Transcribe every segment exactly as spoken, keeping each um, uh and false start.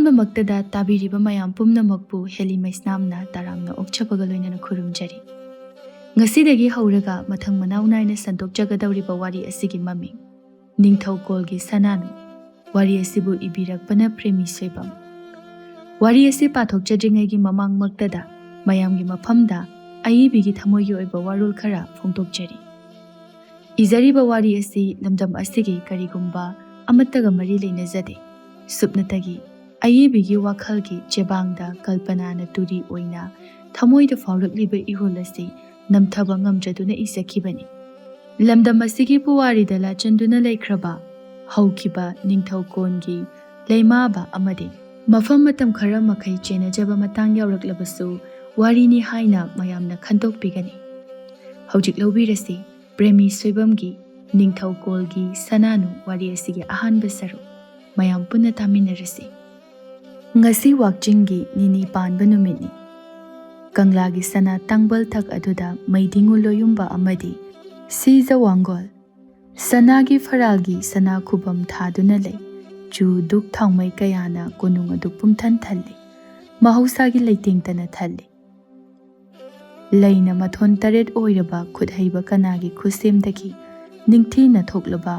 ꯄꯨꯝꯅꯃꯛꯇꯗ ꯇꯥꯕꯤꯔꯤꯕ ꯃꯌꯥꯝ ꯄꯨꯝꯅꯃꯛꯄꯨ ꯍꯦꯂꯤ ꯃꯩꯁꯅꯥꯝꯅ ꯇꯔꯥꯝꯅ ꯑꯣꯛꯆꯕꯒ ꯂꯣꯏꯅꯅ ꯈꯨꯔꯨꯝꯖꯔꯤ꯫ ꯉꯁꯤꯗꯒꯤ ꯍꯧꯔꯒ ꯃꯊꯪ ꯃꯅꯥꯎ ꯅꯥꯏꯅ ꯁꯟꯗꯣꯛꯆꯒꯗꯧꯔꯤꯕ ꯋꯥꯔꯤ ꯑꯁꯤꯒꯤ ꯃꯃꯤꯡ ꯅꯤꯡꯊꯧꯀꯣꯜꯒꯤ ꯁꯅꯥꯅꯨ꯫ ꯋꯥꯔꯤ ꯑꯁꯤꯕꯨ ꯏꯕꯤꯔꯛꯄꯅ ꯄ꯭ꯔꯦꯃꯤ ꯁꯣꯏꯕꯝ꯫ ꯋꯥꯔꯤ ꯑꯁꯤ ꯄꯥꯊꯣꯛꯆꯗ꯭ꯔꯤꯉꯩꯒꯤ ꯃꯃꯥꯡꯃꯛꯇꯗ ꯃꯌꯥꯝꯒꯤ ꯃꯐꯝꯗ ꯑꯏꯕꯤꯒꯤ ꯊꯃꯣꯏꯒꯤ ꯑꯣꯏꯕ ꯋꯥꯔꯣꯜ ꯈꯔ ꯐꯣꯡꯗꯣꯛꯆꯔꯤ꯫ ꯏꯖꯔꯤꯕ ꯋꯥꯔꯤ ꯑꯁꯤ ꯂꯝꯗꯝ ꯑꯁꯤꯒꯤ ꯀꯔꯤꯒꯨꯝꯕ ꯑꯃꯠꯇꯒ ꯃꯔꯤ ꯂꯩꯅꯖꯗꯦ꯫ ꯁꯨꯞꯅꯇꯒꯤ ꯑꯏꯕꯤꯒꯤ ꯋꯥꯈꯜꯒꯤ ꯆꯦꯕꯥꯡꯗ ꯀꯜꯄꯅꯥꯅ ꯇꯨꯔꯤ ꯑꯣꯏꯅ ꯊꯃꯣꯏꯗ ꯐꯥꯎꯔꯛꯂꯤꯕ ꯏꯍꯨꯜ ꯑꯁꯤ ꯅꯝꯊꯕ ꯉꯝꯗ꯭ꯔꯗꯨꯅ ꯏꯖꯈꯤꯕꯅꯤ꯫ ꯂꯝꯗꯝ ꯑꯁꯤꯒꯤ ꯄꯨꯋꯥꯔꯤꯗ ꯂꯥꯆꯟꯗꯨꯅ ꯂꯩꯈ꯭ꯔꯕ ꯍꯧꯈꯤꯕ ꯅꯤꯡꯊꯧꯀꯣꯟꯒꯤ ꯂꯩꯃꯥꯕ ꯑꯃꯗꯤ ꯃꯐꯝ ꯃꯇꯝ ꯈꯔ ꯃꯈꯩ ꯆꯦꯟꯅꯖꯕ ꯃꯇꯥꯡ ꯌꯥꯎꯔꯛꯂꯕꯁꯨ, ꯋꯥꯔꯤꯅꯤ ꯍꯥꯏꯅ ꯃꯌꯥꯝꯅ ꯈꯟꯗꯣꯛꯄꯤꯒꯅꯤ꯫ ꯍꯧꯖꯤꯛ ꯂꯧꯕꯤꯔꯁꯤ ꯄ꯭ꯔꯦꯃꯤ ꯁꯣꯏꯕꯝꯒꯤ ꯅꯤꯡꯊꯧꯀꯣꯜꯒꯤ ꯁꯅꯥꯅꯨ ꯋꯥꯔꯤ ꯑꯁꯤꯒꯤ ꯑꯍꯥꯟꯕ ꯁꯔꯨꯛ꯫ ꯃꯌꯥꯝ ꯄꯨꯟꯅ ꯇꯥꯃꯤꯟꯅꯔꯁꯤ꯫ ꯉꯁꯤ ꯋꯥꯛꯆꯤꯡꯒꯤ ꯅꯤꯅꯤ ꯄꯥꯟꯕ ꯅꯨꯃꯤꯠꯅꯤ꯫ ꯀꯪꯂꯥꯒꯤ ꯁꯅꯥ ꯇꯥꯡꯕꯜ ꯊꯛ ꯑꯗꯨꯗ ꯃꯩꯗꯤꯡꯉꯨ ꯂꯣꯌꯨꯝꯕ ꯑꯃꯗꯤ ꯁꯤꯖ ꯋꯥꯡꯒꯣꯜ ꯁꯅꯥꯒꯤ ꯐꯔꯥꯜꯒꯤ ꯁꯅꯥ ꯈꯨꯕꯝ ꯊꯥꯗꯨꯅ ꯂꯩ꯫ ꯆꯨ ꯗꯨꯛ ꯊꯥꯎꯃꯩ ꯀꯌꯥꯅ ꯀꯣꯅꯨꯡ ꯑꯗꯨ ꯄꯨꯝꯊꯟ ꯊꯜꯂꯤ꯫ ꯃꯍꯧꯁꯥꯒꯤ ꯂꯩꯇꯦꯡꯇꯅ ꯊꯜꯂꯤ꯫ ꯂꯩꯅ ꯃꯊꯣꯟ ꯇꯔꯦꯠ ꯑꯣꯏꯔꯕ ꯈꯨꯠꯍꯩꯕ ꯀꯅꯥꯒꯤ ꯈꯨꯠꯁꯦꯝꯗꯒꯤ ꯅꯤꯡꯊꯤꯅ ꯊꯣꯛꯂꯕ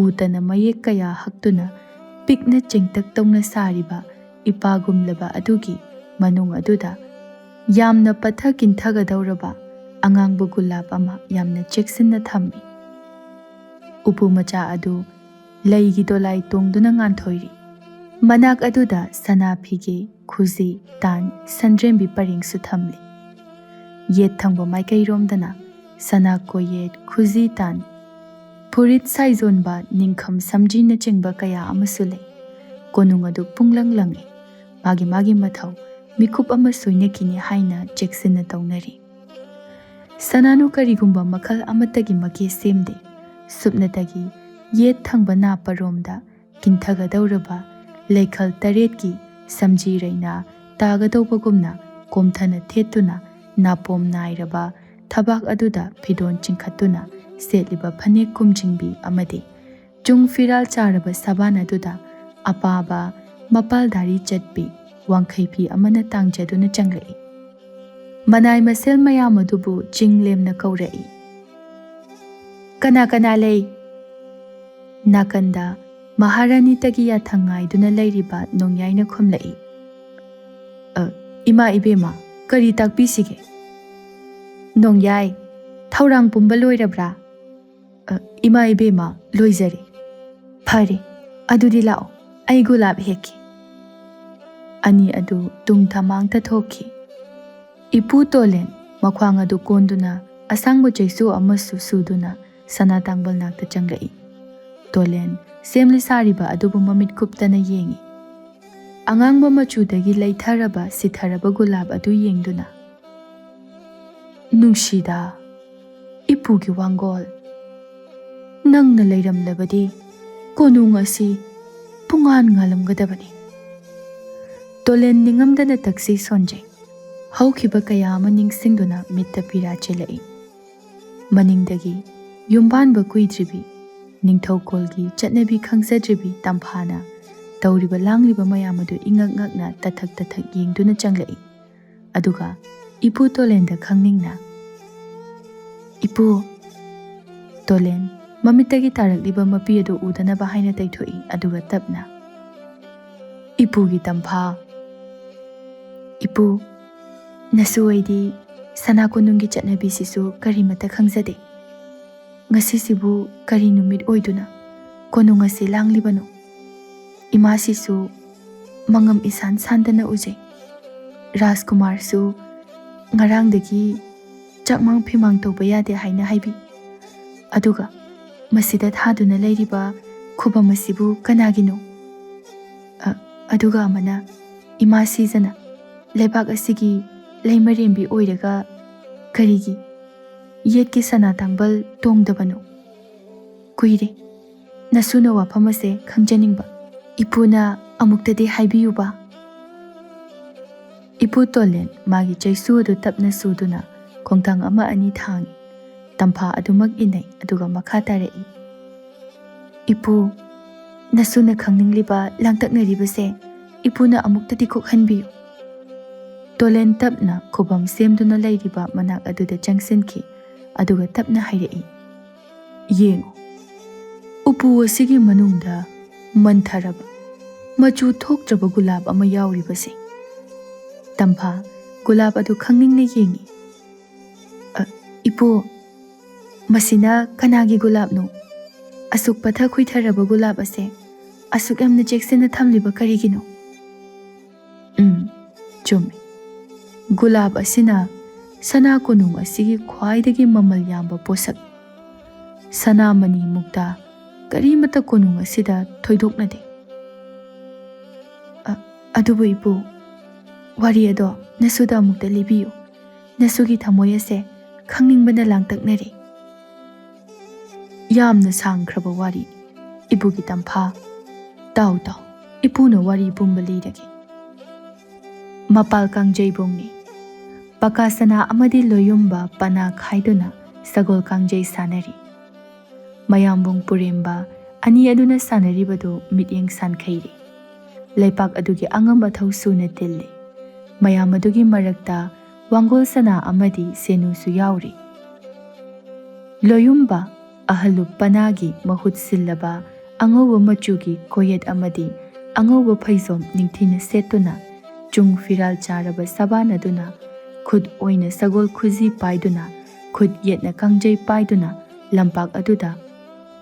ꯎꯇꯅ ꯃꯌꯦꯛ ꯀꯌꯥ ꯍꯛꯇꯨꯅ ꯄꯤꯛꯅ ꯆꯦꯡꯇꯛ ꯇꯧꯅ ꯁꯥꯔꯤꯕ ꯏꯄꯥꯒꯨꯝꯂꯕ ꯑꯗꯨꯒꯤ ꯃꯅꯨꯡ ꯑꯗꯨꯗ ꯌꯥꯝꯅ ꯄꯠꯊ ꯀꯤꯟꯊꯒꯗꯧꯔꯕ ꯑꯉꯥꯡꯕ ꯒꯨꯂꯥꯞ ꯑꯃ ꯌꯥꯝꯅ ꯆꯦꯛꯁꯤꯟꯅ ꯊꯝꯃꯤ꯫ ꯎꯄꯨ ꯃꯆꯥ ꯑꯗꯨ ꯂꯩꯒꯤ ꯗꯣꯂꯥꯏ ꯇꯣꯡꯗꯨꯅ ꯉꯥꯟꯊꯣꯏꯔꯤ꯫ ꯃꯅꯥꯛ ꯑꯗꯨꯗ ꯁꯅꯥ ꯐꯤꯒꯦ, ꯈꯨꯖꯤ, ꯇꯥꯟ, ꯁꯟꯗ꯭ꯔꯦꯝꯕꯤ ꯄꯔꯦꯡꯁꯨ ꯊꯝꯂꯤ꯫ ꯌꯦꯠ ꯊꯪꯕ ꯃꯥꯏꯀꯩꯔꯣꯝꯗꯅ ꯁꯅꯥ ꯀꯣꯌꯦꯠ, ꯈꯨꯖꯤ ꯇꯥꯟ, ꯐꯨꯔꯤꯠ ꯁꯥꯏꯖꯣꯟꯕ, ꯅꯤꯡꯈꯝ ꯁꯝꯖꯤꯅꯆꯤꯡꯕ ꯀꯌꯥ ꯑꯃꯁꯨ ꯂꯩ꯫ ꯀꯣꯅꯨꯡ ꯑꯗꯨ ꯄꯨꯡꯂꯪ ꯂꯪꯏ꯫ ꯃꯥꯒꯤ ꯃꯥꯒꯤ ꯃꯊꯧ, ꯃꯤꯀꯨꯞ ꯑꯃ ꯁꯣꯏꯅꯈꯤꯅꯤ ꯍꯥꯏꯅ ꯆꯦꯛꯁꯤꯟꯅ ꯇꯧꯅꯔꯤ꯫ ꯁꯅꯥꯅꯨ ꯀꯔꯤꯒꯨꯝꯕ ꯃꯈꯜ ꯑꯃꯠꯇꯒꯤ ꯃꯀꯦ ꯁꯦꯝꯗꯦ꯫ ꯁꯨꯞꯅꯇꯒꯤ ꯌꯦꯠ ꯊꯪꯕ ꯅꯥꯄꯔꯣꯝꯗ ꯀꯤꯟꯊꯒꯗꯧꯔꯕ ꯂꯩꯈꯜ ꯇꯔꯦꯠꯀꯤ ꯁꯝꯖꯤ ꯔꯩꯅꯥ ꯇꯥꯒꯗꯧꯕꯒꯨꯝꯅ ꯀꯣꯝꯊꯅ ꯊꯦꯠꯇꯨꯅ ꯅꯥꯄꯣꯝ ꯅꯥꯏꯔꯕ ꯊꯕꯥꯛ ꯑꯗꯨꯗ ꯐꯤꯗꯣꯟ ꯆꯤꯡꯈꯠꯇꯨꯅ ꯁꯦꯠꯂꯤꯕ ꯐꯅꯦꯛ ꯀꯨꯝꯖꯤꯡꯕꯤ ꯑꯃꯗꯤ ꯆꯨꯡ ꯐꯤꯔꯥꯜ ꯆꯥꯔꯕ ꯁꯥꯕꯥꯟ ꯑꯗꯨꯗ ꯑꯄꯥꯕ ꯃꯄꯥꯜꯗꯥꯔꯤ ꯆꯠꯄꯤ ꯋꯥꯡꯈꯩ ꯐꯤ ꯑꯃꯅ ꯇꯥꯡꯖꯗꯨꯅ ꯆꯪꯂꯛꯏ꯫ ꯃꯅꯥꯏ ꯃꯁꯦꯜ ꯃꯌꯥꯝ ꯑꯗꯨꯕꯨ ꯆꯤꯡ ꯂꯦꯝꯅ ꯀꯧꯔꯛꯏ꯫ "ꯀꯅꯥ ꯀꯅꯥ ꯂꯩ?" ꯅꯥꯀꯟꯗ ꯃꯍꯥꯔꯥꯅꯤ ꯇꯒꯤ ꯌꯥꯊꯪ ꯉꯥꯏꯗꯨꯅ ꯂꯩꯔꯤꯕ ꯅꯣꯡꯌꯥꯏꯅ ꯈꯨꯝꯂꯛꯏ꯫ "ꯑ, ꯏꯃꯥ ꯏꯕꯦꯝꯃ, ꯀꯔꯤ ꯇꯥꯛꯄꯤꯁꯤꯒꯦ?" "ꯅꯣꯡꯌꯥꯏ, ꯊꯧꯔꯥꯡ ꯄꯨꯝꯕ ꯂꯣꯏꯔꯕ꯭ꯔꯥ?" "ꯑ, ꯏꯃꯥ ꯏꯕꯦꯝꯃ, ꯂꯣꯏꯖꯔꯦ꯫" "ꯐꯔꯦ, ꯑꯗꯨꯗꯤ ꯂꯥꯛꯑꯣ, ꯑꯩ ꯒꯨꯂꯥꯞ ꯍꯦꯛꯀꯦ꯫" ꯑꯅꯤ ꯑꯗꯨ ꯇꯨꯡ ꯊꯃꯥꯡ ꯊꯣꯛꯈꯤ꯫ ꯏꯄꯨ ꯇꯣꯂꯦꯟ ꯃꯈ꯭ꯋꯥꯡ ꯑꯗꯨ ꯀꯣꯟꯗꯨꯅ ꯑꯁꯥꯡꯕ ꯆꯩꯁꯨ ꯑꯃꯁꯨ ꯁꯨꯗꯨꯅ ꯁꯅꯥ ꯇꯥꯡꯕꯜ ꯅꯥꯛꯇ ꯆꯪꯂꯛꯏ꯫ ꯇꯣꯂꯦꯟ ꯁꯦꯝꯂꯤ ꯁꯥꯔꯤꯕ ꯑꯗꯨꯕꯨ ꯃꯃꯤꯠ ꯀꯨꯞꯇꯅ ꯌꯦꯡꯏ꯫ ꯑꯉꯥꯡꯕ ꯃꯆꯨꯗꯒꯤ ꯂꯩꯊꯔꯕ ꯁꯤꯊꯔꯕ ꯒꯨꯂꯥꯞ ꯑꯗꯨ ꯌꯦꯡꯗꯨꯅ, "ꯅꯨꯡꯁꯤꯗ, ꯏꯄꯨꯒꯤ ꯋꯥꯡꯒꯣꯜ꯫ ꯅꯪꯅ ꯂꯩꯔꯝꯂꯕꯗꯤ ꯀꯣꯅꯨꯡ ꯑꯁꯤ ꯄꯨꯡꯉꯥꯟ ꯉꯥꯜꯂꯝꯒꯗꯕꯅꯤ꯫" ꯇꯣꯂꯦꯟ ꯅꯤꯡꯉꯝꯗꯅ ꯇꯛꯁꯤ ꯁꯣꯟꯖꯩ꯫ ꯍꯧꯈꯤꯕ ꯀꯌꯥ ꯑꯃ ꯅꯤꯡꯁꯤꯡꯗꯨꯅ ꯃꯤꯠꯇ ꯄꯤꯔꯥ ꯆꯦꯜꯂꯛꯏ꯫ ꯃꯅꯤꯡꯗꯒꯤ ꯌꯨꯝꯕꯥꯟꯕ ꯀꯨꯏꯗ꯭ꯔꯤꯕꯤ, ꯅꯤꯡꯊꯧꯀꯣꯜꯒꯤ ꯆꯠꯅꯕꯤ ꯈꯪꯖꯗ꯭ꯔꯤꯕꯤ ꯇꯝꯐꯥꯅ ꯇꯧꯔꯤꯕ ꯂꯥꯡꯂꯤꯕ ꯃꯌꯥꯝ ꯑꯗꯨ ꯏꯉꯛ ꯉꯛꯅ ꯇꯊꯛ ꯇꯊꯛ ꯌꯦꯡꯗꯨꯅ ꯆꯪꯂꯛꯏ꯫ ꯑꯗꯨꯒ ꯏꯄꯨ ꯇꯣꯂꯦꯟꯗ ꯈꯪꯅꯤꯡꯅ, "ꯏꯄꯨ!" ꯇꯣꯂꯦꯟ ꯃꯃꯤꯠꯇꯒꯤ ꯇꯥꯔꯛꯂꯤꯕ ꯃꯄꯤ ꯑꯗꯨ ꯎꯗꯅꯕ ꯍꯥꯏꯅ ꯇꯩꯊꯣꯛꯏ, ꯑꯗꯨꯒ ꯇꯞꯅ, "ꯏꯄꯨꯒꯤ ꯇꯝꯐꯥ꯫" "ꯏꯄꯨ, ꯅꯁꯨ ꯑꯩꯗꯤ ꯁꯅꯥ ꯀꯣꯅꯨꯡꯒꯤ ꯆꯠꯅꯕꯤꯁꯤꯁꯨ ꯀꯔꯤꯃꯠꯇ ꯈꯪꯖꯗꯦ꯫ ꯉꯁꯤꯁꯤꯕꯨ ꯀꯔꯤ ꯅꯨꯃꯤꯠ ꯑꯣꯏꯗꯨꯅ ꯀꯣꯅꯨꯡ ꯑꯁꯤ ꯂꯥꯡꯂꯤꯕꯅꯣ? ꯏꯃꯥꯁꯤꯁꯨ ꯃꯉꯝ ꯏꯁꯥꯟ ꯁꯥꯟꯗꯅ ꯎꯖꯩ꯫ ꯔꯥꯖꯀꯨꯃꯥꯔꯁꯨ ꯉꯔꯥꯡꯗꯒꯤ ꯆꯥꯛꯃꯥꯡ ꯐꯤꯃꯥꯡ ꯇꯧꯕ ꯌꯥꯗꯦ ꯍꯥꯏꯅ ꯍꯥꯏꯕꯤ꯫ ꯑꯗꯨꯒ ꯃꯁꯤꯗ ꯊꯥꯗꯨꯅ ꯂꯩꯔꯤꯕ ꯈꯨꯕꯝ ꯑꯁꯤꯕꯨ ꯀꯅꯥꯒꯤꯅꯣ? ꯑ-, ꯑꯗꯨꯒ ꯑꯃꯅ ꯏꯃꯥ ꯁꯤꯖꯅ ꯂꯩꯕꯥꯛ ꯑꯁꯤꯒꯤ ꯂꯩꯃꯔꯦꯝꯕꯤ ꯑꯣꯏꯔꯒ ꯀꯔꯤꯒꯤ ꯌꯦꯠꯀꯤ ꯁꯅꯥ ꯇꯥꯡꯕꯜ ꯇꯣꯡꯗꯕꯅꯣ? ꯀꯨꯏꯔꯦ ꯅꯁꯨꯅ ꯋꯥꯐꯝ ꯑꯁꯦ ꯈꯪꯖꯅꯤꯡꯕ꯫ ꯏꯄꯨꯅ ꯑꯃꯨꯛꯇꯗꯤ ꯍꯥꯏꯕꯤꯌꯨꯕ꯫" ꯏꯄꯨ ꯇꯣꯂꯦꯟ ꯃꯥꯒꯤ ꯆꯩꯁꯨ ꯑꯗꯨ ꯇꯞꯅ ꯁꯨꯗꯨꯅ ꯈꯣꯡꯊꯥꯡ ꯑꯃ ꯑꯅꯤ ꯊꯥꯡꯏ꯫ ꯇꯝꯐꯥ ꯑꯗꯨꯃꯛ ꯏꯟꯅꯩ, ꯑꯗꯨꯒ ꯃꯈꯥ ꯇꯥꯔꯛꯏ, "ꯏꯄꯨ, ꯅꯁꯨꯅ ꯈꯪꯅꯤꯡꯂꯤꯕ ꯂꯥꯡꯇꯛꯅꯔꯤꯕꯁꯦ ꯏꯄꯨꯅ ꯑꯃꯨꯛꯇꯗꯤ ꯀꯣꯛꯍꯟꯕꯤꯌꯨ꯫ ꯇꯣꯂꯦꯟ ꯇꯞꯅ ꯈꯨꯕꯝ ꯁꯦꯝꯗꯨꯅ ꯂꯩꯔꯤꯕ ꯃꯅꯥꯛ ꯑꯗꯨꯗ ꯆꯪꯁꯤꯟꯈꯤ, ꯑꯗꯨꯒ ꯇꯞꯅ ꯍꯥꯏꯔꯛꯏ, "ꯌꯦꯡꯉꯨ, ꯎꯄꯨ ꯑꯁꯤꯒꯤ ꯃꯅꯨꯡꯗ ꯃꯟꯊꯔꯕ, ꯃꯆꯨ ꯊꯣꯛꯇ꯭ꯔꯕ ꯒꯨꯂꯥꯞ ꯑꯃ ꯌꯥꯎꯔꯤꯕꯁꯦ꯫" ꯇꯝꯐꯥ ꯒꯨꯂꯥꯞ ꯑꯗꯨ ꯈꯪꯅꯤꯡꯅ ꯌꯦꯡꯉꯤ꯫ "ꯑ, ꯏꯄꯨ, ꯃꯁꯤꯅ ꯀꯅꯥꯒꯤ ꯒꯨꯂꯥꯞꯅꯣ? ꯑꯁꯨꯛ ꯄꯠꯊ ꯈꯨꯏꯊꯔꯕ ꯒꯨꯂꯥꯞ ꯑꯁꯦ ꯑꯁꯨꯛ ꯌꯥꯝꯅ ꯆꯦꯛꯁꯤꯟꯅ ꯊꯝꯂꯤꯕ ꯀꯔꯤꯒꯤꯅꯣ?" ꯎꯝ, ꯆꯨꯝꯃꯤ꯫ ꯒꯨꯂꯥꯞ ꯑꯁꯤꯅ ꯁꯅꯥ ꯀꯣꯅꯨꯡ ꯑꯁꯤꯒꯤ ꯈ꯭ꯋꯥꯏꯗꯒꯤ ꯃꯃꯜ ꯌꯥꯝꯕ ꯄꯣꯠꯁꯛ꯫ ꯁꯅꯥꯃꯅꯤ, ꯃꯨꯛꯇꯥ, ꯀꯔꯤꯃꯠꯇ ꯀꯣꯅꯨꯡ ꯑꯁꯤꯗ ꯊꯣꯏꯗꯣꯛꯅꯗꯦ꯫ ꯑ, ꯑꯗꯨꯕꯨ ꯏꯄꯨ, ꯋꯥꯔꯤ ꯑꯗꯣ ꯅꯁꯨꯗ ꯑꯃꯨꯛꯇ ꯂꯤꯕꯤꯌꯨ꯫ ꯅꯁꯨꯒꯤ ꯊꯃꯣꯏ ꯑꯁꯦ ꯈꯪꯅꯤꯡꯕꯅ ꯂꯥꯡꯇꯛꯅꯔꯦ꯫ ꯌꯥꯝꯅ ꯁꯥꯡꯈ꯭ꯔꯕ ꯋꯥꯔꯤ, ꯏꯄꯨꯒꯤ ꯇꯝꯐꯥ꯫ ꯇꯥꯎ, ꯇꯥꯎ, ꯏꯄꯨꯅ ꯋꯥꯔꯤ ꯄꯨꯝꯕ ꯂꯤꯔꯒꯦ꯫ ꯃꯄꯥꯜ ꯀꯥꯡꯖꯩꯕꯨꯡꯅꯤ꯫ ꯄꯀꯥ ꯁꯅꯥ ꯑꯃꯗꯤ ꯂꯣꯌꯨꯝꯕ ꯄꯅꯥ ꯈꯥꯏꯗꯨꯅ ꯁꯒꯣꯜ ꯀꯥꯡꯖꯩ ꯁꯥꯟꯅꯔꯤ꯫ ꯃꯌꯥꯝꯕꯨꯡ ꯄꯨꯔꯦꯝꯕ ꯑꯅꯤ ꯑꯗꯨꯅ ꯁꯥꯟꯅꯔꯤꯕꯗꯨ ꯃꯤꯠꯌꯦꯡ ꯁꯥꯟꯈꯩꯔꯤ꯫ ꯂꯩꯄꯥꯛ ꯑꯗꯨꯒꯤ ꯑꯉꯝ ꯑꯊꯧ ꯁꯨꯅ ꯇꯤꯜꯂꯤ꯫ ꯃꯌꯥꯝ ꯑꯗꯨꯒꯤ ꯃꯔꯛꯇ ꯋꯥꯡꯒꯣꯜ ꯁꯅꯥ ꯑꯃꯗꯤ ꯁꯦꯅꯨꯁꯨ ꯌꯥꯎꯔꯤ꯫ ꯂꯣꯌꯨꯝꯕ ꯑꯍꯜꯂꯨꯞ ꯄꯅꯥꯒꯤ ꯃꯍꯨꯠ ꯁꯤꯜꯂꯕ ꯑꯉꯧꯕ ꯃꯆꯨꯒꯤ ꯀꯣꯌꯦꯠ ꯑꯃꯗꯤ ꯑꯉꯧꯕ ꯐꯩꯖꯣꯝ ꯅꯤꯡꯊꯤꯅ ꯁꯦꯠꯇꯨꯅ, ꯆꯨꯡ ꯐꯤꯔꯥꯜ ꯆꯥꯔꯕ ꯁꯕꯥꯟ ꯑꯗꯨꯅ, ꯈꯨꯠ ꯑꯣꯏꯅ ꯁꯒꯣꯜ ꯈꯨꯖꯤ ꯄꯥꯏꯗꯨꯅ, ꯈꯨꯠ ꯌꯦꯠꯅ ꯀꯥꯡꯖꯩ ꯄꯥꯏꯗꯨꯅ, ꯂꯝꯄꯥꯛ ꯑꯗꯨꯗ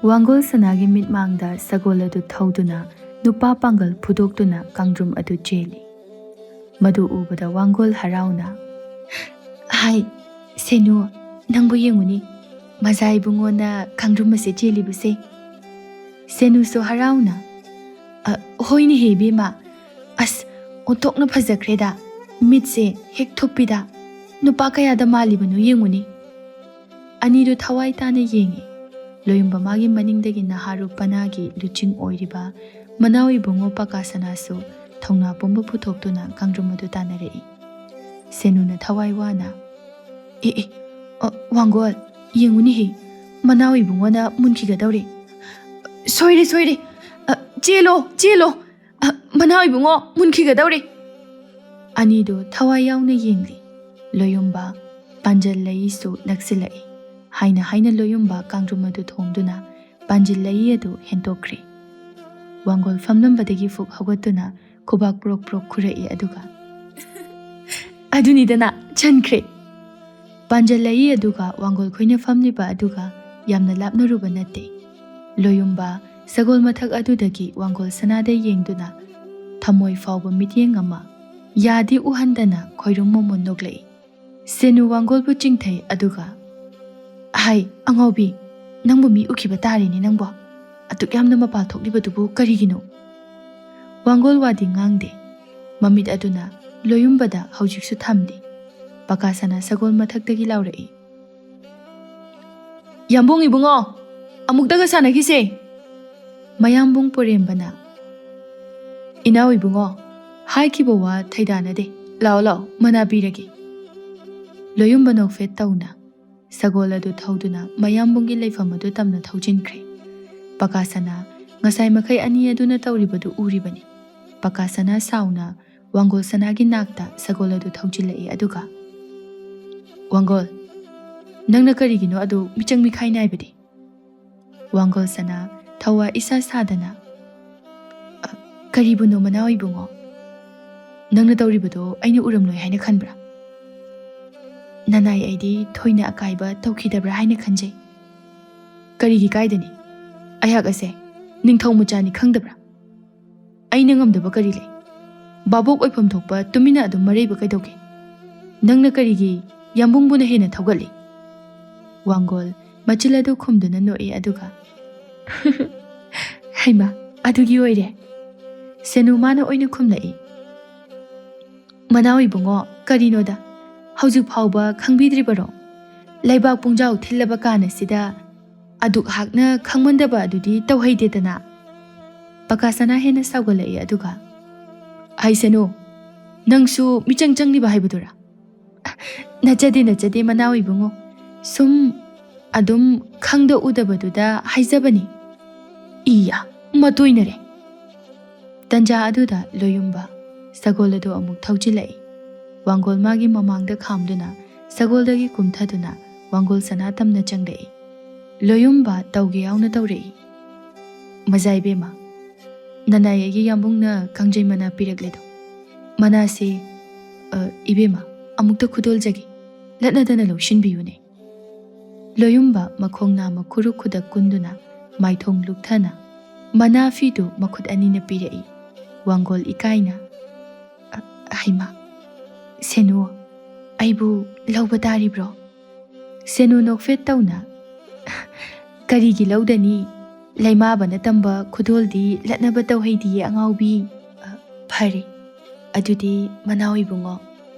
ꯋꯥꯡꯒꯣꯜ ꯁꯅꯥꯒꯤ ꯃꯤꯠꯃꯥꯡꯗ ꯁꯒꯣꯜ ꯑꯗꯨ ꯊꯧꯗꯨꯅ, ꯅꯨꯄꯥ ꯄꯥꯡꯒꯜ ꯐꯨꯗꯣꯛꯇꯨꯅ ꯀꯥꯡꯗ꯭ꯔꯨꯝ ꯑꯗꯨ ꯆꯦꯜꯂꯤ꯫ ꯃꯗꯨ ꯎꯕꯗ ꯋꯥꯡꯒꯣꯜ ꯍꯔꯥꯎꯅ, "ꯍꯥꯏ, ꯁꯦꯅꯨ, ꯅꯪꯕꯨ ꯌꯦꯡꯉꯨꯅꯦ, ꯃꯖꯥ ꯏꯕꯨꯡꯉꯣꯅ ꯀꯥꯡꯗ꯭ꯔꯨꯝ ꯑꯁꯦ ꯆꯦꯜꯂꯤꯕꯁꯦ꯫" ꯁꯦꯅꯨꯁꯨ ꯍꯔꯥꯎꯅ, "ꯑ, ꯍꯣꯏꯅꯦꯍꯦ ꯏꯕꯦꯝꯃ, ꯑꯁ, ꯑꯣꯟꯊꯣꯛꯅ ꯐꯖꯈ꯭ꯔꯦꯗ, ꯃꯤꯠꯁꯦ ꯍꯦꯛ ꯊꯨꯞꯄꯤꯗ, ꯅꯨꯄꯥ ꯀꯌꯥꯗ ꯃꯥꯜꯂꯤꯕꯅꯣ ꯌꯦꯡꯉꯨꯅꯦ꯫" ꯑꯅꯤꯗꯨ ꯊꯋꯥꯏ ꯇꯥꯅ ꯌꯦꯡꯉꯤ꯫ ꯂꯣꯌꯨꯝꯕ ꯃꯥꯒꯤ ꯃꯅꯤꯡꯗꯒꯤ ꯅꯍꯥꯔꯨ ꯄꯅꯥꯒꯤ ꯂꯨꯆꯤꯡ ꯑꯣꯏꯔꯤꯕ ꯃꯅꯥꯎ ꯏꯕꯨꯡꯉꯣ ꯄꯀꯥ ꯁꯅꯥꯁꯨ ꯊꯧꯅꯥ ꯄꯨꯝꯕ ꯄꯨꯊꯣꯛꯇꯨꯅ ꯀꯥꯡꯗ꯭ꯔꯨꯝ ꯑꯗꯨ ꯇꯥꯟꯅꯔꯛꯏ꯫ ꯁꯦꯅꯨꯅ ꯊꯋꯥꯏ ꯋꯥꯅ, "ꯑꯦ, ꯑꯦ, ꯑ, ꯋꯥꯡꯒꯣꯜ, ꯌꯦꯡꯉꯨꯅꯦꯍꯦ, ꯃꯅꯥꯎ ꯏꯕꯨꯡꯉꯣꯅ ꯃꯨꯟꯈꯤꯒꯗꯧꯔꯦ꯫ ꯁꯣꯏꯔꯦ, ꯁꯣꯏꯔꯦ, ꯑ, "ꯆꯦꯜꯂꯣ, ꯆꯦꯜꯂꯣ! ꯑ, ꯃꯅꯥꯎ ꯏꯕꯨꯡꯉꯣ ꯃꯨꯟꯈꯤꯒꯗꯧꯔꯦ!" ꯑꯅꯤꯗꯨ ꯊꯋꯥꯏ ꯌꯥꯎꯅ ꯌꯦꯡꯂꯤ꯫ ꯂꯣꯌꯨꯝꯕ, ꯄꯥꯟꯖꯜ ꯂꯩꯁꯨ ꯅꯛꯁꯤꯜꯂꯛꯏ ꯍꯥꯏꯅ ꯍꯥꯏꯅ ꯂꯣꯌꯨꯝꯕ ꯀꯥꯡꯗ꯭ꯔꯨꯝ ꯑꯗꯨ ꯊꯣꯡꯗꯨꯅ ꯄꯥꯟꯖꯤꯜ ꯂꯩ ꯑꯗꯨ ꯍꯦꯟꯇꯣꯛꯈ꯭ꯔꯦ꯫ ꯋꯥꯡꯒꯣꯜ ꯐꯝꯂꯝꯕꯗꯒꯤ ꯐꯨꯛ ꯍꯧꯒꯠꯇꯨꯅ ꯈꯨꯕꯥꯛ ꯄ꯭ꯔꯣꯛ ꯄ꯭ꯔꯣꯛ ꯈꯨꯔꯛꯏ, ꯑꯗꯨꯒ "ꯑꯗꯨꯅꯤꯗꯅ, ꯆꯟꯈ꯭ꯔꯦ!" ꯄꯥꯟꯖꯜ ꯂꯩ ꯑꯗꯨꯒ ꯋꯥꯡꯒꯣꯜ ꯈꯣꯏꯅ ꯐꯝꯂꯤꯕ ꯑꯗꯨꯒ ꯌꯥꯝꯅ ꯂꯥꯞꯅꯔꯨꯕ ꯅꯠꯇꯦ꯫ ꯂꯣꯌꯨꯝꯕ ꯁꯒꯣꯜ ꯃꯊꯛ ꯑꯗꯨꯗꯒꯤ ꯋꯥꯡꯒꯣꯜ ꯁꯅꯥꯗ ꯌꯦꯡꯗꯨꯅ ꯊꯃꯣꯏ ꯐꯥꯎꯕ ꯃꯤꯠꯌꯦꯡ ꯑꯃ ꯌꯥꯗꯤ ꯎꯍꯟꯗꯅ ꯈꯣꯏꯔꯨꯝ ꯃꯣꯃꯣꯟ ꯅꯣꯛꯂꯛꯏ꯫ ꯁꯦꯅꯨ ꯋꯥꯡꯒꯣꯜꯕꯨ ꯆꯤꯡꯊꯩ, ꯑꯗꯨꯒ, "ꯍꯥꯏ, ꯑꯉꯥꯎꯕꯤ, ꯅꯪꯕꯨ ꯃꯤ ꯎꯈꯤꯕ ꯇꯥꯔꯦꯅꯦ ꯅꯪꯕꯣ꯫ ꯑꯗꯨꯛ ꯌꯥꯝꯅ ꯃꯄꯥꯜ ꯊꯣꯛꯂꯤꯕꯗꯨꯕꯨ ꯀꯔꯤꯒꯤꯅꯣ?" ꯋꯥꯡꯒꯣꯜ ꯋꯥꯗꯤ ꯉꯥꯡꯗꯦ꯫ ꯃꯃꯤꯠ ꯑꯗꯨꯅ ꯂꯣꯌꯨꯝꯕꯗ ꯍꯧꯖꯤꯛꯁꯨ ꯊꯝꯂꯤ꯫ ꯄꯀꯥ ꯁꯅꯥ ꯁꯒꯣꯜ ꯃꯊꯛꯇꯒꯤ ꯂꯥꯎꯔꯛꯏ, "ꯌꯥꯝꯕꯨꯡ ꯏꯕꯨꯡꯉꯣ, ꯑꯃꯨꯛꯇꯒ ꯁꯥꯟꯅꯈꯤꯁꯦ!" ꯃꯌꯥꯝꯕꯨꯡ ꯄꯣꯔꯦꯝꯕꯅ, "ꯏꯅꯥꯎ ꯏꯕꯨꯡꯉꯣ, ꯍꯥꯏꯈꯤꯕ ꯋꯥ ꯊꯩꯗꯥꯅꯗꯦ꯫ ꯂꯥꯛꯑꯣ, ꯂꯥꯛꯑꯣ, ꯃꯅꯥ ꯄꯤꯔꯒꯦ꯫" ꯂꯣꯌꯨꯝꯕ ꯅꯣꯛꯐꯦꯠ ꯇꯧꯅ ꯁꯒꯣꯜ ꯑꯗꯨ ꯊꯧꯗꯨꯅ ꯃꯌꯥꯝꯕꯨꯡꯒꯤ ꯂꯩꯐꯝ ꯑꯗꯨ ꯇꯝꯅ ꯊꯧꯖꯤꯟꯈ꯭ꯔꯦ꯫ ꯄꯀꯥ ꯁꯅꯥ ꯉꯁꯥꯏ ꯃꯈꯩ ꯑꯅꯤ ꯑꯗꯨꯅ ꯇꯧꯔꯤꯕꯗꯨ ꯎꯔꯤꯕꯅꯤ꯫ ꯄꯀꯥ ꯁꯅꯥ ꯁꯥꯎꯅ ꯋꯥꯡꯒꯣꯜ ꯁꯅꯥꯒꯤ ꯅꯥꯛꯇ ꯁꯒꯣꯜ ꯑꯗꯨ ꯊꯧꯖꯤꯜꯂꯛꯏ, ꯑꯗꯨꯒ, "ꯋꯥꯡꯒꯣꯜ, ꯅꯪꯅ ꯀꯔꯤꯒꯤꯅꯣ ꯑꯗꯨ ꯃꯤꯆꯪ ꯃꯤꯈꯥꯏ ꯅꯥꯏꯕꯗꯤ?" ꯋꯥꯡꯒꯣꯜ ꯁꯅꯥ ꯊꯋꯥ ꯏꯁꯥ ꯁꯥꯗꯅ, "ꯑ, ꯀꯔꯤꯕꯨꯅꯣ ꯃꯅꯥꯎ ꯏꯕꯨꯡꯉꯣ? ꯅꯪꯅ ꯇꯧꯔꯤꯕꯗꯣ ꯑꯩꯅ ꯎꯔꯝꯂꯣꯏ ꯍꯥꯏꯅ ꯈꯟꯕ꯭ꯔꯥ? ꯅꯅꯥꯏ ꯑꯩꯗꯤ ꯊꯣꯏꯅ ꯑꯀꯥꯏꯕ ꯇꯧꯈꯤꯗꯕ꯭ꯔꯥ ꯍꯥꯏꯅ ꯈꯟꯖꯩ꯫" "ꯀꯔꯤꯒꯤ ꯀꯥꯏꯗꯅꯤ? ꯑꯩꯍꯥꯛ ꯑꯁꯦ ꯅꯤꯡꯊꯧ ꯃꯆꯥꯅꯤ ꯈꯪꯗꯕ꯭ꯔꯥ? ꯑꯩꯅ ꯉꯝꯗꯕ ꯀꯔꯤ ꯂꯩ? ꯚꯥꯕꯣꯛ ꯑꯣꯏꯐꯝ ꯊꯣꯛꯄ ꯇꯨꯃꯤꯟꯅ ꯑꯗꯨꯝ ꯃꯔꯩꯕ ꯀꯩꯗꯧꯒꯦ? ꯅꯪꯅ ꯀꯔꯤꯒꯤ ꯌꯥꯝꯕꯨꯡꯕꯨꯅ ꯍꯦꯟꯅ ꯊꯧꯒꯠꯂꯤ?" ꯋꯥꯡꯒꯣꯜ ꯃꯆꯤꯜ ꯑꯗꯨ ꯈꯨꯝꯗꯨꯅ ꯅꯣꯛꯏ, ꯑꯗꯨꯒ, "ꯍꯩꯃꯥ, ꯑꯗꯨꯒꯤ ꯑꯣꯏꯔꯦ?" ꯁꯦꯅꯨ ꯃꯥꯅ ꯑꯣꯏꯅ ꯈꯨꯝꯂꯛꯏ꯫ "ꯃꯅꯥꯎ ꯏꯕꯨꯡꯉꯣ, ꯀꯔꯤꯅꯣꯗ, ꯍꯧꯖꯤꯛ ꯐꯥꯎꯕ ꯈꯪꯕꯤꯗ꯭ꯔꯤꯕꯔꯣ? ꯂꯩꯕꯥꯛ ꯄꯨꯡꯖꯥꯎ ꯊꯤꯜꯂꯕ ꯀꯥꯟ ꯑꯁꯤꯗ ꯑꯗꯨꯛ ꯍꯥꯛꯅ ꯈꯪꯃꯟꯗꯕ ꯑꯗꯨꯗꯤ ꯇꯧꯍꯩꯗꯦꯗꯅ꯫" ꯄꯀꯥ ꯁꯅꯥ ꯍꯦꯟꯅ ꯁꯥꯎꯒꯠꯂꯛꯏ, ꯑꯗꯨꯒ, "ꯍꯥꯏꯁꯅꯨ, ꯅꯪꯁꯨ ꯃꯤꯆꯪ ꯆꯪꯂꯤꯕ ꯍꯥꯏꯕꯗꯨꯔꯥ?" "ꯅꯠꯆꯗꯦ, ꯅꯠꯆꯗꯦ, ꯃꯅꯥꯎ ꯏꯕꯨꯡꯉꯣ, ꯁꯨꯝ ꯑꯗꯨꯝ ꯈꯪꯗ ꯎꯗꯕꯗꯨꯗ ꯍꯥꯏꯖꯕꯅꯤ꯫" "ꯏꯌꯥ, ꯃꯇꯣꯏꯅꯔꯦ꯫ ꯇꯟꯖꯥ ꯑꯗꯨꯗ ꯂꯣꯌꯨꯝꯕ ꯁꯒꯣꯜ ꯑꯗꯨ ꯑꯃꯨꯛ ꯊꯧꯖꯤꯜꯂꯛꯏ꯫ ꯋꯥꯡꯒꯣꯜ ꯃꯥꯒꯤ ꯃꯃꯥꯡꯗ ꯈꯥꯝꯗꯨꯅ ꯁꯒꯣꯜꯗꯒꯤ ꯀꯨꯝꯊꯗꯨꯅ ꯋꯥꯡꯒꯣꯜ ꯁꯅꯥ ꯇꯝꯅ ꯆꯪꯂꯛꯏ꯫ ꯂꯣꯌꯨꯝꯕ ꯇꯧꯒꯦ ꯌꯥꯎꯅ ꯇꯧꯔꯛꯏ꯫ "ꯃꯖꯥ ꯏꯕꯦꯝꯃ, ꯅꯅꯥꯏ ꯑꯩꯒꯤ ꯌꯥꯝꯕꯨꯡꯅ ꯀꯥꯡꯖꯩ ꯃꯅꯥ ꯄꯤꯔꯛꯂꯦꯗꯣ꯫ ꯃꯅꯥꯁꯦ, ꯑ, ꯏꯕꯦꯝꯃ, ꯑꯃꯨꯛꯇ ꯈꯨꯗꯣꯜꯖꯒꯦ꯫ ꯂꯠꯅꯗꯅ ꯂꯧꯁꯤꯟꯕꯤꯌꯨꯅꯦ꯫" ꯂꯣꯌꯨꯝꯕ ꯃꯈꯣꯡ ꯅꯥꯝꯃ ꯈꯨꯔꯨ ꯈꯨꯗꯛ ꯀꯨꯟꯗꯨꯅ ꯃꯥꯏꯊꯣꯡ ꯂꯨꯛꯊꯅ ꯃꯅꯥ ꯐꯤꯗꯨ ꯃꯈꯨꯠ ꯑꯅꯤꯅ ꯄꯤꯔꯛꯏ꯫ ꯋꯥꯡꯒꯣꯜ ꯏꯀꯥꯏꯅ, "ꯑ, ꯍꯩꯃꯥ, ꯁꯦꯅꯨ, ꯑꯩꯕꯨ ꯂꯧꯕ ꯇꯥꯔꯤꯕ꯭ꯔꯣ?" ꯁꯦꯅꯨ ꯅꯣꯛꯐꯦꯠ ꯇꯧꯅ, "ꯀꯔꯤꯒꯤ ꯂꯧꯗꯅꯤ? ꯂꯩꯃꯥꯕꯅ ꯇꯝꯕ ꯈꯨꯗꯣꯜꯗꯤ ꯂꯠꯅꯕ ꯇꯧꯍꯩꯗꯤꯌꯦ ꯑꯉꯥꯎꯕꯤ꯫ ꯑ, ꯐꯔꯦ, ꯑꯗꯨꯗꯤ ꯃꯅꯥꯎ ꯏꯕꯨꯡꯉꯣ,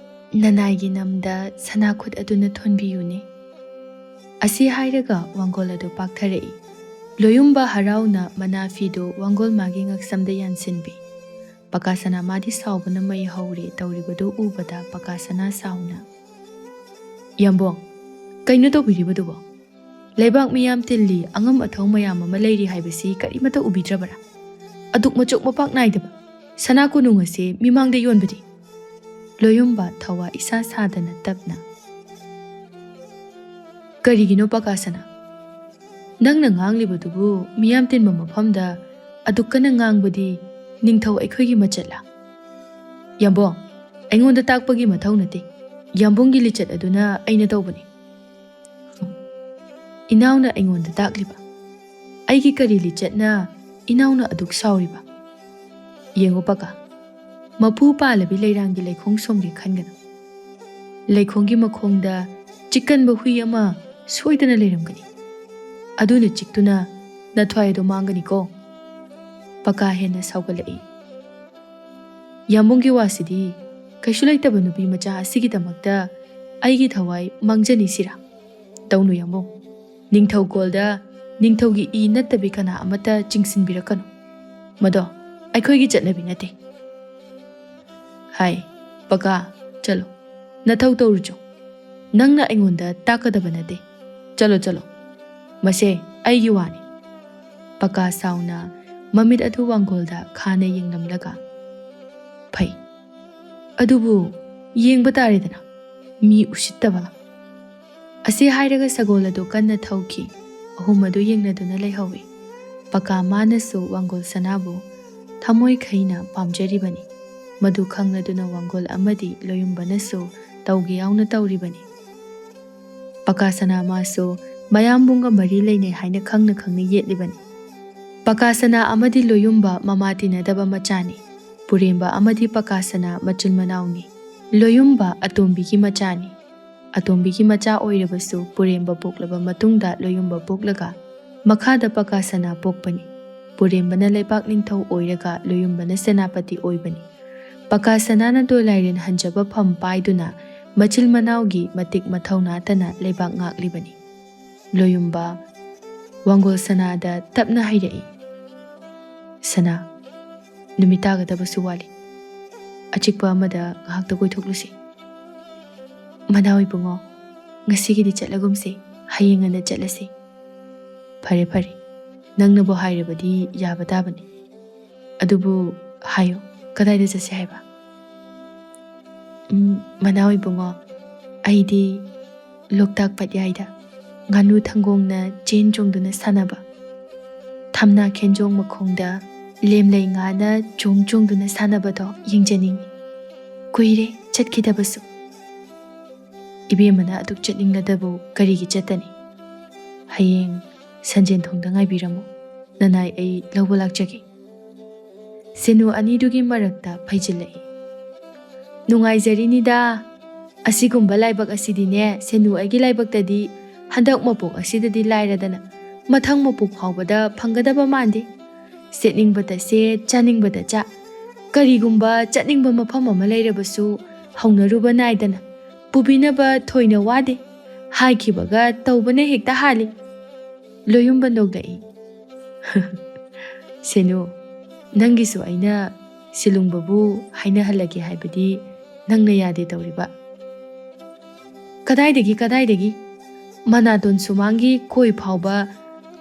ꯅꯅꯥꯏꯒꯤ ꯅꯝꯗ ꯁꯅꯥꯈꯨꯠ ꯑꯗꯨꯅ ꯊꯣꯟꯕꯤꯌꯨꯅꯦ꯫" ꯑꯁꯤ ꯍꯥꯏꯔꯒ ꯋꯥꯡꯒꯣꯜ ꯑꯗꯨ ꯄꯥꯛꯊꯔꯛꯏ꯫ ꯂꯣꯌꯨꯝꯕ ꯍꯔꯥꯎꯅ ꯃꯅꯥ ꯐꯤꯗꯨ ꯋꯥꯡꯒꯣꯜ ꯃꯥꯒꯤ ꯉꯛꯁꯝꯗ ꯌꯥꯟꯁꯤꯟꯕꯤ꯫ ꯄꯀꯥ ꯁꯅꯥ ꯃꯥꯗꯤ ꯁꯥꯎꯕꯅ ꯃꯩ ꯍꯧꯔꯦ ꯇꯧꯔꯤꯕꯗꯨ ꯎꯕꯗ ꯄꯀꯥ ꯁꯅꯥ ꯁꯥꯎꯅ, "ꯌꯥꯝꯕꯣꯡ, ꯀꯩꯅꯣ ꯇꯧꯕꯤꯔꯤꯕꯗꯨꯕꯣ? ꯂꯩꯕꯥꯛ ꯃꯤꯌꯥꯝ ꯇꯤꯜꯂꯤ, ꯑꯉꯝ ꯑꯊꯧ ꯃꯌꯥꯝ ꯑꯃ ꯂꯩꯔꯤ ꯍꯥꯏꯕꯁꯤ ꯀꯔꯤꯃꯠꯇ ꯎꯕꯤꯗ꯭ꯔꯕꯔꯥ? ꯑꯗꯨꯛ ꯃꯆꯣꯛ ꯃꯄꯥꯛ ꯅꯥꯏꯗꯕ ꯁꯅꯥ ꯀꯣꯅꯨꯡ ꯑꯁꯤ ꯃꯤꯃꯥꯡꯗ ꯌꯣꯟꯕꯗꯤ?" ꯂꯣꯌꯨꯝꯕ ꯊꯋꯥ ꯏꯁꯥ ꯁꯥꯗꯅ ꯇꯞꯅ, "ꯀꯔꯤꯒꯤꯅꯣ ꯄꯀꯥ ꯁꯅꯥ? ꯅꯪꯅ ꯉꯥꯡꯂꯤꯕꯗꯨꯕꯨ ꯃꯤꯌꯥꯝ ꯇꯤꯟꯕ ꯃꯐꯝꯗ ꯑꯗꯨꯛ ꯀꯟꯅ ꯉꯥꯡꯕꯗꯤ ꯅꯤꯡꯊꯧ ꯑꯩꯈꯣꯏꯒꯤ ꯃꯆꯠꯂꯥ?" "ꯌꯥꯝꯕꯣꯡ, ꯑꯩꯉꯣꯟꯗ ꯇꯥꯛꯄꯒꯤ ꯃꯊꯧ ꯅꯠꯇꯦ꯫ ꯌꯥꯝꯕꯨꯡꯒꯤ ꯂꯤꯆꯠ ꯑꯗꯨꯅ ꯑꯩꯅ ꯇꯧꯕꯅꯤ꯫" "ꯏꯅꯥꯎꯅ ꯑꯩꯉꯣꯟꯗ ꯇꯥꯛꯂꯤꯕ? ꯑꯩꯒꯤ ꯀꯔꯤ ꯂꯤꯆꯠꯅ ꯏꯅꯥꯎꯅ ꯑꯗꯨꯛ ꯁꯥꯎꯔꯤꯕ? ꯌꯦꯡꯉꯨ ꯄꯀꯥ, ꯃꯄꯨ ꯄꯥꯜꯂꯕꯤ ꯂꯩꯔꯥꯡꯒꯤ ꯂꯩꯈꯣꯡ ꯁꯣꯝꯒꯦ ꯈꯟꯒꯅꯨ꯫ ꯂꯩꯈꯣꯡꯒꯤ ꯃꯈꯣꯡꯗ ꯆꯤꯛꯀꯟꯕ ꯍꯨꯏ ꯑꯃ ꯁꯣꯏꯗꯅ ꯂꯩꯔꯝꯒꯅꯤ꯫ ꯑꯗꯨꯅ ꯆꯤꯛꯇꯨꯅ ꯅꯊ꯭ꯋꯥꯏ ꯑꯗꯨ ꯃꯥꯡꯒꯅꯤꯀꯣ꯫" ꯄꯀꯥ ꯍꯦꯟꯅ ꯁꯥꯎꯒꯠꯂꯛꯏ꯫ "ꯌꯥꯝꯕꯨꯡꯒꯤ ꯋꯥꯁꯤꯗꯤ ꯀꯩꯁꯨ ꯂꯩꯇꯕ ꯅꯨꯄꯤ ꯃꯆꯥ ꯑꯁꯤꯒꯤꯗꯃꯛꯇ ꯑꯩꯒꯤ ꯊꯋꯥꯏ ꯃꯥꯡꯖꯅꯤ ꯁꯤꯔꯥ? ꯇꯧꯅꯨ ꯌꯥꯝꯕꯨꯡ꯫ ꯅꯤꯡꯊꯧꯀꯣꯜꯗ ꯅꯤꯡꯊꯧꯒꯤ ꯏ ꯅꯠꯇꯕꯤ ꯀꯅꯥ ꯑꯃꯠꯇ ꯆꯤꯡꯁꯤꯟꯕꯤꯔꯛꯀꯅꯨ꯫ ꯃꯗꯣ ꯑꯩꯈꯣꯏꯒꯤ ꯆꯠꯅꯕꯤ ꯅꯠꯇꯦ꯫" "ꯍꯥꯏ, ꯄꯀꯥ, ꯆꯠꯂꯣ꯫ ꯅꯊꯧ ꯇꯧꯔꯨꯆꯣ꯫ ꯅꯪꯅ ꯑꯩꯉꯣꯟꯗ ꯇꯥꯛꯀꯗꯕ ꯅꯠꯇꯦ꯫ ꯆꯠꯂꯣ, ꯆꯠꯂꯣ꯫ ꯃꯁꯦ ꯑꯩꯒꯤ ꯋꯥꯅꯤ꯫" ꯄꯀꯥ ꯁꯥꯎꯅ ꯃꯃꯤꯠ ꯑꯗꯨ ꯋꯥꯡꯒꯣꯜꯗ ꯈꯥꯅ ꯌꯦꯡꯂꯝꯂꯒ, "ꯐꯩ, ꯑꯗꯨꯕꯨ ꯌꯦꯡꯕ ꯇꯥꯔꯦꯗꯅ, ꯃꯤ ꯎꯁꯤꯠꯇꯕ"꯫ ꯑꯁꯤ ꯍꯥꯏꯔꯒ ꯁꯒꯣꯜ ꯑꯗꯨ ꯀꯟꯅ ꯊꯧꯈꯤ꯫ ꯑꯍꯨꯝ ꯑꯗꯨ ꯌꯦꯡꯅꯗꯨꯅ ꯂꯩꯍꯧꯏ꯫ ꯄꯀꯥ ꯃꯥꯅꯁꯨ ꯋꯥꯡꯒꯣꯜ ꯁꯅꯥꯕꯨ ꯊꯃꯣꯏ ꯈꯩꯅ ꯄꯥꯝꯖꯔꯤꯕꯅꯤ꯫ ꯃꯗꯨ ꯈꯪꯂꯗꯨꯅ ꯋꯥꯡꯒꯣꯜ ꯑꯃꯗꯤ ꯂꯣꯌꯨꯝꯕꯅꯁꯨ ꯇꯧꯒꯦ ꯌꯥꯎꯅ ꯇꯧꯔꯤꯕꯅꯤ꯫ ꯄꯀꯥ ꯁꯅꯥ ꯃꯥꯁꯨ ꯃꯌꯥꯝꯕꯨꯡꯒ ꯃꯔꯤ ꯂꯩꯅꯩ ꯍꯥꯏꯅ ꯈꯪꯅ ꯈꯪꯅ ꯌꯦꯠꯂꯤꯕꯅꯤ꯫ ꯄꯀꯥ ꯁꯅꯥ ꯑꯃꯗꯤ ꯂꯣꯌꯨꯝꯕ ꯃꯃꯥ ꯇꯤꯟꯅꯗꯕ ꯃꯆꯥꯅꯤ꯫ ꯄꯨꯔꯦꯝꯕ ꯑꯃꯗꯤ ꯄꯀꯥ ꯁꯅꯥ ꯃꯆꯤꯟ ꯃꯅꯥꯎꯅꯤ꯫ ꯂꯣꯌꯨꯝꯕ ꯑꯇꯣꯝꯕꯤꯒꯤ ꯃꯆꯥꯅꯤ꯫ ꯑꯇꯣꯝꯕꯤꯒꯤ ꯃꯆꯥ ꯑꯣꯏꯔꯕꯁꯨ ꯄꯨꯔꯦꯝꯕ ꯄꯣꯛꯂꯕ ꯃꯇꯨꯡꯗ ꯂꯣꯌꯨꯝꯕ ꯄꯣꯛꯂꯒ ꯃꯈꯥꯗ ꯄꯀꯥ ꯁꯅꯥ ꯄꯣꯛꯄꯅꯤ꯫ ꯄꯨꯔꯦꯝꯕꯅ ꯂꯩꯕꯥꯛ ꯅꯤꯡꯊꯧ ꯑꯣꯏꯔꯒ ꯂꯣꯌꯨꯝꯕꯅ ꯁꯦꯅꯥꯄꯇꯤ ꯑꯣꯏꯕꯅꯤ꯫ ꯄꯀꯥ ꯁꯅꯥꯅ ꯗꯣꯂꯥꯏꯔꯦꯟ ꯍꯟꯖꯕ ꯐꯝ ꯄꯥꯏꯗꯨꯅ ꯃꯆꯤꯜ ꯃꯅꯥꯎꯒꯤ ꯃꯇꯤꯛ ꯃꯊꯧ ꯅꯥꯠꯇꯅ ꯂꯩꯕꯥꯛ ꯉꯥꯛꯂꯤꯕꯅꯤ꯫ ꯂꯣꯌꯨꯝꯕ ꯋꯥꯡꯒꯣꯜ ꯁꯅꯥꯗ ꯇꯞꯅ ꯍꯥꯏꯔꯛꯏ, "ꯁꯅꯥ, ꯅꯨꯃꯤꯠ ꯇꯥꯒꯗꯕꯁꯨ ꯋꯥꯠꯂꯤ꯫ ꯑꯆꯤꯛꯄ ꯑꯃꯗ ꯉꯥꯏꯍꯥꯛꯇ ꯀꯣꯏꯊꯣꯛꯂꯨꯁꯤ꯫" "ꯃꯅꯥꯎ ꯏꯕꯨꯡꯉꯣ, ꯉꯁꯤꯒꯤꯗꯤ ꯆꯠꯂꯒꯨꯝꯁꯤ, ꯍꯌꯦꯡ ꯉꯟꯅ ꯆꯠꯂꯁꯤ꯫" "ꯐꯔꯦ ꯐꯔꯦ, ꯅꯪꯅꯕꯨ ꯍꯥꯏꯔꯕꯗꯤ ꯌꯥꯕ ꯇꯥꯕꯅꯤ꯫ ꯑꯗꯨꯕꯨ ꯍꯥꯏꯌꯨ, ꯀꯗꯥꯏꯗ ꯆꯠꯁꯤ ꯍꯥꯏꯕ?" "ꯎꯝ, ꯃꯅꯥꯎ ꯏꯕꯨꯡꯉꯣ, ꯑꯩꯗꯤ ꯂꯣꯛꯇꯥꯛ ꯄꯠꯌꯥꯏꯗ ꯉꯥꯅꯨ ꯊꯪꯒꯣꯡꯅ ꯆꯦꯟ ꯆꯣꯡꯗꯨꯅ ꯁꯥꯟꯅꯕ, ꯊꯝꯅꯥ ꯈꯦꯟꯖꯣꯡ ꯃꯈꯣꯡꯗ ꯂꯦꯝꯂꯩ ꯉꯥꯅ ꯆꯣꯡ ꯆꯣꯡꯗꯨꯅ ꯁꯥꯟꯅꯕꯗꯣ ꯌꯦꯡꯖꯅꯤꯡꯏ꯫ ꯀꯨꯏꯔꯦ ꯆꯠꯈꯤꯗꯕꯁꯨ꯫" "ꯏꯕꯦꯝꯃꯅ ꯑꯗꯨꯛ ꯆꯠꯅꯤꯡꯂꯗꯕꯨ ꯀꯔꯤꯒꯤ ꯆꯠꯇꯅꯤ? ꯍꯌꯦꯡ ꯁꯟꯖꯦꯟ ꯊꯣꯡꯗ ꯉꯥꯏꯕꯤꯔꯝꯃꯨ, ꯅꯅꯥꯏ ꯑꯩ ꯂꯧꯕ ꯂꯥꯛꯆꯒꯦ꯫" ꯁꯦꯅꯨ ꯑꯅꯤꯗꯨꯒꯤ ꯃꯔꯛꯇ ꯐꯩꯖꯤꯜꯂꯛꯏ꯫ "ꯅꯨꯡꯉꯥꯏꯖꯔꯤꯅꯤꯗ꯫ ꯑꯁꯤꯒꯨꯝꯕ ꯂꯥꯏꯕꯛ ꯑꯁꯤꯗꯤꯅꯦ, ꯁꯦꯅꯨ ꯑꯩꯒꯤ ꯂꯥꯏꯕꯛꯇꯗꯤ ꯍꯟꯗꯛ ꯃꯄꯣꯛ ꯑꯁꯤꯗꯗꯤ ꯂꯥꯏꯔꯗꯅ ꯃꯊꯪ ꯃꯄꯣꯛ ꯐꯥꯎꯕꯗ ꯐꯪꯒꯗꯕ ꯃꯥꯟꯗꯦ꯫ ꯆꯠꯅꯤꯡꯕꯇ ꯆꯦ, ꯆꯥꯅꯤꯡꯕꯇ ꯆꯥ꯫ ꯀꯔꯤꯒꯨꯝꯕ ꯆꯠꯅꯤꯡꯕ ꯃꯐꯝ ꯑꯃ ꯂꯩꯔꯕꯁꯨ ꯍꯧꯅꯔꯨꯕ ꯅꯥꯏꯗꯅ ꯄꯨꯕꯤꯅꯕ ꯊꯣꯏꯅ ꯋꯥꯗꯦ꯫ ꯍꯥꯏꯈꯤꯕꯒ ꯇꯧꯕꯅ ꯍꯦꯛꯇ ꯍꯥꯜꯂꯤ꯫" ꯂꯣꯌꯨꯝꯕ ꯅꯣꯛꯂꯛꯏ꯫ "ꯁꯦꯅꯨ, ꯅꯪꯒꯤꯁꯨ ꯑꯩꯅ ꯁꯤꯂꯨꯡꯕꯕꯨ ꯍꯥꯏꯅꯍꯜꯂꯒꯦ ꯍꯥꯏꯕꯗꯤ ꯅꯪꯅ ꯌꯥꯗꯦ ꯇꯧꯔꯤꯕ꯫ ꯀꯗꯥꯏꯗꯒꯤ, ꯀꯗꯥꯏꯗꯒꯤ? ꯃꯅꯥꯇꯣꯟ ꯁꯨꯃꯥꯡꯒꯤ ꯀꯣꯏ ꯐꯥꯎꯕ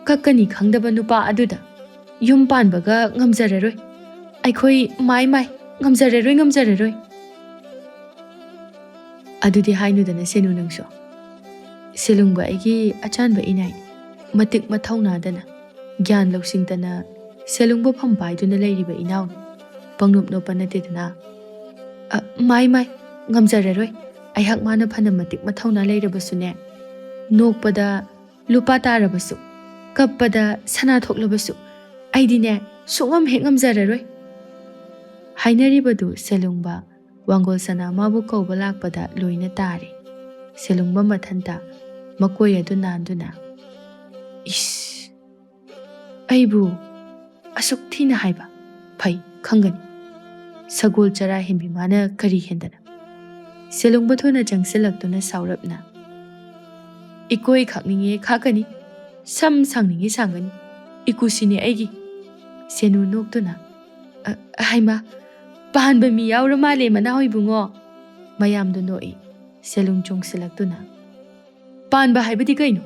ꯀꯛꯀꯅꯤ ꯈꯪꯗꯕ ꯅꯨꯄꯥ ꯑꯗꯨꯗ ꯌꯨꯝ ꯄꯥꯟꯕꯒ ꯉꯝꯖꯔꯔꯣꯏ꯫ ꯑꯩꯈꯣꯏ ꯃꯥꯏ ꯃꯥꯏ, ꯉꯝꯖꯔꯔꯣꯏ, ꯉꯝꯖꯔꯔꯣꯏ꯫ ꯑꯗꯨꯗꯤ ꯍꯥꯏꯅꯨꯗꯅ ꯁꯦꯅꯨ ꯅꯪꯁꯨ꯫ ꯁꯦꯂꯨꯡꯕ ꯑꯩꯒꯤ ꯑꯆꯥꯟꯕ ꯏꯅꯥꯏꯅꯤ꯫ ꯃꯇꯤꯛ ꯃꯊꯧꯅꯥꯗꯅ, ꯒ꯭ꯌꯥꯟ ꯂꯧꯁꯤꯡꯗꯅ ꯁꯦꯂꯨꯡꯕ ꯐꯝ ꯄꯥꯏꯗꯨꯅ ꯂꯩꯔꯤꯕ ꯏꯅꯥꯎꯅꯤ꯫ ꯄꯪꯅꯣꯞ ꯅꯣꯞꯄ ꯅꯠꯇꯦꯗꯅ꯫ ꯑ, ꯃꯥꯏ ꯃꯥꯏ, ꯉꯝꯖꯔꯔꯣꯏ꯫ ꯑꯩꯍꯥꯛ ꯃꯥꯅ ꯐꯅ ꯃꯇꯤꯛ ꯃꯊꯧꯅꯥ ꯂꯩꯔꯕꯁꯨꯅꯦ, ꯅꯣꯛꯄꯗ ꯂꯨꯄꯥ ꯇꯥꯔꯕꯁꯨ, ꯀꯞꯄꯗ ꯁꯅꯥ ꯊꯣꯛꯂꯕꯁꯨ, ꯑꯩꯗꯤꯅꯦ, ꯁꯨꯡꯉꯝ ꯍꯦꯛ ꯉꯝꯖꯔꯔꯣꯏ꯫ ꯍꯥꯏꯅꯔꯤꯕꯗꯨ ꯁꯦꯂꯨꯡꯕ ꯋꯥꯡꯒꯣꯜ ꯁꯅꯥ ꯃꯥꯕꯨ ꯀꯧꯕ ꯂꯥꯛꯄꯗ ꯂꯣꯏꯅ ꯇꯥꯔꯦ꯫ ꯁꯦꯂꯨꯡꯕ ꯃꯊꯟꯇ ꯃꯀꯣꯏ ꯑꯗꯨ ꯅꯥꯟꯗꯨꯅ, "ꯏꯁ, ꯑꯩꯕꯨ ꯑꯁꯨꯛ ꯊꯤꯅ ꯍꯥꯏꯕ? ꯐꯩ, ꯈꯪꯒꯅꯤ꯫ ꯁꯒꯣꯜ ꯆꯔꯥ ꯍꯦꯟꯕꯤ ꯃꯥꯅ ꯀꯔꯤ ꯍꯦꯟꯗꯅ?" ꯁꯦꯂꯨꯡꯕ ꯊꯨꯅ ꯆꯪꯁꯤꯜꯂꯛꯇꯨꯅ ꯁꯥꯎꯔꯞꯅ, "ꯏꯀꯣꯏ ꯈꯥꯛꯅꯤꯡꯉꯦ ꯈꯥꯛꯀꯅꯤ, ꯁꯝ ꯁꯥꯡꯅꯤꯡꯉꯦ ꯁꯥꯡꯒꯅꯤ, ꯏꯀꯨꯁꯤꯅꯦ ꯑꯩꯒꯤ꯫" ꯁꯦꯅꯨ ꯅꯣꯛꯇꯨꯅ, "ꯑ, ꯍꯩꯃꯥ, ꯄꯥꯟꯕ ꯃꯤ ꯌꯥꯎꯔ ꯃꯥꯜꯂꯦ ꯃꯅꯥꯎ ꯏꯕꯨꯡꯉꯣ꯫" ꯃꯌꯥꯝꯗꯨ ꯅꯣꯛꯏ꯫ ꯁꯦꯂꯨꯡ ꯆꯣꯡꯁꯤꯜꯂꯛꯇꯨꯅ, "ꯄꯥꯟꯕ ꯍꯥꯏꯕꯗꯤ ꯀꯩꯅꯣ?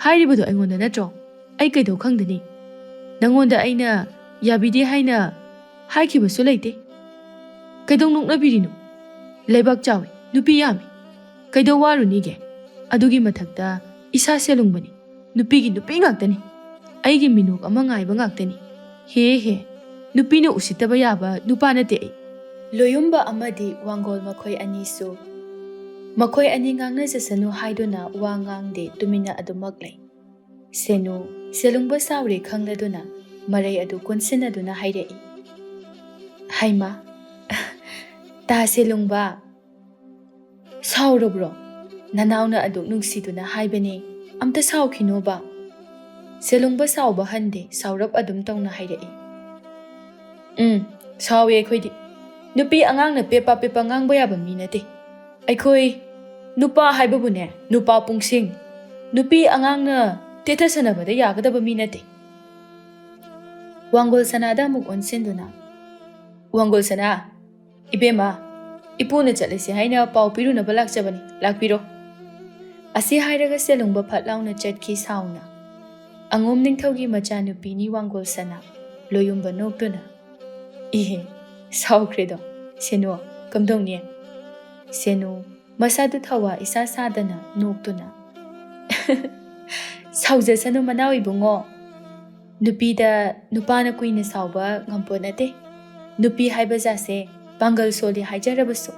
ꯍꯥꯏꯔꯤꯕꯗꯣ ꯑꯩꯉꯣꯟꯗ ꯅꯠꯇ꯭ꯔꯣ? ꯑꯩ ꯀꯩꯗꯧ ꯈꯪꯗꯅꯤ? ꯅꯪꯉꯣꯟꯗ ꯑꯩꯅ ꯌꯥꯕꯤꯗꯦ ꯍꯥꯏꯅ ꯍꯥꯏꯈꯤꯕꯁꯨ ꯂꯩꯇꯦ꯫ ꯀꯩꯗꯧ ꯅꯣꯛꯅꯕꯤꯔꯤꯅꯣ? ꯂꯩꯕꯥꯛ ꯆꯥꯎꯏ, ꯅꯨꯄꯤ ꯌꯥꯝꯃꯤ꯫ ꯀꯩꯗꯧ ꯋꯥꯔꯨꯅꯤꯒꯦ? ꯑꯗꯨꯒꯤ ꯃꯊꯛꯇ ꯏꯁꯥ ꯁꯦꯂꯨꯡꯕꯅꯤ꯫ ꯅꯨꯄꯤꯒꯤ ꯅꯨꯄꯤ ꯉꯥꯛꯇꯅꯤ꯫ ꯑꯩꯒꯤ ꯃꯤꯅꯣꯛ ꯑꯃ ꯉꯥꯏꯕ ꯉꯥꯛꯇꯅꯤ꯫ ꯍꯦ ꯍꯦ, ꯅꯨꯄꯤꯅ ꯎꯁꯤꯠꯇꯕ ꯌꯥꯕ ꯅꯨꯄꯥ ꯅꯠꯇꯦ ꯑꯩ꯫" ꯂꯣꯌꯨꯝꯕ ꯑꯃꯗꯤ ꯋꯥꯡꯒꯣꯜ ꯃꯈꯣꯏ ꯑꯅꯤꯁꯨ ꯃꯈꯣꯏ ꯑꯅꯤ ꯉꯥꯡꯅꯖꯁꯅꯨ ꯍꯥꯏꯗꯨꯅ ꯋꯥ ꯉꯥꯡꯗꯦ, ꯇꯨꯃꯤꯟꯅ ꯑꯗꯨꯃꯛ ꯂꯩ꯫ ꯁꯦꯅꯨ, ꯁꯦꯂꯨꯡꯕ ꯁꯥꯎꯔꯦ ꯈꯪꯂꯗꯨꯅ ꯃꯔꯩ ꯑꯗꯨ ꯀꯣꯟꯁꯤꯟꯅꯗꯨꯅ ꯍꯥꯏꯔꯛꯏ, "ꯍꯩꯃꯥ, ꯇꯥ ꯁꯦꯂꯨꯡꯕ, ꯁꯥꯎꯔꯕ꯭ꯔꯣ? ꯅꯅꯥꯎꯅ ꯑꯗꯨꯛ ꯅꯨꯡꯁꯤꯗꯨꯅ ꯍꯥꯏꯕꯅꯦ, ꯑꯝꯇ ꯁꯥꯎꯈꯤꯅꯣꯕ꯫" ꯁꯦꯂꯨꯡꯕ ꯁꯥꯎꯕ ꯍꯟꯗꯦ, ꯁꯥꯎꯔꯞ ꯑꯗꯨꯝ ꯇꯧꯅ ꯍꯥꯏꯔꯛꯏ, "ꯎꯝ, ꯁꯥꯎꯋꯦ ꯑꯩꯈꯣꯏꯗꯤ꯫ ꯅꯨꯄꯤ ꯑꯉꯥꯡꯅ ꯄꯦꯄꯥ ꯄꯦꯄꯥ ꯉꯥꯡꯕ ꯌꯥꯕ ꯃꯤ ꯅꯠꯇꯦ꯫ ꯑꯩꯈꯣꯏ ꯅꯨꯄꯥ ꯍꯥꯏꯕꯕꯨꯅꯦ, ꯅꯨꯄꯥ ꯄꯨꯡꯁꯤꯡ꯫ ꯅꯨꯄꯤ ꯑꯉꯥꯡꯅ ꯇꯦꯊꯁꯅꯕꯗ ꯌꯥꯒꯗꯕ ꯃꯤ ꯅꯠꯇꯦ꯫" ꯋꯥꯡꯒꯣꯜ ꯁꯅꯥꯗ ꯑꯃꯨꯛ ꯑꯣꯟꯁꯤꯟꯗꯨꯅ, "ꯋꯥꯡꯒꯣꯜ ꯁꯅꯥ, ꯏꯕꯦꯝꯃ, ꯏꯄꯨꯅ ꯆꯠꯂꯁꯤ ꯍꯥꯏꯅ ꯄꯥꯎ ꯄꯤꯔꯨꯅꯕ ꯂꯥꯛꯆꯕꯅꯤ, ꯂꯥꯛꯄꯤꯔꯣ꯫" ꯑꯁꯤ ꯍꯥꯏꯔꯒ ꯁꯦꯂꯨꯡꯕ ꯐꯠ ꯂꯥꯎꯅ ꯆꯠꯈꯤ ꯁꯥꯎꯅ꯫ ꯑꯉꯣꯝ ꯅꯤꯡꯊꯧꯒꯤ ꯃꯆꯥꯅꯨꯄꯤꯅꯤ ꯋꯥꯡꯒꯣꯜ ꯁꯅꯥ꯫ ꯂꯣꯌꯨꯝꯕ ꯅꯣꯛꯇꯨꯅ, "ꯏꯍꯦ, ꯁꯥꯎꯈ꯭ꯔꯦꯗꯣ꯫ ꯁꯦꯅꯨ, ꯀꯝꯗꯧꯅꯤ?" ꯁꯦꯅꯨ, ꯃꯁꯥꯗꯨ ꯊꯋꯥ ꯏꯁꯥ ꯁꯥꯗꯅ ꯅꯣꯛꯇꯨꯅ, "ꯁꯥꯎꯖꯁꯅꯨ ꯃꯅꯥꯎ ꯏꯕꯨꯡꯉꯣ꯫ ꯅꯨꯄꯤꯗ ꯅꯨꯄꯥꯅ ꯀꯨꯏꯅ ꯁꯥꯎꯕ ꯉꯝꯄꯣꯠ ꯅꯠꯇꯦ꯫ ꯅꯨꯄꯤ ꯍꯥꯏꯕ ꯖꯥꯠꯁꯦ ꯄꯥꯡꯒꯜ ꯁꯣꯜꯂꯤ ꯍꯥꯏꯖꯔꯕꯁꯨ,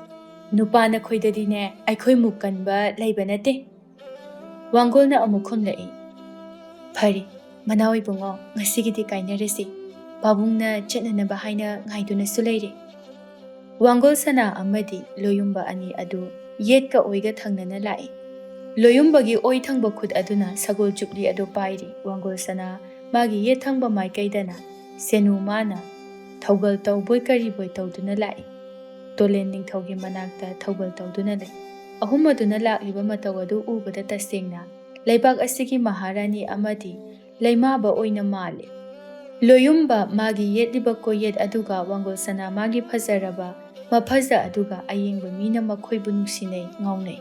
ꯅꯨꯄꯥ ꯅꯈꯣꯏꯗꯗꯤꯅꯦ ꯑꯩꯈꯣꯏꯃꯨꯛ ꯀꯟꯕ ꯂꯩꯕ ꯅꯠꯇꯦ꯫" ꯋꯥꯡꯒꯣꯜꯅ ꯑꯃꯨꯛ ꯈꯨꯝꯂꯛꯏ, "ꯐꯔꯦ, ꯃꯅꯥꯎ ꯏꯕꯨꯡꯉꯣ, ꯉꯁꯤꯒꯤꯗꯤ ꯀꯥꯏꯅꯔꯁꯤ꯫ ꯄꯥꯕꯨꯡꯅ ꯆꯠꯅꯅꯕ ꯍꯥꯏꯅ ꯉꯥꯏꯗꯨꯅꯁꯨ ꯂꯩꯔꯦ꯫" ꯋꯥꯡꯒꯣꯜ ꯁꯅꯥ ꯑꯃꯗꯤ ꯂꯣꯌꯨꯝꯕ ꯑꯅꯤ ꯑꯗꯨ ꯌꯦꯠꯀ ꯑꯣꯏꯒ ꯊꯪꯅꯅ ꯂꯥꯛꯏ꯫ ꯂꯣꯌꯨꯝꯕꯒꯤ ꯑꯣꯏ ꯊꯪꯕ ꯈꯨꯠ ꯑꯗꯨꯅ ꯁꯒꯣꯜ ꯆꯨꯞꯂꯤ ꯑꯗꯨ ꯄꯥꯏꯔꯤ꯫ ꯋꯥꯡꯒꯣꯜ ꯁꯅꯥ ꯃꯥꯒꯤ ꯌꯦꯠ ꯊꯪꯕ ꯃꯥꯏꯀꯩꯗꯅ ꯁꯦꯅꯨ ꯃꯥꯅ ꯊꯧꯒꯜ ꯇꯧꯕꯣꯏ ꯀꯔꯤꯕꯣꯏ ꯇꯧꯗꯨꯅ ꯂꯥꯛꯏ꯫ ꯇꯣꯂꯦꯟ ꯅꯤꯡꯊꯧꯒꯤ ꯃꯅꯥꯛꯇ ꯊꯧꯒꯜ ꯇꯧꯗꯨꯅ ꯂꯩ꯫ ꯑꯍꯨꯝ ꯑꯗꯨꯅ ꯂꯥꯛꯂꯤꯕ ꯃꯇꯧ ꯑꯗꯨ ꯎꯕꯗ ꯇꯁꯦꯡꯅ ꯂꯩꯕꯥꯛ ꯑꯁꯤꯒꯤ ꯃꯍꯥꯔꯥꯅꯤ ꯑꯃꯗꯤ ꯂꯩꯃꯥꯕ ꯑꯣꯏꯅ ꯃꯥꯜꯂꯤ꯫ ꯂꯣꯌꯨꯝꯕ ꯃꯥꯒꯤ ꯌꯦꯠꯂꯤꯕ ꯀꯣꯌꯦꯠ ꯑꯗꯨꯒ ꯋꯥꯡꯒꯣꯜ ꯁꯅꯥ ꯃꯥꯒꯤ ꯐꯖꯔꯕ ꯃꯐꯖ ꯑꯗꯨꯒ ꯑꯌꯦꯡꯕ ꯃꯤꯅ ꯃꯈꯣꯏꯕꯨ ꯅꯨꯡꯁꯤꯅꯩ, ꯉꯥꯎꯅꯩ꯫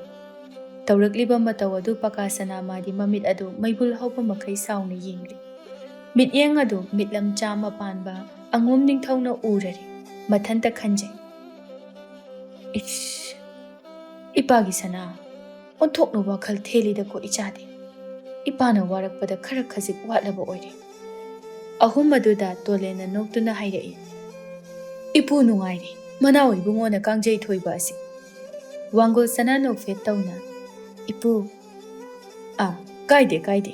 ꯇꯧꯔꯛꯂꯤꯕ ꯃꯇꯧ ꯑꯗꯨ ꯄꯀꯥ ꯁꯅꯥ ꯃꯥꯗꯤ ꯃꯃꯤꯠ ꯑꯗꯨ ꯃꯩꯕꯨꯜ ꯍꯧꯕ ꯃꯈꯩ ꯁꯥꯎꯅ ꯌꯦꯡꯂꯤ꯫ ꯃꯤꯠꯌꯦꯡ ꯑꯗꯨ ꯃꯤꯠꯂꯝ ꯆꯥꯝꯃ ꯄꯥꯟꯕ ꯑꯉꯣꯝ ꯅꯤꯡꯊꯧꯅ ꯎꯔꯔꯦ꯫ ꯃꯊꯟꯇ ꯈꯟꯖꯩ, "ꯏꯁ, ꯏꯄꯥꯒꯤ ꯁꯅꯥ, ꯑꯣꯟꯊꯣꯛꯅ ꯋꯥꯈꯜ ꯊꯦꯜꯂꯤꯗꯀꯣ ꯏꯆꯥꯗꯤ꯫ ꯏꯄꯥꯅ ꯋꯥꯔꯛꯄꯗ ꯈꯔ ꯈꯖꯤꯛ ꯋꯥꯠꯂꯕ ꯑꯣꯏꯔꯦ꯫" ꯑꯍꯨꯝ ꯑꯗꯨꯗ ꯇꯣꯂꯦꯟꯅ ꯅꯣꯛꯇꯨꯅ ꯍꯥꯏꯔꯛꯏ, "ꯏꯄꯨ ꯅꯨꯡꯉꯥꯏꯔꯦ, ꯃꯅꯥꯎ ꯏꯕꯨꯡꯉꯣꯅ ꯀꯥꯡꯖꯩ ꯊꯣꯏꯕ ꯑꯁꯤ꯫" ꯋꯥꯡꯒꯣꯜ ꯁꯅꯥ ꯅꯣꯛꯐꯦꯠ ꯇꯧꯅ, "ꯏꯄꯨ, ꯑꯥ, ꯀꯥꯏꯗꯦ, ꯀꯥꯏꯗꯦ꯫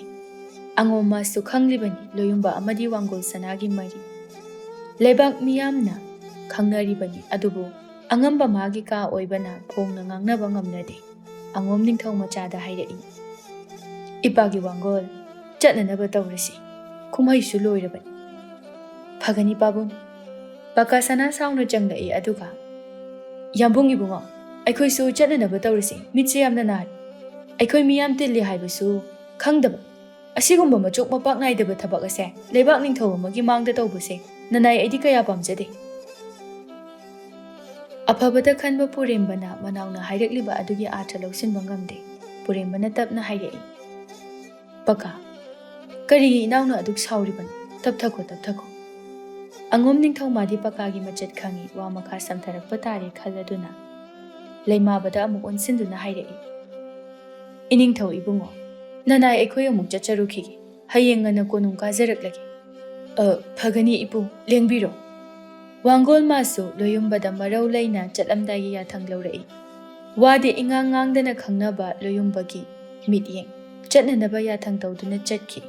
ꯑꯉꯣꯝ ꯃꯥꯁꯨ ꯈꯪꯂꯤꯕꯅꯤ ꯂꯣꯌꯨꯝꯕ ꯑꯃꯗꯤ ꯋꯥꯡꯒꯣꯜ ꯁꯅꯥꯒꯤ ꯃꯔꯤ꯫ ꯂꯩꯕꯥꯛ ꯃꯤꯌꯥꯝꯅ ꯈꯪꯅꯔꯤꯕꯅꯤ, ꯑꯗꯨꯕꯨ ꯑꯉꯝꯕ ꯃꯥꯒꯤ ꯀꯥ ꯑꯣꯏꯕꯅ ꯐꯣꯡꯅ ꯉꯥꯡꯅꯕ ꯉꯝꯅꯗꯦ꯫" ꯑꯉꯣꯝ ꯅꯤꯡꯊꯧ ꯃꯆꯥꯗ ꯍꯥꯏꯔꯛꯏ, "ꯏꯄꯥꯒꯤ ꯋꯥꯡꯒꯣꯜ, ꯆꯠꯅꯅꯕ ꯇꯧꯔꯁꯤ꯫ ꯀꯨꯝꯍꯩꯁꯨ ꯂꯣꯏꯔꯕꯅꯤ꯫" "ꯐꯒꯅꯤ ꯄꯥꯕꯨꯡ꯫" ꯄꯀꯥ ꯁꯅꯥ ꯁꯥꯎꯅ ꯆꯪꯂꯛꯏ, ꯑꯗꯨꯒ, "ꯌꯥꯝꯕꯨꯡ ꯏꯕꯨꯡꯉꯣ, ꯑꯩꯈꯣꯏꯁꯨ ꯆꯠꯅꯅꯕ ꯇꯧꯔꯁꯤ꯫ ꯃꯤꯠꯁꯦ ꯌꯥꯝꯅ ꯅꯥꯔꯦ꯫ ꯑꯩꯈꯣꯏ ꯃꯤꯌꯥꯝ ꯇꯤꯜꯂꯤ ꯍꯥꯏꯕꯁꯨ ꯈꯪꯗꯕ꯫ ꯑꯁꯤꯒꯨꯝꯕ ꯃꯆꯣꯛ ꯃꯄꯥꯛ ꯅꯥꯏꯗꯕ ꯊꯕꯛ ꯑꯁꯦ ꯂꯩꯕꯥꯛ ꯅꯤꯡꯊꯧ ꯑꯃꯒꯤ ꯃꯥꯡꯗ ꯇꯧꯕꯁꯦ ꯅꯅꯥꯏ ꯑꯩꯗꯤ ꯀꯌꯥ ꯄꯥꯝꯖꯗꯦ꯫" ꯑꯐꯕꯇ ꯈꯟꯕ ꯄꯨꯔꯦꯝꯕꯅ ꯃꯅꯥꯎꯅ ꯍꯥꯏꯔꯛꯂꯤꯕ ꯑꯗꯨꯒꯤ ꯑꯥꯔꯊ ꯂꯧꯁꯤꯟꯕ ꯉꯝꯗꯦ꯫ ꯄꯨꯔꯦꯝꯕꯅ ꯇꯞꯅ ꯍꯥꯏꯔꯛꯏ, "ꯄꯀꯥ, "ꯀꯔꯤꯒꯤ ꯏꯅꯥꯎꯅ ꯑꯗꯨꯛ ꯁꯥꯎꯔꯤꯕꯅꯣ? ꯇꯞꯊꯈꯣ, ꯇꯞꯊꯈꯣ꯫" ꯑꯉꯣꯝ ꯅꯤꯡꯊꯧ ꯃꯥꯗꯤ ꯄꯀꯥꯒꯤ ꯃꯆꯠ ꯈꯪꯏ, ꯋꯥ ꯃꯈꯥ ꯁꯝꯊꯔꯛꯄ ꯇꯥꯔꯦ ꯈꯜꯂꯗꯨꯅ ꯂꯩꯃꯥꯕꯗ ꯑꯃꯨꯛ ꯑꯣꯟꯁꯤꯟꯗꯨꯅ ꯍꯥꯏꯔꯛꯏ, "ꯏꯅꯤꯡꯊꯧ ꯏꯕꯨꯡꯉꯣ, ꯅꯅꯥꯏ ꯑꯩꯈꯣꯏ ꯑꯃꯨꯛ ꯆꯠꯆꯔꯨꯈꯤꯒꯦ꯫ ꯍꯌꯦꯡ ꯉꯟꯅ ꯀꯣꯅꯨꯡ ꯀꯥꯖꯔꯛꯂꯒꯦ꯫" "ꯑ, ꯐꯒꯅꯤ ꯏꯄꯨ, ꯂꯦꯡꯕꯤꯔꯣ꯫" ꯋꯥꯡꯒꯣꯜ ꯃꯥꯁꯨ ꯂꯣꯌꯨꯝꯕꯗ ꯃꯔꯧ ꯂꯩꯅ ꯆꯠꯂꯝꯗꯥꯏꯒꯤ ꯌꯥꯊꯪ ꯂꯧꯔꯛꯏ꯫ ꯋꯥꯗꯤ ꯏꯉꯥꯡ ꯉꯥꯡꯗꯅ ꯈꯪꯅꯕ ꯂꯣꯌꯨꯝꯕꯒꯤ ꯃꯤꯠꯌꯦꯡ ꯆꯠꯅꯅꯕ ꯌꯥꯊꯪ ꯇꯧꯗꯨꯅ ꯆꯠꯈꯤ꯫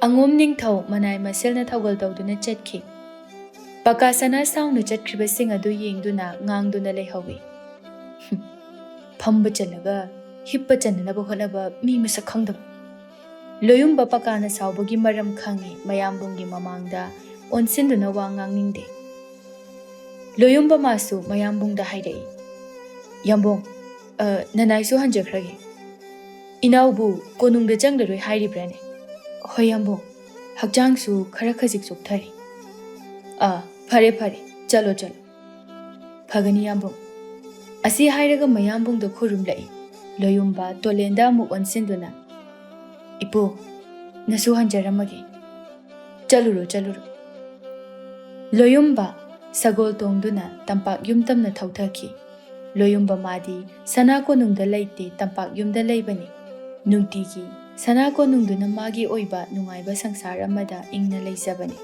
ꯑꯉꯣꯝ ꯅꯤꯡꯊꯧ ꯃꯅꯥꯏ ꯃꯁꯦꯜꯅ ꯊꯧꯒꯜ ꯇꯧꯗꯨꯅ ꯆꯠꯈꯤ꯫ ꯄꯀꯥ ꯁꯅꯥ ꯁꯥꯎꯅ ꯆꯠꯈ꯭ꯔꯤꯕꯁꯤꯡ ꯑꯗꯨ ꯌꯦꯡꯗꯨꯅ ꯉꯥꯡꯗꯨꯅ ꯂꯩꯍꯧꯏ꯫ "ꯍꯨꯝ, ꯐꯝꯕ ꯆꯜꯂꯒ ꯍꯤꯞꯄ ꯆꯟꯅꯅꯕ ꯍꯣꯠꯅꯕ ꯃꯤ ꯃꯁꯛ ꯈꯪꯗꯕ꯫" ꯂꯣꯌꯨꯝꯕ ꯄꯀꯥꯅ ꯁꯥꯎꯕꯒꯤ ꯃꯔꯝ ꯈꯪꯏ, ꯃꯌꯥꯝꯕꯨꯡꯒꯤ ꯃꯃꯥꯡꯗ ꯑꯣꯟꯁꯤꯟꯗꯨꯅ ꯋꯥ ꯉꯥꯡꯅꯤꯡꯗꯦ꯫ ꯂꯣꯌꯨꯝꯕ ꯃꯥꯁꯨ ꯃꯌꯥꯝꯕꯨꯡꯗ ꯍꯥꯏꯔꯛꯏ, "ꯌꯥꯝꯕꯨꯡ, ꯑ, ꯅꯅꯥꯏꯁꯨ ꯍꯟꯖꯈ꯭ꯔꯒꯦ꯫ ꯏꯅꯥꯎꯕꯨ ꯀꯣꯅꯨꯡꯗ ꯆꯪꯂꯔꯣꯏ ꯍꯥꯏꯔꯤꯕ꯭ꯔꯥꯅꯦ?" "ꯍꯣꯏ ꯌꯥꯝꯕꯨꯡ, ꯍꯛꯆꯥꯡꯁꯨ ꯈꯔ ꯈꯖꯤꯛ ꯆꯣꯛꯊꯔꯤ꯫" "ꯑ, ꯐꯔꯦ ꯐꯔꯦ, ꯆꯠꯂꯣ ꯆꯠꯂꯣ꯫" "ꯐꯒꯅꯤ ꯌꯥꯝꯕꯨꯡ꯫" ꯑꯁꯤ ꯍꯥꯏꯔꯒ ꯃꯌꯥꯝꯕꯨꯡꯗ ꯈꯨꯔꯨꯝꯂꯛꯏ꯫ ꯂꯣꯌꯨꯝꯕ ꯇꯣꯂꯦꯟꯗ ꯑꯃꯨꯛ ꯑꯣꯟꯁꯤꯟꯗꯨꯅ, "ꯏꯄꯨ, ꯅꯁꯨ ꯍꯟꯖꯔꯝꯃꯒꯦ꯫ ꯆꯠꯂꯨꯔꯣ, ꯆꯠꯂꯨꯔꯣ꯫" ꯂꯣꯌꯨꯝꯕ ꯁꯒꯣꯜ ꯇꯣꯡꯗꯨꯅ ꯇꯝꯄꯥꯛ ꯌꯨꯝ ꯇꯝꯅ ꯊꯧꯊꯈꯤ꯫ ꯂꯣꯌꯨꯝꯕ ꯃꯥꯗꯤ ꯁꯅꯥ ꯀꯣꯅꯨꯡꯗ ꯂꯩꯇꯦ, ꯇꯝꯄꯥꯛ ꯌꯨꯝꯗ ꯂꯩꯕꯅꯤ꯫ ꯅꯨꯡꯇꯤꯒꯤ ꯁꯅꯥ ꯀꯣꯅꯨꯡꯗꯨꯅ ꯃꯥꯒꯤ ꯑꯣꯏꯕ ꯅꯨꯡꯉꯥꯏꯕ ꯁꯪꯁꯥꯔ ꯑꯃꯗ ꯏꯪꯅ ꯂꯩꯖꯕꯅꯤ꯫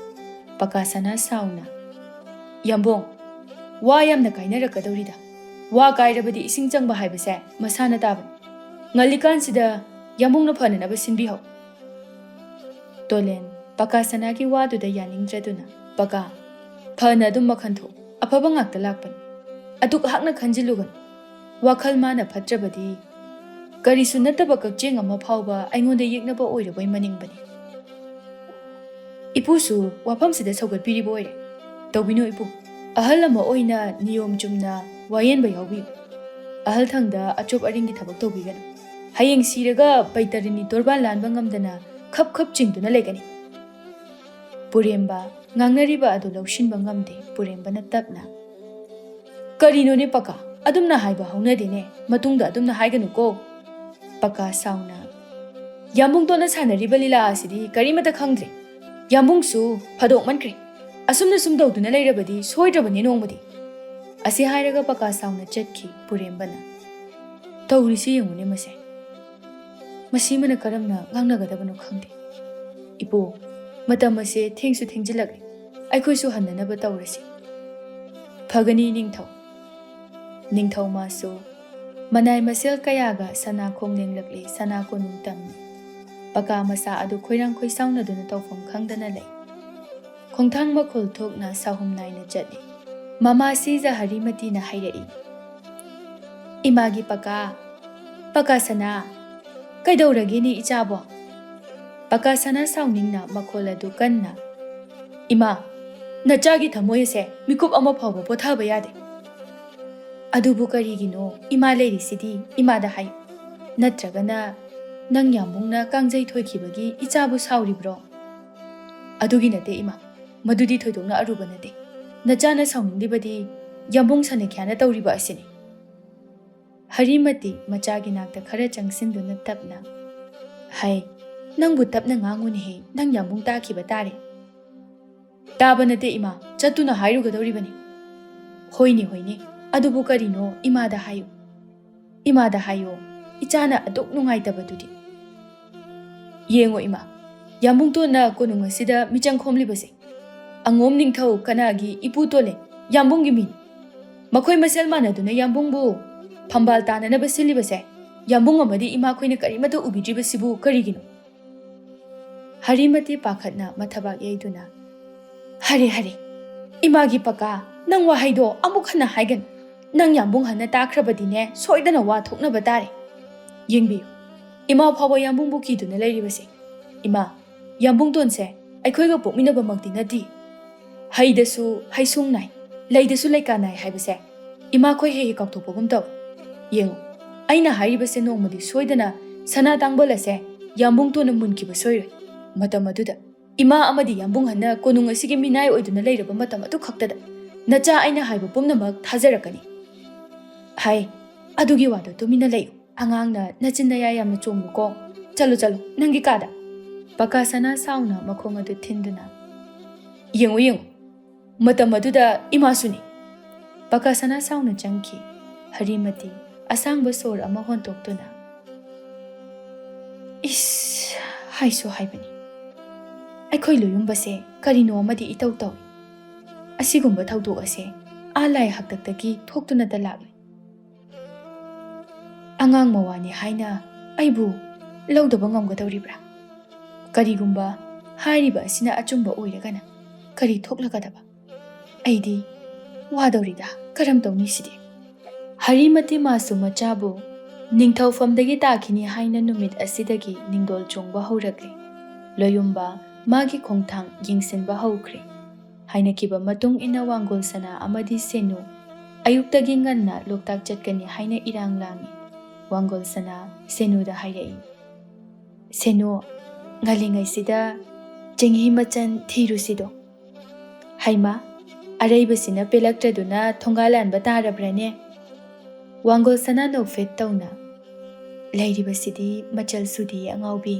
ꯄꯀꯥ ꯁꯅꯥ ꯁꯥꯎꯅ, "ꯌꯥꯝꯕꯣꯡ, ꯋꯥ ꯌꯥꯝꯅ ꯀꯥꯏꯅꯔꯛꯀꯗꯧꯔꯤꯗ꯫ ꯋꯥ ꯀꯥꯏꯔꯕꯗꯤ ꯏꯁꯤꯡ ꯆꯪꯕ ꯍꯥꯏꯕꯁꯦ ꯃꯁꯥꯅ ꯇꯥꯕꯅꯤ꯫ ꯉꯜꯂꯤꯀꯥꯟꯁꯤꯗ ꯌꯥꯝꯕꯨꯡꯅ ꯐꯅꯅꯕ ꯁꯤꯟꯕꯤꯍꯧ꯫" ꯇꯣꯂꯦꯟ ꯄꯀꯥ ꯁꯅꯥꯒꯤ ꯋꯥꯗꯨꯗ ꯌꯥꯅꯤꯡꯗ꯭ꯔꯗꯨꯅ, "ꯄꯀꯥ, ꯐꯅ ꯑꯗꯨꯝ ꯃꯈꯟ ꯊꯣꯛ, ꯑꯐꯕ ꯉꯥꯛꯇ ꯂꯥꯛꯄꯅꯤ꯫ ꯑꯗꯨꯛ ꯍꯥꯛꯅ ꯈꯟꯖꯤꯜꯂꯨꯒꯅꯨ꯫ ꯋꯥꯈꯜ ꯃꯥꯅ ꯐꯠꯇ꯭ꯔꯕꯗꯤ ꯀꯔꯤꯁꯨ ꯅꯠꯇꯕ ꯀꯛꯆꯦꯡ ꯑꯃ ꯐꯥꯎꯕ ꯑꯩꯉꯣꯟꯗ ꯌꯦꯛꯅꯕ ꯑꯣꯏꯔꯕꯣꯏ ꯃꯅꯤꯡꯕꯅꯤ꯫" ꯏꯄꯨꯁꯨ ꯋꯥꯐꯝꯁꯤꯗ ꯁꯧꯒꯠꯄꯤꯔꯤꯕ ꯑꯣꯏꯔꯦ꯫ ꯇꯧꯕꯤꯅꯨ ꯏꯄꯨ꯫ ꯑꯍꯜ ꯑꯃ ꯑꯣꯏꯅ ꯅꯤꯌꯣꯝ ꯆꯨꯝꯅ ꯋꯥꯌꯦꯟꯕ ꯌꯥꯎꯕꯤꯌꯨ꯫ ꯑꯍꯜ ꯊꯪꯗ ꯑꯆꯣꯞ ꯑꯔꯤꯡꯒꯤ ꯊꯕꯛ ꯇꯧꯕꯤꯒꯅꯨ꯫ ꯍꯌꯦꯡ ꯁꯤꯔꯒ ꯕꯩꯇꯔꯤꯅꯤ ꯇꯣꯔꯕꯥꯟ ꯂꯥꯟꯕ ꯉꯝꯗꯅ ꯈꯞ ꯈꯞ ꯆꯤꯡꯗꯨꯅ ꯂꯩꯒꯅꯤ꯫ ꯄꯨꯔꯦꯝꯕ ꯉꯥꯡꯅꯔꯤꯕ ꯑꯗꯨ ꯂꯧꯁꯤꯟꯕ ꯉꯝꯗꯦ꯫ ꯄꯨꯔꯦꯝꯕꯅ ꯇꯞꯅ, "ꯀꯔꯤꯅꯣꯅꯦ ꯄꯀꯥ? ꯑꯗꯨꯝꯅ ꯍꯥꯏꯕ ꯍꯧꯅꯗꯦꯅꯦ꯫ ꯃꯇꯨꯡꯗ ꯑꯗꯨꯝꯅ ꯍꯥꯏꯒꯅꯨꯀꯣ꯫" ꯄꯀꯥ ꯁꯥꯎꯅ, ꯌꯥꯝꯕꯨꯡꯇꯣꯟꯅ ꯁꯥꯟꯅꯔꯤꯕ ꯂꯤꯂꯥ ꯑꯁꯤꯗꯤ ꯀꯔꯤꯃꯠꯇ ꯈꯪꯗ꯭ꯔꯦ꯫ ꯌꯥꯝꯕꯨꯡꯁꯨ ꯐꯥꯗꯣꯛꯃꯟꯈ꯭ꯔꯦ꯫ ꯑꯁꯨꯝꯅ ꯁꯨꯝ ꯇꯧꯗꯨꯅ ꯂꯩꯔꯕꯗꯤ ꯁꯣꯏꯗ꯭ꯔꯕꯅꯤ ꯅꯣꯡꯃꯗꯤ꯫ ꯑꯁꯤ ꯍꯥꯏꯔꯒ ꯄꯀꯥ ꯁꯥꯎꯅ ꯆꯠꯈꯤ ꯄꯨꯔꯦꯝꯕꯅ꯫ ꯇꯧꯔꯤꯁꯤ ꯌꯦꯡꯉꯨꯅꯦ ꯃꯁꯦ꯫ ꯃꯁꯤꯃꯅ ꯀꯔꯝꯅ ꯉꯥꯡꯅꯒꯗꯕꯅꯣ ꯈꯪꯗꯦ꯫ ꯏꯄꯨ, ꯃꯇꯝ ꯑꯁꯦ ꯊꯦꯡꯁꯨ ꯊꯦꯡꯖꯤꯜꯂꯛꯂꯦ꯫ ꯑꯩꯈꯣꯏꯁꯨ ꯍꯟꯅꯅꯕ ꯇꯧꯔꯁꯤ꯫ ꯐꯒꯅꯤ ꯅꯤꯡꯊꯧ꯫ ꯅꯤꯡꯊꯧ ꯃꯥꯁꯨ ꯃꯅꯥꯏ ꯃꯁꯦꯜ ꯀꯌꯥꯒ ꯁꯅꯥ ꯈꯣꯡ ꯂꯦꯡꯂꯛꯂꯦ, ꯁꯅꯥ ꯀꯣꯅꯨꯡ ꯇꯝꯃꯤ꯫ ꯄꯀꯥ ꯃꯁꯥ ꯑꯗꯨ ꯈꯣꯏꯔꯥꯡ ꯈꯣꯏꯁꯥꯎꯅꯗꯨꯅ ꯇꯧꯐꯝ ꯈꯪꯗꯅ ꯂꯩ꯫ ꯈꯣꯡꯊꯥꯡ ꯃꯈꯣꯜ ꯊꯣꯛꯅ ꯁꯥꯍꯨꯝ ꯅꯥꯏꯅ ꯆꯠꯂꯤ꯫ ꯃꯃꯥ ꯁꯤꯖ ꯍꯔꯤꯃꯇꯤꯅ ꯍꯥꯏꯔꯛꯏ, "ꯏꯃꯥꯒꯤ ꯄꯀꯥ, ꯄꯀꯥ ꯁꯅꯥ, ꯀꯩꯗꯧꯔꯒꯦꯅꯦ ꯏꯆꯥꯕꯣ?" ꯄꯀꯥ ꯁꯅꯥ ꯁꯥꯎꯅꯤꯡꯅ ꯃꯈꯣꯜ ꯑꯗꯨ ꯀꯟꯅ, "ꯏꯃꯥ, ꯅꯆꯥꯒꯤ ꯊꯃꯣꯏ ꯑꯁꯦ ꯃꯤꯀꯨꯞ ꯑꯃ ꯐꯥꯎꯕ ꯄꯣꯊꯕ ꯌꯥꯗꯦ꯫ ꯑꯗꯨꯕꯨ ꯀꯔꯤꯒꯤꯅꯣ ꯏꯃꯥ ꯂꯩꯔꯤꯁꯤꯗꯤ ꯏꯃꯥꯗ ꯍꯥꯏꯌꯨ꯫ ꯅꯠꯇ꯭ꯔꯒꯅ ꯅꯪ ꯌꯥꯝꯕꯨꯡꯅ ꯀꯥꯡꯖꯩ ꯊꯣꯏꯈꯤꯕꯒꯤ ꯏꯆꯥꯕꯨ ꯁꯥꯎꯔꯤꯕ꯭ꯔꯣ?" "ꯑꯗꯨꯒꯤ ꯅꯠꯇꯦ ꯏꯃꯥ, ꯃꯗꯨꯗꯤ ꯊꯣꯏꯗꯣꯛꯅ ꯑꯔꯨꯕ ꯅꯠꯇꯦ꯫ ꯅꯆꯥꯅ ꯁꯥꯎꯅꯤꯡꯂꯤꯕꯗꯤ ꯌꯥꯝꯕꯨꯡ ꯁꯅꯈ꯭ꯌꯥꯅ ꯇꯧꯔꯤꯕ ꯑꯁꯤꯅꯤ꯫" ꯍꯔꯤꯃꯇꯤ ꯃꯆꯥꯒꯤ ꯅꯥꯛꯇ ꯈꯔ ꯆꯪꯁꯤꯟꯗꯨꯅ ꯇꯞꯅ, "ꯍꯩ, ꯅꯪꯕꯨ ꯇꯞꯅ ꯉꯥꯡꯉꯨꯅꯦꯍꯦ, ꯅꯪ ꯌꯥꯝꯕꯨꯡ ꯇꯥꯈꯤꯕ ꯇꯥꯔꯦ꯫" "ꯇꯥꯕ ꯅꯠꯇꯦ ꯏꯃꯥ, ꯆꯠꯇꯨꯅ ꯍꯥꯏꯔꯨꯒꯗꯧꯔꯤꯕꯅꯤ꯫" "ꯍꯣꯏꯅꯦ, ꯍꯣꯏꯅꯦ, ꯑꯗꯨꯕꯨ ꯀꯔꯤꯅꯣ ꯏꯃꯥꯗ ꯍꯥꯏꯌꯨ꯫ ꯏꯃꯥꯗ ꯍꯥꯏꯌꯣ, ꯏꯆꯥꯅ ꯑꯗꯨꯛ ꯅꯨꯡꯉꯥꯏꯇꯕꯗꯨꯗꯤ꯫" "ꯌꯦꯡꯉꯣ ꯏꯃꯥ, ꯌꯥꯝꯕꯨꯡꯇꯣꯟꯅ ꯀꯣꯅꯨꯡ ꯑꯁꯤꯗ ꯃꯤꯆꯪ ꯈꯣꯝꯂꯤꯕꯁꯦ꯫ ꯑꯉꯣꯝ ꯅꯤꯡꯊꯧ ꯀꯅꯥꯒꯤ ꯏꯄꯨ ꯇꯣꯜꯂꯦ, ꯌꯥꯝꯕꯨꯡꯒꯤ ꯃꯤꯅꯤ꯫ ꯃꯈꯣꯏ ꯃꯁꯦꯜ ꯃꯥꯟꯅꯗꯨꯅ ꯌꯥꯝꯕꯨꯡꯕꯨ ꯐꯝꯕꯥꯜ ꯇꯥꯅꯅꯕ ꯁꯤꯜꯂꯤꯕꯁꯦ, ꯌꯥꯝꯕꯨꯡ ꯑꯃꯗꯤ ꯏꯃꯥꯈꯣꯏꯅ ꯀꯔꯤꯃꯠꯇ ꯎꯕꯤꯗ꯭ꯔꯤꯕꯁꯤꯕꯨ ꯀꯔꯤꯒꯤꯅꯣ?" ꯍꯔꯤꯃꯇꯤ ꯄꯥꯈꯠꯅ ꯃꯊꯕꯥꯛ ꯌꯩꯗꯨꯅ, "ꯍꯔꯦ, ꯍꯔꯦ, ꯏꯃꯥꯒꯤ ꯄꯀꯥ, ꯅꯪ ꯋꯥꯍꯩꯗꯣ ꯑꯃꯨꯛ ꯍꯟꯅ ꯍꯥꯏꯒꯅꯨ꯫ ꯅꯪ ꯌꯥꯝꯕꯨꯡ ꯍꯟꯅ ꯇꯥꯈ꯭ꯔꯕꯗꯤꯅꯦ, ꯁꯣꯏꯗꯅ ꯋꯥ ꯊꯣꯛꯅꯕ ꯇꯥꯔꯦ꯫ ꯌꯦꯡꯕꯤꯌꯨ, ꯏꯃꯥ ꯐꯥꯎꯕ ꯌꯥꯝꯕꯨꯡꯕꯨ ꯀꯤꯗꯨꯅ ꯂꯩꯔꯤꯕꯁꯦ꯫ ꯏꯃꯥ, ꯌꯥꯝꯕꯨꯡꯇꯣꯟꯁꯦ ꯑꯩꯈꯣꯏꯒ ꯄꯣꯛꯃꯤꯟꯅꯕꯃꯛꯇꯤ ꯅꯠꯇꯦ꯫ ꯍꯩꯗꯁꯨ ꯍꯩꯁꯨꯡ ꯅꯥꯏ, ꯂꯩꯗꯁꯨ ꯂꯩꯀꯥ ꯅꯥꯏ ꯍꯥꯏꯕꯁꯦ ꯏꯃꯥꯈꯣꯏ ꯍꯦꯛ ꯍꯦꯛ ꯀꯥꯎꯊꯣꯛꯄꯒꯨꯝ ꯇꯧꯏ꯫ ꯌꯦꯡꯉꯨ, ꯑꯩꯅ ꯍꯥꯏꯔꯤꯕꯁꯦ ꯅꯣꯡꯃꯗꯤ ꯁꯣꯏꯗꯅ ꯁꯅꯥ ꯇꯥꯡꯕꯜ ꯑꯁꯦ ꯌꯥꯝꯕꯨꯡꯇꯣꯟꯅ ꯃꯨꯟꯈꯤꯕ ꯁꯣꯏꯔꯣꯏ꯫ ꯃꯇꯝ ꯑꯗꯨꯗ ꯏꯃꯥ ꯑꯃꯗꯤ ꯌꯥꯝꯕꯨꯡ ꯍꯟꯅ ꯀꯣꯅꯨꯡ ꯑꯁꯤꯒꯤ ꯃꯤꯅꯥꯏ ꯑꯣꯏꯗꯨꯅ ꯂꯩꯔꯕ ꯃꯇꯝ ꯑꯗꯨ ꯈꯛꯇꯗ ꯅꯆꯥ ꯑꯩꯅ ꯍꯥꯏꯕ ꯄꯨꯝꯅꯃꯛ ꯊꯥꯖꯔꯛꯀꯅꯤ꯫" "ꯍꯥꯏ, ꯑꯗꯨꯒꯤ ꯋꯥꯗꯣ ꯇꯨꯃꯤꯟꯅ ꯂꯩꯌꯨ꯫ ꯑꯉꯥꯡꯅ ꯅꯆꯤꯟ ꯅꯌꯥ ꯌꯥꯝꯅ ꯆꯣꯡꯕꯀꯣ꯫ "ꯆꯠꯂꯨ, ꯆꯠꯂꯨ, ꯅꯪꯒꯤ ꯀꯥꯗ!" ꯄꯀꯥ ꯁꯅꯥ ꯁꯥꯎꯅ ꯃꯈꯣꯡ ꯑꯗꯨ ꯊꯤꯟꯗꯨꯅ, "ꯌꯦꯡꯉꯨ, ꯌꯦꯡꯉꯨ, ꯃꯇꯝ ꯑꯗꯨꯗ ꯏꯃꯥꯁꯨꯅꯤ!" ꯄꯀꯥ ꯁꯅꯥ ꯁꯥꯎꯅ ꯆꯪꯈꯤ꯫ ꯍꯔꯤꯃꯇꯤ ꯑꯁꯥꯡꯕ ꯁꯣꯔ ꯑꯃ ꯍꯣꯟꯇꯣꯛꯇꯨꯅ, "ꯏꯁ, ꯍꯥꯏꯁꯨ ꯍꯥꯏꯕꯅꯤ, ꯑꯩꯈꯣꯏ ꯂꯣꯌꯨꯝꯕꯁꯦ ꯀꯔꯤꯅꯣ ꯑꯃꯗꯤ ꯏꯇꯧ ꯇꯧꯏ꯫ ꯑꯁꯤꯒꯨꯝꯕ ꯊꯧꯗꯣꯛ ꯑꯁꯦ ꯑꯥ ꯂꯥꯏ ꯍꯥꯛꯇꯛꯇꯒꯤ ꯊꯣꯛꯇꯨꯅꯇ ꯂꯥꯛꯂꯤ꯫ ꯑꯉꯥꯡ ꯃꯋꯥꯅꯤ ꯍꯥꯏꯅ ꯑꯩꯕꯨ ꯂꯧꯗꯕ ꯉꯝꯒꯗꯧꯔꯤꯕ꯭ꯔꯥ? ꯀꯔꯤꯒꯨꯝꯕ ꯍꯥꯏꯔꯤꯕ ꯑꯁꯤꯅ ꯑꯆꯨꯝꯕ ꯑꯣꯏꯔꯒꯅ ꯀꯔꯤ ꯊꯣꯛꯂꯒꯗꯕ? ꯑꯩꯗꯤ ꯋꯥꯗꯧꯔꯤꯗ, ꯀꯔꯝ ꯇꯧꯅꯤ ꯁꯤꯗꯤ?" ꯍꯔꯤꯃꯇꯤ ꯃꯥꯁꯨ ꯃꯆꯥꯕꯨ ꯅꯤꯡꯊꯧꯐꯝꯗꯒꯤ ꯇꯥꯈꯤꯅꯤ ꯍꯥꯏꯅ ꯅꯨꯃꯤꯠ ꯑꯁꯤꯗꯒꯤ ꯅꯤꯡꯗꯣꯜ ꯆꯣꯡꯕ ꯍꯧꯔꯛꯂꯦ꯫ ꯂꯣꯌꯨꯝꯕ ꯃꯥꯒꯤ ꯈꯣꯡꯊꯥꯡ ꯌꯦꯡꯁꯤꯟꯕ ꯍꯧꯈ꯭ꯔꯦ꯫ ꯍꯥꯏꯅꯈꯤꯕ ꯃꯇꯨꯡ ꯏꯟꯅ ꯋꯥꯡꯒꯣꯜ ꯁꯅꯥ ꯑꯃꯗꯤ ꯁꯦꯅꯨ ꯑꯌꯨꯛꯇꯒꯤ ꯉꯟꯅ ꯂꯣꯛꯇꯥꯛ ꯆꯠꯀꯅꯤ ꯍꯥꯏꯅ ꯏꯔꯥꯡ ꯂꯥꯡꯏ꯫ ꯋꯥꯡꯒꯣꯜ ꯁꯅꯥ ꯁꯦꯅꯨꯗ ꯍꯥꯏꯔꯛꯏ, "ꯁꯦꯅꯨ, ꯉꯜꯂꯤꯉꯩꯁꯤꯗ ꯆꯦꯡꯍꯤ ꯃꯆꯟ ꯊꯤꯔꯨꯁꯤꯗꯣ꯫ ꯍꯩꯃꯥ, ꯑꯔꯩꯕꯁꯤꯅ ꯄꯦꯜꯂꯛꯇ꯭ꯔꯗꯨꯅ ꯊꯣꯡꯒꯥꯜ ꯂꯥꯟꯕ ꯇꯥꯔꯕ꯭ꯔꯥꯅꯦ?" ꯋꯥꯡꯒꯣꯜ ꯁꯅꯥ ꯅꯣꯛꯐꯦꯠ ꯇꯧꯅ, "ꯂꯩꯔꯤꯕꯁꯤꯗꯤ ꯃꯆꯜ ꯁꯨꯗꯤꯌꯦ ꯑꯉꯥꯎꯕꯤ,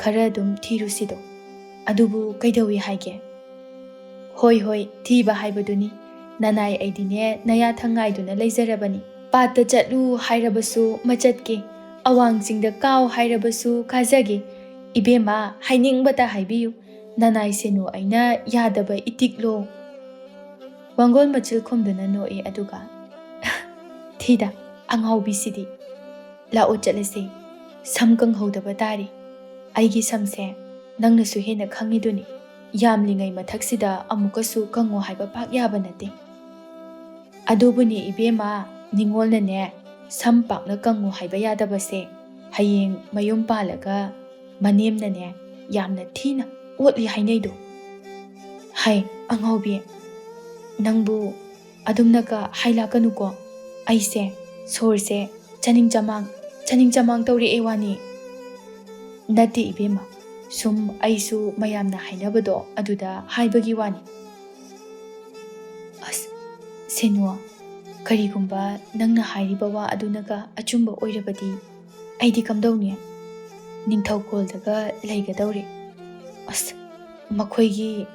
ꯈꯔ ꯑꯗꯨꯝ ꯊꯤꯔꯨꯁꯤꯗꯣ꯫ ꯑꯗꯨꯕꯨ ꯀꯩꯗꯧꯏ ꯍꯥꯏꯒꯦ?" "ꯍꯣꯏ, ꯍꯣꯏ, ꯊꯤꯕ ꯍꯥꯏꯕꯗꯨꯅꯤ꯫ ꯅꯅꯥꯏ ꯑꯩꯗꯤꯅꯦ ꯅꯌꯥ ꯊꯪ ꯉꯥꯏꯗꯨꯅ ꯂꯩꯖꯔꯕꯅꯤ꯫ ꯄꯥꯠꯇ ꯆꯠꯂꯨ ꯍꯥꯏꯔꯕꯁꯨ ꯃꯆꯠꯀꯦ, ꯑꯋꯥꯡ ꯆꯤꯡꯗ ꯀꯥꯎ ꯍꯥꯏꯔꯕꯁꯨ ꯀꯥꯖꯒꯦ꯫ ꯏꯕꯦꯝꯃ, ꯍꯥꯏꯅꯤꯡꯕꯇ ꯍꯥꯏꯕꯤꯌꯨ, ꯅꯅꯥꯏ ꯁꯦꯅꯨ ꯑꯩꯅ ꯌꯥꯗꯕ ꯏꯇꯤꯛꯂꯣ?" ꯋꯥꯡꯒꯣꯜ ꯃꯆꯤꯜ ꯈꯨꯝꯗꯨꯅ ꯅꯣꯛꯏ, ꯑꯗꯨꯒ, "ꯊꯤꯗ, ꯑꯉꯥꯎꯕꯤꯁꯤꯗꯤ꯫ ꯂꯥꯛꯑꯣ ꯆꯠꯂꯁꯦ, ꯁꯝ ꯀꯪꯍꯧꯗꯕ ꯇꯥꯔꯤ꯫ ꯑꯩꯒꯤ ꯁꯝꯁꯦ ꯅꯪꯅꯁꯨ ꯍꯦꯟꯅ ꯈꯪꯉꯤꯗꯨꯅꯤ, ꯌꯥꯝꯂꯤꯉꯩ ꯃꯊꯛꯁꯤꯗ ꯑꯃꯨꯛꯀꯁꯨ ꯀꯪꯉꯣ ꯍꯥꯏꯕ ꯄꯥꯛ ꯌꯥꯕ ꯅꯠꯇꯦ꯫ ꯑꯗꯨꯕꯨꯅꯦ ꯏꯕꯦꯝꯃ, ꯅꯤꯉꯣꯜꯅꯅꯦ ꯁꯝ ꯄꯥꯛꯅ ꯀꯪꯉꯨ ꯍꯥꯏꯕ ꯌꯥꯗꯕꯁꯦ ꯍꯌꯦꯡ ꯃꯌꯨꯝ ꯄꯥꯜꯂꯒ ꯃꯅꯦꯝꯅꯅꯦ ꯌꯥꯝꯅ ꯊꯤꯅ ꯑꯣꯠꯂꯤ ꯍꯥꯏꯅꯩꯗꯣ꯫ ꯍꯩ, ꯑꯉꯥꯎꯕꯤ, ꯅꯪꯕꯨ ꯑꯗꯨꯝꯅꯒ ꯍꯥꯏꯂꯥꯛꯀꯅꯨꯀꯣ꯫ ꯑꯩꯁꯦ ꯁꯣꯔꯁꯦ ꯆꯥꯅꯤꯡ ꯆꯃꯥꯡ, ꯆꯥꯅꯤꯡ ꯆꯃꯥꯡ ꯇꯧꯔꯛꯑꯦ ꯋꯥꯅꯤ꯫ ꯅꯠꯇꯦ ꯏꯕꯦꯝꯃ, ꯁꯨꯝ ꯑꯩꯁꯨ ꯃꯌꯥꯝꯅ ꯍꯥꯏꯅꯕꯗꯣ ꯑꯗꯨꯗ ꯍꯥꯏꯕꯒꯤ ꯋꯥꯅꯤ꯫" "ꯑꯁ, ꯁꯦꯅꯨ, ꯀꯔꯤꯒꯨꯝꯕ ꯅꯪꯅ ꯍꯥꯏꯔꯤꯕ ꯋꯥ ꯑꯗꯨꯅꯒ ꯑꯆꯨꯝꯕ ꯑꯣꯏꯔꯕꯗꯤ ꯑꯩꯗꯤ ꯀꯝꯗꯧꯅꯤ?" ꯅꯤꯡꯊꯧꯀꯣꯜꯗꯒ ꯂꯩꯒꯗꯧꯔꯦ꯫ ꯑꯁ, ꯃꯈꯣꯏꯒꯤ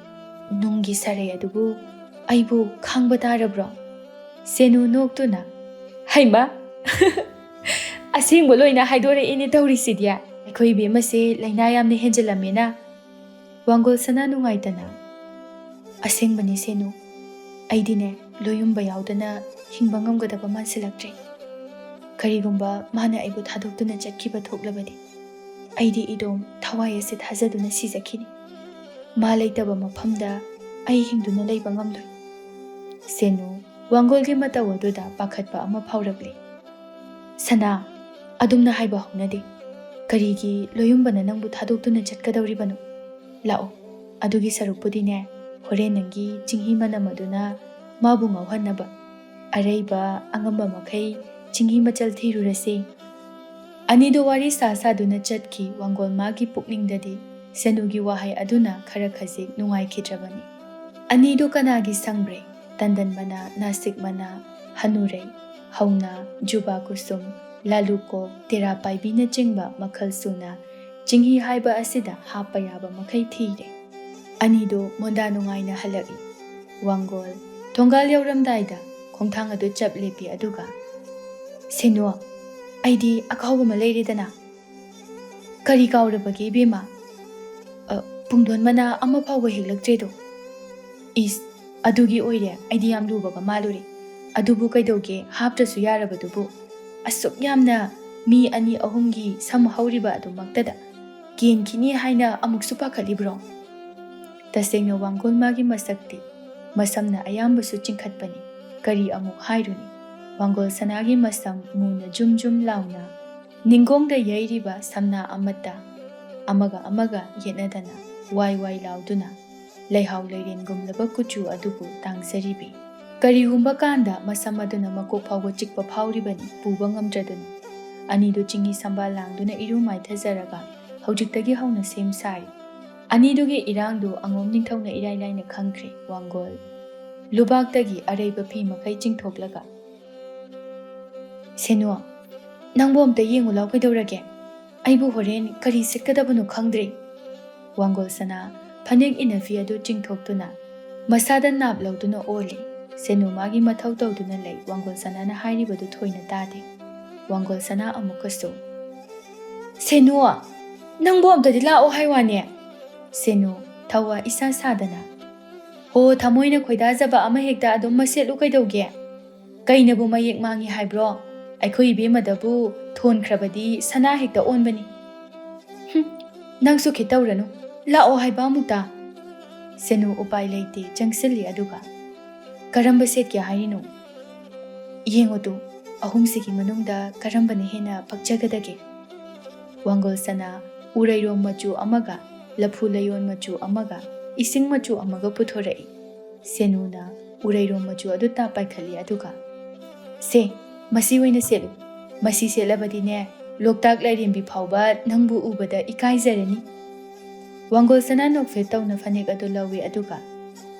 ꯅꯨꯡꯒꯤ ꯁꯥꯔꯩ ꯑꯗꯨꯕꯨ ꯑꯩꯕꯨ ꯈꯥꯡꯕ ꯇꯥꯔꯕ꯭ꯔꯣ?" ꯁꯦꯅꯨ ꯅꯣꯛꯇꯨꯅ, "ꯍꯩꯃꯥ! ꯑꯁꯦꯡꯕ ꯂꯣꯏꯅ ꯍꯥꯏꯗꯣꯔꯛꯏꯅꯦ ꯇꯧꯔꯤꯁꯤꯗꯤ꯫ ꯑꯩꯈꯣꯏ ꯏꯕꯦꯝꯃꯁꯦ ꯂꯥꯏꯅꯥ ꯌꯥꯝꯅ ꯍꯦꯟꯖꯜꯂꯝꯃꯦꯅ꯫" ꯋꯥꯡꯒꯣꯜ ꯁꯅꯥ ꯅꯨꯡꯉꯥꯏꯇꯅ, "ꯑꯁꯦꯡꯕꯅꯤ ꯁꯦꯅꯨ, ꯑꯩꯗꯤꯅꯦ ꯂꯣꯌꯨꯝꯕ ꯌꯥꯎꯗꯅ ꯍꯤꯡꯕ ꯉꯝꯒꯗꯕ ꯃꯥꯟꯁꯤꯜꯂꯛꯇ꯭ꯔꯦ꯫ ꯀꯔꯤꯒꯨꯝꯕ ꯃꯥꯅ ꯑꯩꯕꯨ ꯊꯥꯗꯣꯛꯇꯨꯅ ꯆꯠꯈꯤꯕ ꯊꯣꯛꯂꯕꯗꯤ, ꯑꯩꯗꯤ ꯏꯗꯣꯝ ꯊꯋꯥꯏ ꯑꯁꯤ ꯊꯥꯖꯗꯨꯅ ꯁꯤꯖꯈꯤꯅꯤ꯫ ꯃꯥ ꯂꯩꯇꯕ ꯃꯐꯝꯗ ꯑꯩ ꯍꯤꯡꯗꯨꯅ ꯂꯩꯕ ꯉꯝꯂꯣꯏ꯫" ꯁꯦꯅꯨ ꯋꯥꯡꯒꯣꯜꯒꯤ ꯃꯇꯧ ꯑꯗꯨꯗ ꯄꯥꯈꯠꯄ ꯑꯃ ꯐꯥꯎꯔꯛꯂꯦ꯫ "ꯁꯅꯥ, ꯑꯗꯨꯝꯅ ꯍꯥꯏꯕ ꯍꯧꯅꯗꯦ꯫ ꯀꯔꯤꯒꯤ ꯂꯣꯌꯨꯝꯕꯅ ꯅꯪꯕꯨ ꯊꯥꯗꯣꯛꯇꯨꯅ ꯆꯠꯀꯗꯧꯔꯤꯕꯅꯣ? ꯂꯥꯛꯑꯣ, ꯑꯗꯨꯒꯤ ꯁꯔꯨꯛꯄꯨꯗꯤꯅꯦ, ꯍꯣꯔꯦꯟ ꯅꯪꯒꯤ ꯆꯤꯡꯍꯤ ꯃꯅꯝ ꯑꯗꯨꯅ ꯃꯥꯕꯨ ꯉꯥꯎꯍꯟꯅꯕ ꯑꯔꯩꯕ ꯑꯉꯝꯕ ꯃꯈꯩ ꯆꯤꯡꯍꯤ ꯃꯆꯜ ꯊꯤꯔꯨꯔꯁꯤ꯫" ꯑꯅꯤꯗꯨ ꯋꯥꯔꯤ ꯁꯥ ꯁꯥꯗꯨꯅ ꯆꯠꯈꯤ꯫ ꯋꯥꯡꯒꯣꯜ ꯃꯥꯒꯤ ꯄꯨꯛꯅꯤꯡꯗꯗꯤ ꯁꯦꯅꯨꯒꯤ ꯋꯥꯍꯩ ꯑꯗꯨꯅ ꯈꯔ ꯈꯖꯤꯛ ꯅꯨꯡꯉꯥꯏꯈꯤꯗ꯭ꯔꯕꯅꯤ꯫ ꯑꯅꯤꯗꯨ ꯀꯅꯥꯒꯤ ꯁꯪꯕ꯭ꯔꯩ, ꯇꯟꯗꯟ ꯃꯅꯥ, ꯅꯥꯁꯤꯛ ꯃꯅꯥ, ꯍꯅꯨꯔꯩ, ꯍꯧꯅꯥ, ꯖꯨꯕꯥ ꯀꯨꯁꯨꯝ, ꯂꯥꯂꯨꯀꯣꯛ, ꯇꯦꯔꯥ ꯄꯥꯏꯕꯤꯅꯆꯤꯡꯕ ꯃꯈꯜ ꯁꯨꯅ ꯆꯤꯡꯍꯤ ꯍꯥꯏꯕ ꯑꯁꯤꯗ ꯍꯥꯞꯄ ꯌꯥꯕ ꯃꯈꯩ ꯊꯤꯔꯦ꯫ ꯑꯅꯤꯗꯨ ꯃꯣꯟꯗꯥ ꯅꯨꯡꯉꯥꯏꯅ ꯍꯜꯂꯛꯏ꯫ ꯋꯥꯡꯒꯣꯜ ꯊꯣꯡꯒꯥꯜ ꯌꯧꯔꯝꯗꯥꯏꯗ ꯈꯣꯡꯊꯥꯡ ꯑꯗꯨ ꯆꯞ ꯂꯦꯞꯄꯤ, ꯑꯗꯨꯒ, "ꯁꯦꯅꯨ, ꯑꯩꯗꯤ ꯑꯀꯥꯎꯕ ꯑꯃ ꯂꯩꯔꯦꯗꯅ꯫ ꯀꯔꯤ ꯀꯥꯎꯔꯕꯒꯦ ꯏꯕꯦꯝꯃ? ꯑ, ꯄꯨꯡꯗꯣꯟ ꯃꯅꯥ ꯑꯃ ꯐꯥꯎꯕ ꯍꯦꯛꯂꯛꯇ꯭ꯔꯦꯗꯣ꯫" "ꯏꯁ, ꯑꯗꯨꯒꯤ ꯑꯣꯏꯔꯦ, ꯑꯩꯗꯤ ꯌꯥꯝ ꯂꯨꯕꯒ ꯃꯥꯜꯂꯨꯔꯦ꯫ ꯑꯗꯨꯕꯨ ꯀꯩꯗꯧꯒꯦ, ꯍꯥꯞꯇ꯭ꯔꯁꯨ ꯌꯥꯔꯕꯗꯨꯕꯨ꯫ ꯑꯁꯨꯛ ꯌꯥꯝꯅ ꯃꯤ ꯑꯅꯤ ꯑꯍꯨꯝꯒꯤ ꯁꯝ ꯍꯧꯔꯤꯕ ꯑꯗꯨꯃꯛꯇꯗ ꯀꯦꯟꯈꯤꯅꯤ ꯍꯥꯏꯅ ꯑꯃꯨꯛꯁꯨ ꯄꯥꯈꯠꯂꯤꯕ꯭ꯔꯣ?" ꯇꯁꯦꯡꯅ ꯋꯥꯡꯒꯣꯜ ꯃꯥꯒꯤ ꯃꯁꯛꯇꯤ ꯃꯁꯝꯅ ꯑꯌꯥꯝꯕꯁꯨ ꯆꯤꯡꯈꯠꯄꯅꯤ꯫ ꯀꯔꯤ ꯑꯃꯨꯛ ꯍꯥꯏꯔꯨꯅꯤ? ꯋꯥꯡꯒꯣꯜ ꯁꯅꯥꯒꯤ ꯃꯁꯝ ꯃꯨꯅ ꯖꯨꯝ ꯖꯨꯝ ꯂꯥꯎꯅ ꯅꯤꯡꯒꯣꯡꯗ ꯌꯩꯔꯤꯕ ꯁꯝꯅꯥ ꯑꯃꯠꯇ ꯑꯃꯒ ꯑꯃꯒ ꯌꯦꯠꯅꯗꯅ ꯋꯥꯏ ꯋꯥꯏ ꯂꯥꯎꯗꯨꯅ ꯂꯩꯍꯥꯎ ꯂꯩꯔꯦꯟꯒꯨꯝꯂꯕ ꯀꯨꯆꯨ ꯑꯗꯨꯕꯨ ꯇꯥꯡꯖꯔꯤꯕꯤ꯫ ꯀꯔꯤꯒꯨꯝꯕ ꯀꯥꯟꯗ ꯃꯁꯝ ꯑꯗꯨꯅ ꯃꯀꯣꯛ ꯐꯥꯎꯕ ꯆꯤꯛꯄ ꯐꯥꯎꯔꯤꯕꯅꯤ, ꯄꯨꯕ ꯉꯝꯗ꯭ꯔꯗꯨꯅ꯫ ꯑꯅꯤꯗꯨ ꯆꯤꯡꯍꯤ ꯁꯝꯕꯥꯜ ꯂꯥꯡꯗꯨꯅ ꯏꯔꯨ ꯃꯥꯏꯊꯖꯔꯒ ꯍꯧꯖꯤꯛꯇꯒꯤ ꯍꯧꯅ ꯁꯦꯝ ꯁꯥꯔꯤ꯫ ꯑꯅꯤꯗꯨꯒꯤ ꯏꯔꯥꯡꯗꯨ ꯑꯉꯣꯝ ꯅꯤꯡꯊꯧꯅ ꯏꯔꯥꯏ ꯂꯥꯏꯅ ꯈꯪꯈ꯭ꯔꯦ꯫ ꯋꯥꯡꯒꯣꯜ ꯂꯨꯕꯥꯛꯇꯒꯤ ꯑꯔꯩꯕ ꯐꯤ ꯃꯈꯩ ꯆꯤꯡꯊꯣꯛꯂꯒ, "ꯁꯦꯅꯨ, ꯅꯪꯕꯨ ꯑꯝꯇ ꯌꯦꯡꯉꯨ ꯂꯥꯎ, ꯀꯩꯗꯧꯔꯒꯦ?" "ꯑꯩꯕꯨ ꯍꯣꯔꯦꯟ ꯀꯔꯤ ꯁꯦꯠꯀꯗꯕꯅꯣ ꯈꯪꯗ꯭ꯔꯦ꯫" ꯋꯥꯡꯒꯣꯜ ꯁꯅꯥ ꯐꯅꯦꯛ ꯏꯟꯅꯐꯤ ꯑꯗꯨ ꯆꯤꯡꯊꯣꯛꯇꯨꯅ ꯃꯁꯥꯗ ꯅꯥꯞ ꯂꯧꯗꯨꯅ ꯑꯣꯜꯂꯤ꯫ ꯁꯦꯅꯨ ꯃꯥꯒꯤ ꯃꯊꯧ ꯇꯧꯗꯨꯅ ꯂꯩ꯫ ꯋꯥꯡꯒꯣꯜ ꯁꯅꯥꯅ ꯍꯥꯏꯔꯤꯕꯗꯨ ꯊꯣꯏꯅ ꯇꯥꯗꯦ꯫ ꯋꯥꯡꯒꯣꯜ ꯁꯅꯥ ꯑꯃꯨꯛꯀꯁꯨ, "ꯁꯦꯅꯨ, ꯅꯪꯕꯨ ꯑꯝꯇꯗꯤ ꯂꯥꯛꯑꯣ ꯍꯥꯏ ꯋꯥꯅꯦ꯫" ꯁꯦꯅꯨ ꯊꯋꯥ ꯏꯁꯥ ꯁꯥꯗꯅ, "ꯍꯣ, ꯊꯃꯣꯏꯅ ꯈꯣꯏꯗꯥꯖꯕ ꯑꯃ ꯍꯦꯛꯇ ꯑꯗꯨꯝ ꯃꯁꯦꯠꯂꯨ ꯀꯩꯗꯧꯒꯦ? ꯀꯩꯅꯕꯨ ꯃꯌꯦꯛ ꯃꯥꯡꯉꯤ ꯍꯥꯏꯕ꯭ꯔꯣ? ꯑꯩꯈꯣꯏ ꯏꯕꯦꯝꯃꯗꯕꯨ ꯊꯣꯟꯈ꯭ꯔꯕꯗꯤ ꯁꯅꯥ ꯍꯦꯛꯇ ꯑꯣꯟꯕꯅꯤ꯫" "ꯍꯨꯝ, ꯅꯪꯁꯨ ꯈꯤꯠꯇꯧꯔꯅꯨ, ꯂꯥꯛꯑꯣ ꯍꯥꯏꯕ ꯑꯃꯨꯛꯇ꯫" ꯁꯦꯅꯨ ꯎꯄꯥꯏ ꯂꯩꯇꯦ ꯆꯪꯁꯤꯜꯂꯤ꯫ ꯑꯗꯨꯒ, "ꯀꯔꯝꯕ ꯁꯦꯠꯀꯦ ꯍꯥꯏꯔꯤꯅꯣ? ꯌꯦꯡꯉꯨ ꯇꯨ, ꯑꯍꯨꯝꯁꯤꯒꯤ ꯃꯅꯨꯡꯗ ꯀꯔꯝꯕꯅ ꯍꯦꯟꯅ ꯄꯛꯆꯒꯗꯒꯦ?" ꯋꯥꯡꯒꯣꯜ ꯁꯅꯥ ꯎꯔꯩꯔꯣꯝ ꯃꯆꯨ ꯑꯃꯒ, ꯂꯐꯨ ꯂꯩꯌꯣꯟ ꯃꯆꯨ ꯑꯃꯒ, ꯏꯁꯤꯡ ꯃꯆꯨ ꯑꯃꯒ ꯄꯨꯊꯣꯔꯛꯏ꯫ ꯁꯦꯅꯨꯅ ꯎꯔꯩꯔꯣꯝ ꯃꯆꯨ ꯑꯗꯨ ꯇꯥ ꯄꯥꯏꯈꯠꯂꯤ꯫ ꯑꯗꯨꯒ, "ꯁꯦ, ꯃꯁꯤ ꯑꯣꯏꯅ ꯁꯦꯠꯂꯨ꯫ ꯃꯁꯤ ꯁꯦꯠꯂꯕꯗꯤꯅꯦ, ꯂꯣꯛꯇꯥꯛ ꯂꯥꯏꯔꯦꯝꯕꯤ ꯐꯥꯎꯕ ꯅꯪꯕꯨ ꯎꯕꯗ ꯏꯀꯥꯏꯖꯔꯅꯤ꯫" ꯋꯥꯡꯒꯣꯜ ꯁꯅꯥ ꯅꯣꯛꯐꯦꯠ ꯇꯧꯅ ꯐꯅꯦꯛ ꯑꯗꯨ ꯂꯧꯏ꯫ ꯑꯗꯨꯒ,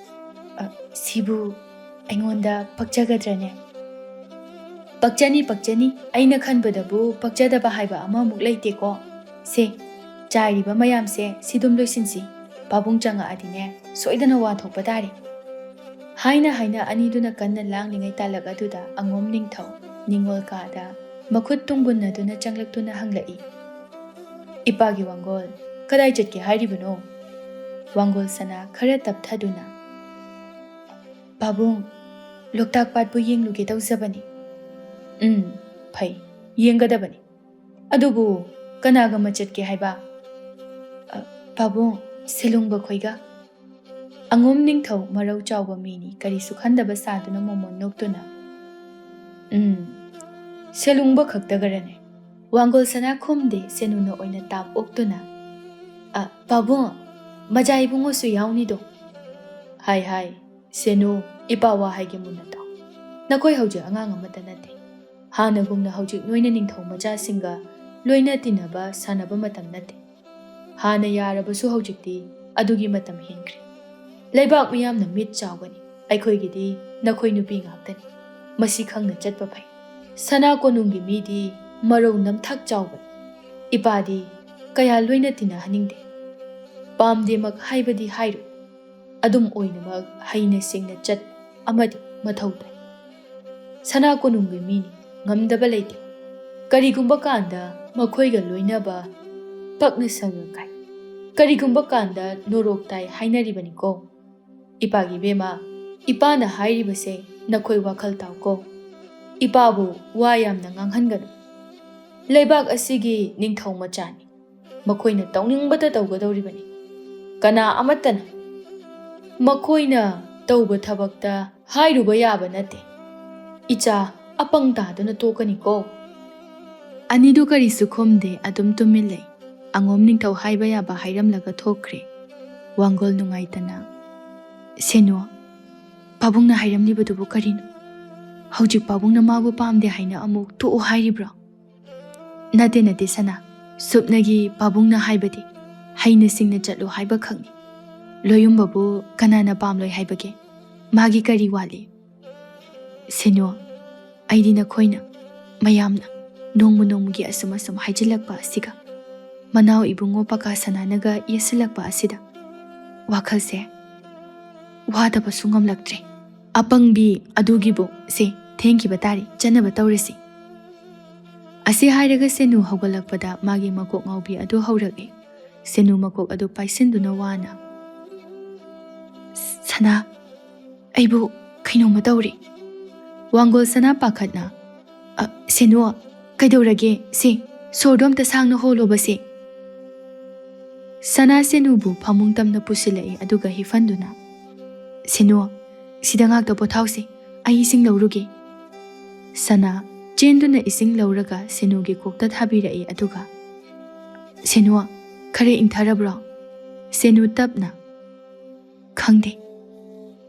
"ꯑ, ꯁꯤꯕꯨ ꯑꯩꯉꯣꯟꯗ ꯄꯛꯆꯒꯗ꯭ꯔꯅꯦ?" "ꯄꯛꯆꯅꯤ, ꯄꯛꯆꯅꯤ꯫ ꯑꯩꯅ ꯈꯟꯕꯗꯕꯨ ꯄꯛꯆꯗꯕ ꯍꯥꯏꯕ ꯑꯃꯃꯨꯛ ꯂꯩꯇꯦꯀꯣ꯫ ꯁꯦ, ꯆꯥꯏꯔꯤꯕ ꯃꯌꯥꯝꯁꯦ ꯁꯤꯗꯨꯝ ꯂꯣꯏꯁꯤꯟꯁꯤ꯫ ꯄꯥꯕꯨꯡ ꯆꯪꯉꯛꯑꯗꯤꯅꯦ, ꯁꯣꯏꯗꯅ ꯋꯥ ꯊꯣꯛꯄ ꯇꯥꯔꯦ꯫" ꯍꯥꯏꯅ ꯍꯥꯏꯅ ꯑꯅꯤꯗꯨꯅ ꯀꯟꯅ ꯂꯥꯡꯂꯤꯉꯩ ꯇꯥꯂꯛ ꯑꯗꯨꯗ ꯑꯉꯣꯝ ꯅꯤꯡꯊꯧ ꯅꯤꯡꯉꯣꯜ ꯀꯥꯗ ꯃꯈꯨꯠ ꯇꯨꯡꯕꯨꯟꯅꯗꯨꯅ ꯆꯪꯂꯛꯇꯨꯅ ꯍꯪꯂꯛꯏ, "ꯏꯄꯥꯒꯤ ꯋꯥꯡꯒꯣꯜ, ꯀꯗꯥꯏ ꯆꯠꯀꯦ ꯍꯥꯏꯔꯤꯕꯅꯣ?" ꯋꯥꯡꯒꯣꯜ ꯁꯅꯥ ꯈꯔ ꯇꯞꯊꯗꯨꯅ, "ꯄꯥꯕꯨꯡ, ꯂꯣꯛꯇꯥꯛ ꯄꯥꯠꯄꯨ ꯌꯦꯡꯂꯨꯒꯦ ꯇꯧꯖꯕꯅꯤ꯫" "ꯎꯝ, ꯐꯩ, ꯌꯦꯡꯒꯗꯕꯅꯤ꯫ ꯑꯗꯨꯕꯨ ꯀꯅꯥꯒ ꯃꯆꯠꯀꯦ ꯍꯥꯏꯕ?" "ꯑ, ꯄꯥꯕꯨꯡ, ꯁꯦꯂꯨꯡꯕ ꯈꯣꯏꯒ꯫" ꯑꯉꯣꯝ ꯅꯤꯡꯊꯧ ꯃꯔꯧ ꯆꯥꯎꯕ ꯃꯤꯅꯤ, ꯀꯔꯤꯁꯨ ꯈꯟꯗꯕ ꯁꯥꯗꯨꯅ ꯃꯣꯃꯣꯟ ꯅꯣꯛꯇꯨꯅ, "ꯎꯝ, ꯁꯦꯂꯨꯡꯕ ꯈꯛꯇꯒꯔꯅꯦ?" ꯋꯥꯡꯒꯣꯜ ꯁꯅꯥ ꯈꯨꯝꯗꯦ, ꯁꯦꯅꯨꯅ ꯑꯣꯏꯅ ꯇꯥꯞ ꯑꯣꯛꯇꯨꯅ, "ꯑ, ꯄꯥꯕꯨꯡ, ꯃꯖꯥ ꯏꯕꯨꯡꯉꯣꯁꯨ ꯌꯥꯎꯅꯤꯗꯣ꯫" "ꯍꯥꯏ, ꯍꯥꯏ, ꯁꯦꯅꯨ, ꯏꯄꯥ ꯋꯥ ꯍꯥꯏꯒꯦ ꯃꯨꯟꯅ ꯇꯥꯎ꯫ ꯅꯈꯣꯏ ꯍꯧꯖꯤꯛ ꯑꯉꯥꯡ ꯑꯃꯠꯇ ꯅꯠꯇꯦ꯫ ꯍꯥꯟꯅꯒꯨꯝꯅ ꯍꯧꯖꯤꯛ ꯅꯣꯏꯅ ꯅꯤꯡꯊꯧ ꯃꯆꯥꯁꯤꯡꯒ ꯂꯣꯏꯅ ꯇꯤꯟꯅꯕ ꯁꯥꯟꯅꯕ ꯃꯇꯝ ꯅꯠꯇꯦ꯫ ꯍꯥꯟꯅ ꯌꯥꯔꯕꯁꯨ ꯍꯧꯖꯤꯛꯇꯤ ꯑꯗꯨꯒꯤ ꯃꯇꯝ ꯍꯦꯟꯈ꯭ꯔꯦ꯫ ꯂꯩꯕꯥꯛ ꯃꯤꯌꯥꯝꯅ ꯃꯤꯠ ꯆꯥꯎꯒꯅꯤ꯫ ꯑꯩꯈꯣꯏꯒꯤꯗꯤ ꯅꯈꯣꯏ ꯅꯨꯄꯤ ꯉꯥꯛꯇꯅꯤ꯫ ꯃꯁꯤ ꯈꯪꯅ ꯆꯠꯄ ꯐꯩ꯫ ꯁꯅꯥ ꯀꯣꯅꯨꯡꯒꯤ ꯃꯤꯗꯤ ꯃꯔꯧ ꯅꯝꯊꯥꯛ ꯆꯥꯎꯕꯅꯤ꯫ ꯏꯄꯥꯗꯤ ꯀꯌꯥ ꯂꯣꯏꯅ ꯇꯤꯟꯅꯍꯟꯅꯤꯡꯗꯦ꯫ ꯄꯥꯝꯗꯦꯃꯛ ꯍꯥꯏꯕꯗꯤ ꯍꯥꯏꯔꯣꯏ꯫ ꯑꯗꯨꯝ ꯑꯣꯏꯅꯃꯛ ꯍꯩꯅ ꯁꯤꯡꯅ ꯆꯠ ꯑꯃꯗꯤ ꯃꯊꯧ ꯇꯥꯏ꯫ ꯁꯅꯥ ꯀꯣꯅꯨꯡꯒꯤ ꯃꯤꯅꯤ, ꯉꯝꯗꯕ ꯂꯩꯇꯦ꯫ ꯀꯔꯤꯒꯨꯝꯕ ꯀꯥꯟꯗ ꯃꯈꯣꯏꯒ ꯂꯣꯏꯅꯕ ꯄꯛꯅ ꯁꯪꯒ ꯀꯥꯏ꯫ ꯀꯔꯤꯒꯨꯝꯕ ꯀꯥꯟꯗ ꯅꯣꯔꯣꯛ ꯇꯥꯏ ꯍꯥꯏꯅꯔꯤꯕꯅꯤꯀꯣ꯫ ꯏꯄꯥꯒꯤ ꯕꯦꯝꯃ, ꯏꯄꯥꯅ ꯍꯥꯏꯔꯤꯕꯁꯦ ꯅꯈꯣꯏ ꯋꯥꯈꯜ ꯇꯥꯎꯀꯣ꯫ ꯏꯄꯥꯕꯨ ꯋꯥ ꯌꯥꯝꯅ ꯉꯥꯡꯍꯟꯒꯅꯨ꯫ ꯂꯩꯕꯥꯛ ꯑꯁꯤꯒꯤ ꯅꯤꯡꯊꯧ ꯃꯆꯥꯅꯤ꯫ ꯃꯈꯣꯏꯅ ꯇꯧꯅꯤꯡꯕꯇ ꯇꯧꯒꯗꯧꯔꯤꯕꯅꯤ꯫ ꯀꯅꯥ ꯑꯃꯠꯇꯅ ꯃꯈꯣꯏꯅ ꯇꯧꯕ ꯊꯕꯛꯇ ꯍꯥꯏꯔꯨꯕ ꯌꯥꯕ ꯅꯠꯇꯦ꯫ ꯏꯆꯥ, ꯑꯄꯪ ꯇꯥꯗꯨꯅ ꯇꯣꯛꯀꯅꯤꯀꯣ꯫ ꯑꯅꯤꯗꯨ ꯀꯔꯤꯁꯨ ꯈꯨꯝꯗꯦ, ꯑꯗꯨꯝ ꯇꯨꯃꯤꯟ ꯂꯩ꯫ ꯑꯉꯣꯝ ꯅꯤꯡꯊꯧ ꯍꯥꯏꯕ ꯌꯥꯕ ꯍꯥꯏꯔꯝꯂꯒ ꯊꯣꯛꯈ꯭ꯔꯦ꯫ ꯋꯥꯡꯒꯣꯜ ꯅꯨꯡꯉꯥꯏꯇꯅ, "ꯁꯦꯅꯨ, ꯄꯥꯕꯨꯡꯅ ꯍꯥꯏꯔꯝꯂꯤꯕꯗꯨꯕꯨ ꯀꯔꯤꯅꯣ? ꯍꯧꯖꯤꯛ ꯄꯥꯕꯨꯡꯅ ꯃꯥꯕꯨ ꯄꯥꯝꯗꯦ ꯍꯥꯏꯅ ꯑꯃꯨꯛ ꯇꯣꯛꯎ ꯍꯥꯏꯔꯤꯕ꯭ꯔꯣ?" "ꯅꯠꯇꯦ, ꯅꯠꯇꯦ ꯁꯅꯥ, ꯁꯨꯞꯅꯒꯤ ꯄꯥꯕꯨꯡꯅ ꯍꯥꯏꯕꯗꯤ ꯍꯩꯅ ꯁꯤꯡꯅ ꯆꯠꯂꯨ ꯍꯥꯏꯕꯈꯛꯅꯤ꯫ ꯂꯣꯌꯨꯝꯕꯕꯨ ꯀꯅꯥꯅ ꯄꯥꯝꯂꯣꯏ ꯍꯥꯏꯕꯒꯦ? ꯃꯥꯒꯤ ꯀꯔꯤ ꯋꯥꯠꯂꯤ?" "ꯁꯦꯅꯨ, ꯑꯩꯗꯤ ꯅꯈꯣꯏꯅ, ꯃꯌꯥꯝꯅ ꯅꯣꯡꯃ ꯅꯣꯡꯃꯒꯤ ꯑꯁꯨꯝ ꯑꯁꯨꯝ ꯍꯥꯏꯖꯤꯜꯂꯛꯄ ꯑꯁꯤꯒ, ꯃꯅꯥꯎ ꯏꯕꯨꯡꯉꯣ ꯄꯀꯥ ꯁꯅꯥꯅꯒ ꯌꯦꯠꯁꯤꯜꯂꯛꯄ ꯑꯁꯤꯗ ꯋꯥꯈꯜꯁꯦ ꯋꯥꯗꯕꯁꯨ ꯉꯝꯂꯛꯇ꯭ꯔꯦ꯫ ꯑꯄꯪꯕꯤ ꯑꯗꯨꯒꯤꯕꯨ, ꯁꯦ, ꯊꯦꯡꯈꯤꯕ ꯇꯥꯔꯦ, ꯆꯠꯅꯕ ꯇꯧꯔꯁꯤ꯫" ꯑꯁꯤ ꯍꯥꯏꯔꯒ ꯁꯦꯅꯨ ꯍꯧꯒꯠꯂꯛꯄꯗ ꯃꯥꯒꯤ ꯃꯀꯣꯛ ꯉꯥꯎꯕꯤ ꯑꯗꯨ ꯍꯧꯔꯛꯏ꯫ ꯁꯦꯅꯨ ꯃꯀꯣꯛ ꯑꯗꯨ ꯄꯥꯏꯁꯤꯟꯗꯨꯅ ꯋꯥꯅ, "ꯁꯅꯥ, ꯑꯩꯕꯨ ꯀꯩꯅꯣꯝꯃ ꯇꯧꯔꯦ꯫" ꯋꯥꯡꯒꯣꯜ ꯁꯅꯥ ꯄꯥꯈꯠꯅ, "ꯑ, ꯁꯦꯅꯨ, ꯀꯩꯗꯧꯔꯒꯦ? ꯁꯦ, ꯁꯣꯔꯗꯣ ꯑꯝꯇ ꯁꯥꯡꯅ ꯍꯣꯜꯂꯣꯕ ꯁꯦ꯫" ꯁꯅꯥ ꯁꯦꯅꯨꯕꯨ ꯐꯃꯨꯡ ꯇꯝꯅ ꯄꯨꯁꯤꯜꯂꯛꯏ, ꯑꯗꯨꯒ ꯍꯤꯐꯟꯗꯨꯅ, "ꯁꯦꯅꯨ, ꯁꯤꯗ ꯉꯥꯛꯇ ꯄꯣꯊꯥꯎꯁꯦ, ꯑꯩ ꯏꯁꯤꯡ ꯂꯧꯔꯨꯒꯦ꯫" ꯁꯅꯥ ꯆꯦꯟꯗꯨꯅ ꯏꯁꯤꯡ ꯂꯧꯔꯒ ꯁꯦꯅꯨꯒꯤ ꯀꯣꯛꯇ ꯊꯥꯕꯤꯔꯛꯏ, ꯑꯗꯨꯒ, "ꯁꯦꯅꯨ, ꯈꯔ ꯏꯪꯊꯔꯕ꯭ꯔꯣ?" ꯁꯦꯅꯨ ꯇꯞꯅ, "ꯈꯪꯗꯦ,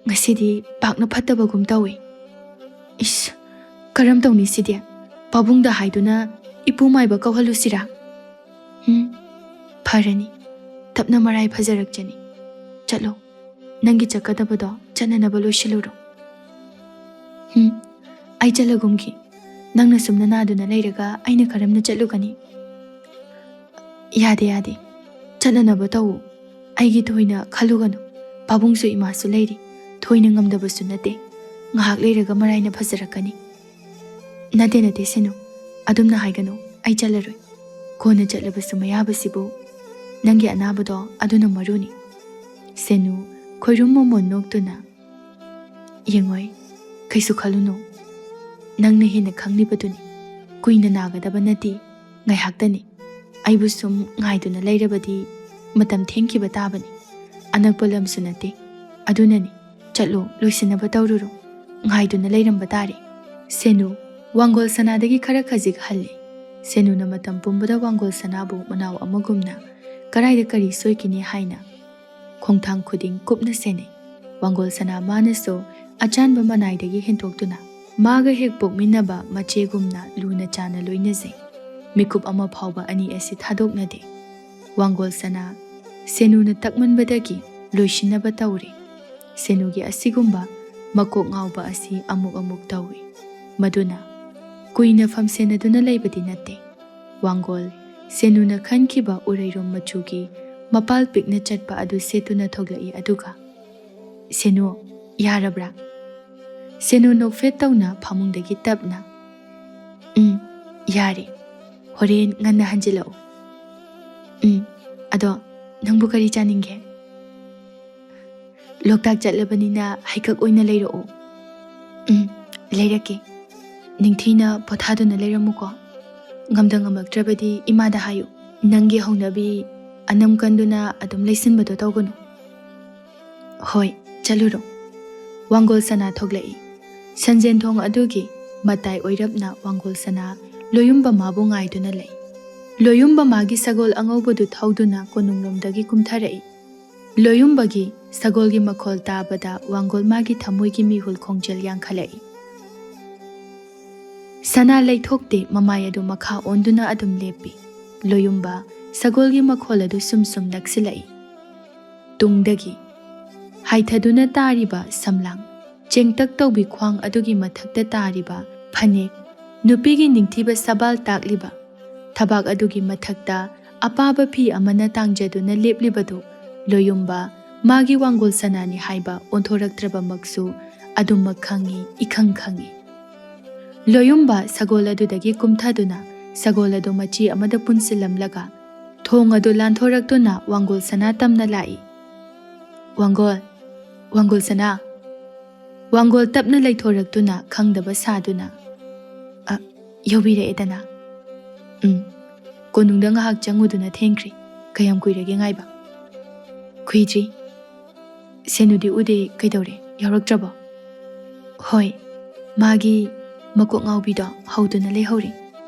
ꯉꯁꯤꯗꯤ ꯄꯥꯛꯅ ꯐꯠꯇꯕꯒꯨꯝ ꯇꯧꯏ꯫ ꯏꯁ, ꯀꯔꯝ ꯇꯧꯅꯤ ꯁꯤꯗꯤ? ꯄꯥꯕꯨꯡꯗ ꯍꯥꯏꯗꯨꯅ ꯏꯄꯨ ꯃꯥꯏꯕ ꯀꯧꯍꯜꯂꯨꯁꯤꯔꯥ? ꯎꯝ, ꯐꯔꯅꯤ, ꯇꯞꯅ ꯃꯔꯥꯏ ꯐꯖꯔꯛꯆꯅꯤ꯫ ꯆꯠꯂꯣ, ꯅꯪꯒꯤ ꯆꯠꯀꯗꯕꯗꯣ ꯆꯠꯅꯅꯕ ꯂꯣꯏꯁꯤꯜꯂꯨꯔꯣ꯫" "ꯎꯝ, ꯑꯩ ꯆꯠꯂꯒꯨꯝꯒꯦ꯫ ꯅꯪꯅ ꯁꯨꯝꯅ ꯅꯥꯗꯨꯅ ꯂꯩꯔꯒ ꯑꯩꯅ ꯀꯔꯝꯅ ꯆꯠꯂꯨꯒꯅꯤ?" "ꯌꯥꯗꯦ, ꯌꯥꯗꯦ꯫ ꯆꯠꯅꯅꯕ ꯇꯧꯎ꯫ ꯑꯩꯒꯤ ꯊꯣꯏꯅ ꯈꯜꯂꯨꯒꯅꯨ꯫ ꯄꯥꯕꯨꯡꯁꯨ ꯏꯃꯥꯁꯨ ꯂꯩꯔꯤ꯫ ꯊꯣꯏꯅ ꯉꯝꯗꯕꯁꯨ ꯅꯠꯇꯦ꯫ ꯉꯥꯏꯍꯥꯛ ꯂꯩꯔꯒ ꯃꯔꯥꯏꯅ ꯐꯖꯔꯛꯀꯅꯤ"꯫ "ꯅꯠꯇꯦ, ꯅꯠꯇꯦ, ꯁꯦꯅꯨ꯫ ꯑꯗꯨꯝꯅ ꯍꯥꯏꯒꯅꯨ꯫ ꯑꯩ ꯆꯠꯂꯔꯣꯏ꯫ ꯀꯣꯟꯅ ꯆꯠꯂꯕꯁꯨ ꯃꯌꯥꯕꯁꯤꯕꯨ꯫ ꯅꯪꯒꯤ ꯑꯅꯥꯕꯗꯣ ꯑꯗꯨꯅ ꯃꯔꯨꯅꯤ"꯫ ꯁꯦꯅꯨ ꯈꯣꯏꯔꯨꯝ ꯃꯃꯣꯟ ꯅꯣꯛꯇꯨꯅ, "ꯌꯦꯡꯉꯣꯏ, ꯀꯩꯁꯨ ꯈꯜꯂꯨꯅꯨ꯫ ꯅꯪꯅ ꯍꯦꯟꯅ ꯈꯪꯂꯤꯕꯗꯨꯅꯤ꯫ ꯀꯨꯏꯅ ꯅꯥꯒꯗꯕ ꯅꯠꯇꯦ, ꯉꯥꯏꯍꯥꯛꯇꯅꯤ꯫ ꯑꯩꯕꯨ ꯁꯨꯝ ꯉꯥꯏꯗꯨꯅ ꯂꯩꯔꯕꯗꯤ ꯃꯇꯝ ꯊꯦꯡꯈꯤꯕ ꯇꯥꯕꯅꯤ꯫ ꯑꯅꯛꯄ ꯂꯝꯁꯨ ꯅꯠꯇꯦ꯫ ꯑꯗꯨꯅꯅꯤ, ꯆꯠꯂꯣ, ꯂꯣꯏꯁꯤꯟꯅꯕ ꯇꯧꯔꯨꯔꯣ꯫ ꯉꯥꯏꯗꯨꯅ ꯂꯩꯔꯝꯕ ꯇꯥꯔꯦ"꯫ ꯁꯦꯅꯨ ꯋꯥꯡꯒꯣꯜ ꯁꯅꯥꯗꯒꯤ ꯈꯔ ꯈꯖꯤꯛ ꯍꯜꯂꯤ꯫ ꯁꯦꯅꯨꯅ ꯃꯇꯝ ꯄꯨꯝꯕꯗ ꯋꯥꯡꯒꯣꯜ ꯁꯅꯥꯕꯨ ꯃꯅꯥꯎ ꯑꯃꯒꯨꯝꯅ ꯀꯗꯥꯏꯗ ꯀꯔꯤ ꯁꯣꯏꯈꯤꯅꯤ ꯍꯥꯏꯅ ꯈꯣꯡꯊꯥꯡ ꯈꯨꯗꯤꯡ ꯀꯨꯞꯅ ꯁꯦꯟꯅꯩ꯫ ꯋꯥꯡꯒꯣꯜ ꯁꯅꯥ ꯃꯥꯅꯁꯨ ꯑꯆꯥꯟꯕ ꯃꯅꯥꯏꯗꯒꯤ ꯍꯦꯟꯗꯣꯛꯇꯨꯅ ꯃꯥꯒ ꯍꯦꯛ ꯄꯣꯛꯃꯤꯟꯅꯕ ꯃꯆꯦꯒꯨꯝꯅ ꯂꯨꯅ ꯆꯥꯟꯅ ꯂꯣꯏꯅꯖꯩ꯫ ꯃꯤꯀꯨꯞ ꯑꯃ ꯐꯥꯎꯕ ꯑꯅꯤ ꯑꯁꯤ ꯊꯥꯗꯣꯛꯅꯗꯦ꯫ ꯋꯥꯡꯒꯣꯜ ꯁꯅꯥ ꯁꯦꯅꯨꯅ ꯇꯛꯃꯟꯕꯗꯒꯤ ꯂꯣꯏꯁꯤꯟꯅꯕ ꯇꯧꯔꯦ꯫ ꯁꯦꯅꯨꯒꯤ ꯑꯁꯤꯒꯨꯝꯕ ꯃꯀꯣꯛ ꯉꯥꯎꯕ ꯑꯁꯤ ꯑꯃꯨꯛ ꯑꯃꯨꯛ ꯇꯧꯏ꯫ ꯃꯗꯨꯅ ꯀꯨꯏꯅ ꯐꯝꯁꯦꯟꯅꯗꯨꯅ ꯂꯩꯕꯗꯤ ꯅꯠꯇꯦ꯫ ꯋꯥꯡꯒꯣꯜ ꯁꯦꯅꯨꯅ ꯈꯟꯈꯤꯕ ꯎꯔꯩꯔꯣꯝ ꯃꯆꯨꯒꯤ ꯃꯄꯥꯜ ꯄꯤꯛꯅ ꯆꯠꯄ ꯑꯗꯨ ꯁꯦꯠꯇꯨꯅ ꯊꯣꯛꯂꯛꯏ꯫ ꯑꯗꯨꯒ, "ꯁꯦꯅꯨ, ꯌꯥꯔꯕ꯭ꯔꯥ?" ꯁꯦꯅꯨ ꯅꯣꯛꯐꯦꯠ ꯇꯧꯅ ꯐꯃꯨꯡꯗꯒꯤ ꯇꯞꯅ, "ꯎꯝ, ꯌꯥꯔꯦ꯫ ꯍꯣꯔꯦꯟ ꯉꯟꯅ ꯍꯟꯖꯤꯜꯂꯛꯎ꯫ ꯎꯝ, ꯑꯗꯣ ꯅꯪꯕꯨ ꯀꯔꯤ ꯆꯥꯅꯤꯡꯒꯦ?" "ꯂꯣꯛꯇꯥꯛ ꯆꯠꯂꯕꯅꯤꯅ ꯍꯩꯀꯛ ꯑꯣꯏꯅ ꯂꯩꯔꯛꯑꯣ"꯫ "ꯎꯝ, ꯂꯩꯔꯛꯀꯦ꯫ ꯅꯤꯡꯊꯤꯅ ꯄꯣꯊꯥꯗꯨꯅ ꯂꯩꯔꯝꯃꯨꯀꯣ꯫ ꯉꯝꯗ ꯉꯝꯃꯛꯇ꯭ꯔꯕꯗꯤ ꯏꯃꯥꯗ ꯍꯥꯏꯌꯨ꯫ ꯅꯪꯒꯤ ꯍꯧꯅꯕꯤ ꯑꯅꯝ ꯀꯟꯗꯨꯅ ꯑꯗꯨꯝ ꯂꯩꯁꯤꯟꯕꯗꯣ ꯇꯧꯒꯅꯨ"꯫ "ꯍꯣꯏ, ꯆꯠꯂꯨꯔꯣ"꯫ ꯋꯥꯡꯒꯣꯜ ꯁꯅꯥ ꯊꯣꯛꯂꯛꯏ꯫ ꯁꯟꯖꯦꯟ ꯊꯣꯡ ꯑꯗꯨꯒꯤ ꯃꯇꯥꯏ ꯑꯣꯏꯔꯞꯅ ꯋꯥꯡꯒꯣꯜ ꯁꯅꯥ ꯂꯣꯌꯨꯝꯕ ꯃꯥꯕꯨ ꯉꯥꯏꯗꯨꯅ ꯂꯩ꯫ ꯂꯣꯌꯨꯝꯕ ꯃꯥꯒꯤ ꯁꯒꯣꯜ ꯑꯉꯧꯕꯗꯨ ꯊꯧꯗꯨꯅ ꯀꯣꯅꯨꯡꯂꯣꯝꯗꯒꯤ ꯀꯨꯝꯊꯔꯛꯏ꯫ ꯂꯣꯌꯨꯝꯕꯒꯤ ꯁꯒꯣꯜꯒꯤ ꯃꯈꯣꯜ ꯇꯥꯕꯗ ꯋꯥꯡꯒꯣꯜ ꯃꯥꯒꯤ ꯊꯃꯣꯏꯒꯤ ꯃꯤꯍꯨꯜ ꯈꯣꯡꯖꯦꯜ ꯌꯥꯡꯈꯠꯂꯛꯏ꯫ ꯁꯅꯥ ꯂꯩꯊꯣꯛꯇꯦ, ꯃꯃꯥꯏ ꯑꯗꯨ ꯃꯈꯥ ꯑꯣꯟꯗꯨꯅ ꯑꯗꯨꯝ ꯂꯦꯞꯄꯤ꯫ ꯂꯣꯌꯨꯝꯕ ꯁꯒꯣꯜꯒꯤ ꯃꯈꯣꯜ ꯑꯗꯨ ꯁꯨꯝ ꯁꯨꯝ ꯅꯛꯁꯤꯜꯂꯛꯏ꯫ ꯇꯨꯡꯗꯒꯤ ꯍꯥꯏꯊꯗꯨꯅ ꯇꯥꯔꯤꯕ ꯁꯝꯂꯥꯡ, ꯆꯦꯡꯇꯛ ꯇꯧꯕꯤ ꯈ꯭ꯋꯥꯡ ꯑꯗꯨꯒꯤ ꯃꯊꯛꯇ ꯇꯥꯔꯤꯕ ꯐꯅꯦꯛ, ꯅꯨꯄꯤꯒꯤ ꯅꯤꯡꯊꯤꯕ ꯁꯕꯥꯜ ꯇꯥꯛꯂꯤꯕ ꯊꯕꯥꯛ ꯑꯗꯨꯒꯤ ꯃꯊꯛꯇ ꯑꯄꯥꯕ ꯐꯤ ꯑꯃꯅ ꯇꯥꯡꯖꯗꯨꯅ ꯂꯦꯞꯂꯤꯕꯗꯨ ꯂꯣꯌꯨꯝꯕ ꯃꯥꯒꯤ ꯋꯥꯡꯒꯣꯜ ꯁꯅꯥꯅꯤ ꯍꯥꯏꯕ ꯑꯣꯟꯊꯣꯔꯛꯇ꯭ꯔꯕꯃꯛꯁꯨ ꯑꯗꯨꯃꯛ ꯈꯪꯏ, ꯏꯈꯪ ꯈꯪꯏ꯫ ꯂꯣꯌꯨꯝꯕ ꯁꯒꯣꯜ ꯑꯗꯨꯗꯒꯤ ꯀꯨꯝꯊꯗꯨꯅ ꯁꯒꯣꯜ ꯑꯗꯨ ꯃꯆꯤ ꯑꯃꯗ ꯄꯨꯟꯁꯤꯜꯂꯝꯂꯒ ꯊꯣꯡ ꯑꯗꯨ ꯂꯥꯟꯊꯣꯔꯛꯇꯨꯅ ꯋꯥꯡꯒꯣꯜ ꯁꯅꯥ ꯇꯝꯅ ꯂꯥꯛꯏ꯫ "ꯋꯥꯡꯒꯣꯜ, ꯋꯥꯡꯒꯣꯜ ꯁꯅꯥ!" ꯋꯥꯡꯒꯣꯜ ꯇꯞꯅ ꯂꯩꯊꯣꯔꯛꯇꯨꯅ ꯈꯪꯗꯕ ꯁꯥꯗꯨꯅ, "ꯑ, ꯌꯧꯕꯤꯔꯛꯑꯦꯗꯅ?" "ꯎꯝ꯫ ꯀꯣꯅꯨꯡꯗ ꯉꯥꯏꯍꯥꯛ ꯆꯪꯉꯨꯗꯨꯅ ꯊꯦꯡꯈ꯭ꯔꯦ꯫ ꯀꯌꯥꯝ ꯀꯨꯏꯔꯒꯦ ꯉꯥꯏꯕ?" "ꯀꯨꯏꯗ꯭ꯔꯤ꯫ ꯁꯦꯅꯨꯗꯤ ꯎꯗꯦ, ꯀꯩꯗꯧꯔꯦ? ꯌꯥꯎꯔꯛꯇ꯭ꯔꯕꯣ?" "ꯍꯣꯏ, ꯃꯥꯒꯤ ꯃꯀꯣꯛ ꯉꯥꯎꯕꯤꯗꯣ ꯍꯧꯗꯨꯅ ꯂꯩꯍꯧꯔꯦ꯫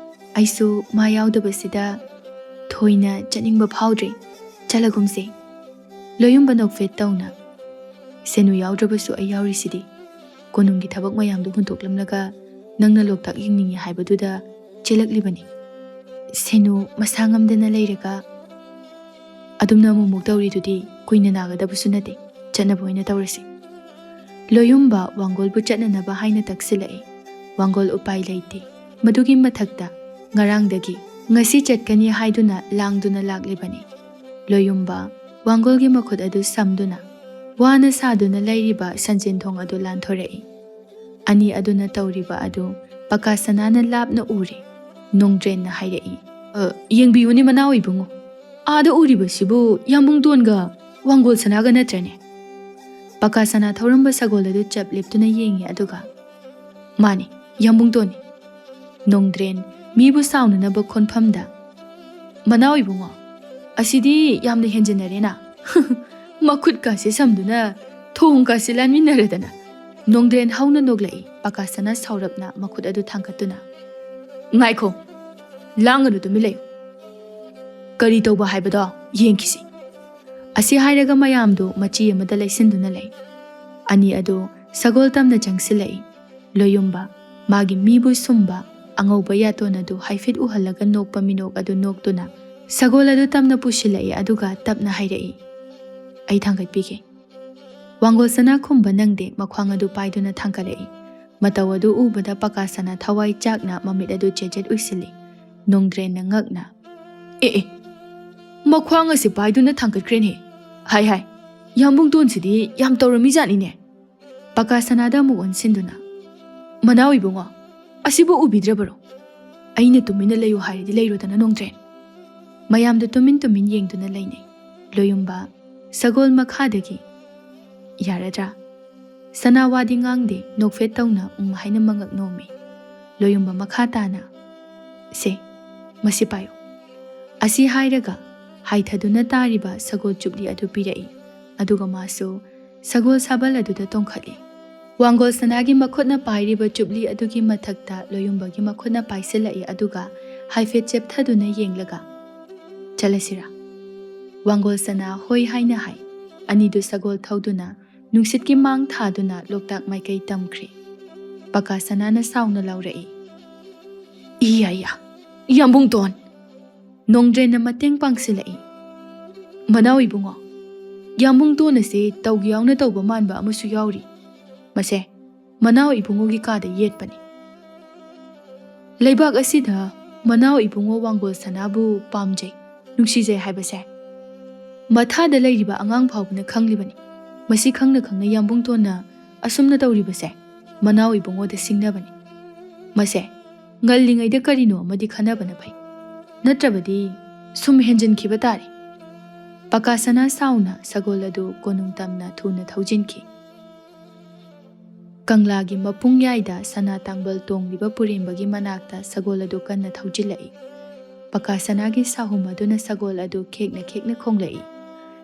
ꯑꯩꯁꯨ ꯃꯥ ꯌꯥꯎꯗꯕꯁꯤꯗ ꯊꯣꯏꯅ ꯆꯠꯅꯤꯡꯕ ꯐꯥꯎꯗ꯭ꯔꯦ꯫ ꯆꯠꯂꯒꯨꯝꯁꯦ꯫" ꯂꯣꯌꯨꯝꯕ ꯅꯣꯛꯐꯦꯠ ꯇꯧꯅ, "ꯁꯦꯅꯨ ꯌꯥꯎꯗ꯭ꯔꯕꯁꯨ ꯑꯩ ꯌꯥꯎꯔꯤꯁꯤꯗꯤ꯫ ꯀꯣꯅꯨꯡꯒꯤ ꯊꯕꯛ ꯃꯌꯥꯝꯗꯨ ꯍꯨꯟꯗꯣꯛꯂꯝꯂꯒ ꯅꯪꯅ ꯂꯣꯛꯇꯥꯛ ꯌꯦꯡꯅꯤꯡꯉꯤ ꯍꯥꯏꯕꯗꯨꯗ ꯆꯦꯜꯂꯛꯂꯤꯕꯅꯤ꯫ ꯁꯦꯅꯨ ꯃꯁꯥ ꯉꯝꯗꯅ ꯂꯩꯔꯒ ꯑꯗꯨꯝꯅ ꯑꯃꯨꯛꯃꯨꯛ ꯇꯧꯔꯤꯗꯨꯗꯤ ꯀꯨꯏꯅ ꯅꯥꯒꯗꯕꯁꯨ ꯅꯠꯇꯦ꯫ ꯆꯠꯅꯕ ꯑꯣꯏꯅ ꯇꯧꯔꯁꯤ꯫" ꯂꯣꯌꯨꯝꯕ ꯋꯥꯡꯒꯣꯜꯕꯨ ꯆꯠꯅꯅꯕ ꯍꯥꯏꯅ ꯇꯛꯁꯤꯜꯂꯛꯏ꯫ ꯋꯥꯡꯒꯣꯜ ꯎꯄꯥꯏ ꯂꯩꯇꯦ꯫ ꯃꯗꯨꯒꯤ ꯃꯊꯛꯇ ꯉꯔꯥꯡꯗꯒꯤ ꯉꯁꯤ ꯆꯠꯀꯅꯤ ꯍꯥꯏꯗꯨꯅ ꯂꯥꯡꯗꯨꯅ ꯂꯥꯛꯂꯤꯕꯅꯤ꯫ ꯂꯣꯌꯨꯝꯕ ꯋꯥꯡꯒꯣꯜꯒꯤ ꯃꯈꯨꯠ ꯑꯗꯨ ꯁꯝꯗꯨꯅ ꯋꯥꯅ ꯁꯥꯗꯨꯅ ꯂꯩꯔꯤꯕ ꯁꯟꯖꯦꯟꯊꯣꯡ ꯑꯗꯨ ꯂꯥꯟꯊꯣꯔꯛꯏ꯫ ꯑꯅꯤ ꯑꯗꯨꯅ ꯇꯧꯔꯤꯕ ꯑꯗꯨ ꯄꯀꯥ ꯁꯅꯥꯅ ꯂꯥꯞꯅ ꯎꯔꯦ꯫ ꯅꯣꯡꯗ꯭ꯔꯦꯟꯅ ꯍꯥꯏꯔꯛꯏ, "ꯑ, ꯌꯦꯡꯕꯤꯌꯨꯅꯦ ꯃꯅꯥꯎ ꯏꯕꯨꯡꯉꯣ, ꯑꯥꯗ ꯎꯔꯤꯕꯁꯤꯕꯨ ꯌꯥꯝꯕꯨꯡꯇꯣꯟꯒ ꯋꯥꯡꯒꯣꯜ ꯁꯅꯥꯒ ꯅꯠꯇ꯭ꯔꯅꯦ?" ꯄꯀꯥ ꯁꯅꯥ ꯊꯧꯔꯝꯕ ꯁꯒꯣꯜ ꯑꯗꯨ ꯆꯞ ꯂꯦꯞꯇꯨꯅ ꯌꯦꯡꯉꯤ, ꯑꯗꯨꯒ, "ꯃꯥꯅꯤ, ꯌꯥꯝꯕꯨꯡꯇꯣꯟꯅꯤ꯫" ꯅꯣꯡꯗ꯭ꯔꯦꯟ ꯃꯤꯕꯨ ꯁꯥꯎꯅꯅꯕ ꯈꯣꯟꯐꯝꯗ, "ꯃꯅꯥꯎ ꯏꯕꯨꯡꯉꯣ, ꯑꯁꯤꯗꯤ ꯌꯥꯝꯅ ꯍꯦꯟꯖꯟꯅꯔꯦꯅ꯫ ꯃꯈꯨꯠꯀꯥꯁꯦ ꯁꯝꯗꯨꯅ ꯊꯣꯡꯒꯥꯁꯦ ꯂꯥꯟꯃꯤꯟꯅꯔꯗꯅ꯫" ꯅꯣꯡꯗ꯭ꯔꯦꯟ ꯍꯧꯅ ꯅꯣꯛꯂꯛꯏ꯫ ꯄꯀꯥꯁꯅ ꯁꯥꯎꯔꯞꯅ ꯃꯈꯨꯠ ꯑꯗꯨ ꯊꯥꯡꯒꯠꯇꯨꯅ, "ꯉꯥꯏꯈꯣ, ꯂꯥꯡꯒꯅꯨ, ꯇꯨꯃꯤꯟ ꯂꯩꯌꯨ꯫ ꯀꯔꯤ ꯇꯧꯕ ꯍꯥꯏꯕꯗꯣ ꯌꯦꯡꯈꯤꯁꯤ꯫" ꯑꯁꯤ ꯍꯥꯏꯔꯒ ꯃꯌꯥꯝꯗꯨ ꯃꯆꯤ ꯑꯃꯗ ꯂꯩꯁꯤꯟꯗꯨꯅ ꯂꯩ꯫ ꯑꯅꯤ ꯑꯗꯨ ꯁꯒꯣꯜ ꯇꯝꯅ ꯆꯪꯁꯤꯜꯂꯛꯏ꯫ ꯂꯣꯌꯨꯝꯕ ꯃꯥꯒꯤ ꯃꯤꯕꯨ ꯁꯨꯝꯕ ꯑꯉꯧꯕ ꯌꯥꯇꯣꯟ ꯑꯗꯨ ꯍꯥꯏꯐꯦꯠ ꯎꯍꯜꯂꯒ ꯅꯣꯛꯄ ꯃꯤꯅꯣꯛ ꯑꯗꯨ ꯅꯣꯛꯇꯨꯅ ꯁꯒꯣꯜ ꯑꯗꯨ ꯇꯝꯅ ꯄꯨꯁꯤꯜꯂꯛꯏ, ꯑꯗꯨꯒ ꯇꯞꯅ ꯍꯥꯏꯔꯛꯏ, "ꯑꯩ ꯊꯥꯡꯒꯠꯄꯤꯒꯦ꯫" ꯋꯥꯡꯒꯣꯜ ꯁꯅꯥ ꯈꯨꯝꯕ ꯅꯪꯗꯦ, ꯃꯈ꯭ꯋꯥꯡ ꯑꯗꯨ ꯄꯥꯏꯗꯨꯅ ꯊꯥꯡꯒꯠꯂꯛꯏ꯫ ꯃꯇꯧ ꯑꯗꯨ ꯎꯕꯗ ꯄꯀꯥ ꯁꯅꯥ ꯊꯋꯥꯏ ꯆꯥꯛꯅ ꯃꯃꯤꯠ ꯑꯗꯨ ꯆꯦꯠ ꯆꯦꯠ ꯎꯏꯁꯤꯜꯂꯤ꯫ ꯅꯣꯡꯗ꯭ꯔꯦꯟꯅ ꯉꯛꯅ, "ꯑꯦ ꯑꯦ, ꯃꯈ꯭ꯋꯥꯡ ꯑꯁꯤ ꯄꯥꯏꯗꯨꯅ ꯊꯥꯡꯒꯠꯈ꯭ꯔꯦꯅꯦ꯫ ꯍꯥꯏ ꯍꯥꯏ, ꯌꯥꯝꯕꯨꯡꯇꯣꯟꯁꯤꯗꯤ ꯌꯥꯝ ꯇꯧꯔꯝꯃꯤꯖꯥꯠꯅꯤꯅꯦ꯫ ꯄꯀꯥ ꯁꯅꯥꯗ ꯑꯃꯨꯛ ꯑꯣꯟꯁꯤꯟꯗꯨꯅ, "ꯃꯅꯥꯎ ꯏꯕꯨꯡꯉꯣ, ꯑꯁꯤꯕꯨ ꯎꯕꯤꯗ꯭ꯔꯕꯔꯣ? ꯑꯩꯅ ꯇꯨꯃꯤꯟꯅ ꯂꯩꯌꯨ ꯍꯥꯏꯔꯗꯤ ꯂꯩꯔꯣꯗꯅ, ꯅꯣꯡꯗ꯭ꯔꯦꯟ꯫" ꯃꯌꯥꯝꯗꯣ ꯇꯨꯃꯤꯟ ꯇꯨꯃꯤꯟ ꯌꯦꯡꯗꯨꯅ ꯂꯩꯅꯩ꯫ ꯂꯣꯌꯨꯝꯕ ꯁꯒꯣꯜ ꯃꯈꯥꯗꯒꯤ, "ꯌꯥꯔꯗ꯭ꯔꯥ?" ꯁꯅꯥ ꯋꯥꯗꯤ ꯉꯥꯡꯗꯦ, ꯅꯣꯛꯐꯦꯠ ꯇꯧꯅ ꯎꯝ ꯍꯥꯏꯅ ꯃꯉꯛ ꯅꯣꯝꯃꯤ꯫ ꯂꯣꯌꯨꯝꯕ ꯃꯈꯥ ꯇꯥꯅ, "ꯁꯦ, ꯃꯁꯤ ꯄꯥꯏꯌꯨ꯫" ꯑꯁꯤ ꯍꯥꯏꯔꯒ ꯍꯥꯏꯊꯗꯨꯅ ꯇꯥꯔꯤꯕ ꯁꯒꯣꯜ ꯆꯨꯞꯂꯤ ꯑꯗꯨ ꯄꯤꯔꯛꯏ꯫ ꯑꯗꯨꯒ ꯃꯥꯁꯨ ꯁꯒꯣꯜ ꯁꯥꯕꯜ ꯑꯗꯨꯗ ꯇꯣꯡꯈꯠꯂꯤ꯫ ꯋꯥꯡꯒꯣꯜ ꯁꯅꯥꯒꯤ ꯃꯈꯨꯠꯅ ꯄꯥꯏꯔꯤꯕ ꯆꯨꯞꯂꯤ ꯑꯗꯨꯒꯤ ꯃꯊꯛꯇ ꯂꯣꯌꯨꯝꯕꯒꯤ ꯃꯈꯨꯠꯅ ꯄꯥꯏꯁꯤꯜꯂꯛꯏ, ꯑꯗꯨꯒ ꯍꯥꯏꯐꯦꯠ ꯆꯦꯞꯊꯗꯨꯅ ꯌꯦꯡꯂꯒ, "ꯆꯠꯂꯁꯤꯔꯥ?" ꯋꯥꯡꯒꯣꯜ ꯁꯅꯥ ꯍꯣꯏ ꯍꯥꯏꯅ ꯍꯥꯏ꯫ ꯑꯅꯤꯗꯨ ꯁꯒꯣꯜ ꯊꯧꯗꯨꯅ ꯅꯨꯡꯁꯤꯠꯀꯤ ꯃꯥꯡ ꯊꯥꯗꯨꯅ ꯂꯣꯛꯇꯥꯛ ꯃꯥꯏꯀꯩ ꯇꯝꯈ꯭ꯔꯦ꯫ ꯄꯀꯥ ꯁꯅꯥꯅ ꯁꯥꯎꯅ ꯂꯥꯎꯔꯛꯏ, "ꯏ ꯌꯥ ꯌꯥ, ꯌꯥꯝꯕꯨꯡꯇꯣꯟ!" ꯅꯣꯡꯗ꯭ꯔꯦꯟꯅ ꯃꯇꯦꯡ ꯄꯥꯡꯁꯤꯜꯂꯛꯏ꯫ "ꯃꯅꯥꯎ ꯏꯕꯨꯡꯉꯣ, ꯌꯥꯝꯕꯨꯡꯇꯣꯟ ꯑꯁꯤ ꯇꯧꯒꯦ ꯌꯥꯎꯅ ꯇꯧꯕ ꯃꯥꯟꯕ ꯑꯃꯁꯨ ꯌꯥꯎꯔꯤ꯫ ꯃꯁꯦ ꯃꯅꯥꯎ ꯏꯕꯨꯡꯉꯣꯒꯤ ꯀꯥꯗ ꯌꯦꯠꯄꯅꯤ꯫ ꯂꯩꯕꯥꯛ ꯑꯁꯤꯗ ꯃꯅꯥꯎ ꯏꯕꯨꯡꯉꯣ ꯋꯥꯡꯒꯣꯜ ꯁꯅꯥꯕꯨ ꯄꯥꯝꯖꯩ, ꯅꯨꯡꯁꯤꯖꯩ ꯍꯥꯏꯕꯁꯦ ꯃꯊꯥꯗ ꯂꯩꯔꯤꯕ ꯑꯉꯥꯡ ꯐꯥꯎꯕꯅ ꯈꯪꯂꯤꯕꯅꯤ꯫ ꯃꯁꯤ ꯈꯪꯅ ꯈꯪꯅ ꯌꯥꯝꯕꯨꯡꯇꯣꯟꯅ ꯑꯁꯨꯝꯅ ꯇꯧꯔꯤꯕꯁꯦ ꯃꯅꯥꯎ ꯏꯕꯨꯡꯉꯣꯗ ꯁꯤꯡꯅꯕꯅꯤ꯫ ꯃꯁꯦ ꯉꯜꯂꯤꯉꯩꯗ ꯀꯔꯤꯅꯣ ꯑꯃꯗꯤ ꯈꯟꯅꯕꯅ ꯐꯩ, ꯅꯠꯇ꯭ꯔꯕꯗꯤ ꯁꯨꯝ ꯍꯦꯟꯖꯤꯟꯈꯤꯕ ꯇꯥꯔꯦ꯫" ꯄꯀꯥ ꯁꯅꯥ ꯁꯥꯎꯅ ꯁꯒꯣꯜ ꯑꯗꯨ ꯀꯣꯅꯨꯡ ꯇꯝꯅ ꯊꯨꯅ ꯊꯧꯖꯤꯟꯈꯤ꯫ ꯀꯪꯂꯥꯒꯤ ꯃꯄꯨꯡꯌꯥꯏꯗ ꯁꯅꯥ ꯇꯥꯡꯕꯜ ꯇꯣꯡꯂꯤꯕ ꯄꯨꯔꯦꯝꯕꯒꯤ ꯃꯅꯥꯛꯇ ꯁꯒꯣꯜ ꯑꯗꯨ ꯀꯟꯅ ꯊꯧꯖꯤꯜꯂꯛꯏ꯫ ꯄꯀꯥ ꯁꯅꯥꯒꯤ ꯁꯥꯍꯨꯝ ꯑꯗꯨꯅ ꯁꯒꯣꯜ ꯑꯗꯨ ꯈꯦꯛꯅ ꯈꯦꯛꯅ ꯈꯣꯡꯂꯛꯏ꯫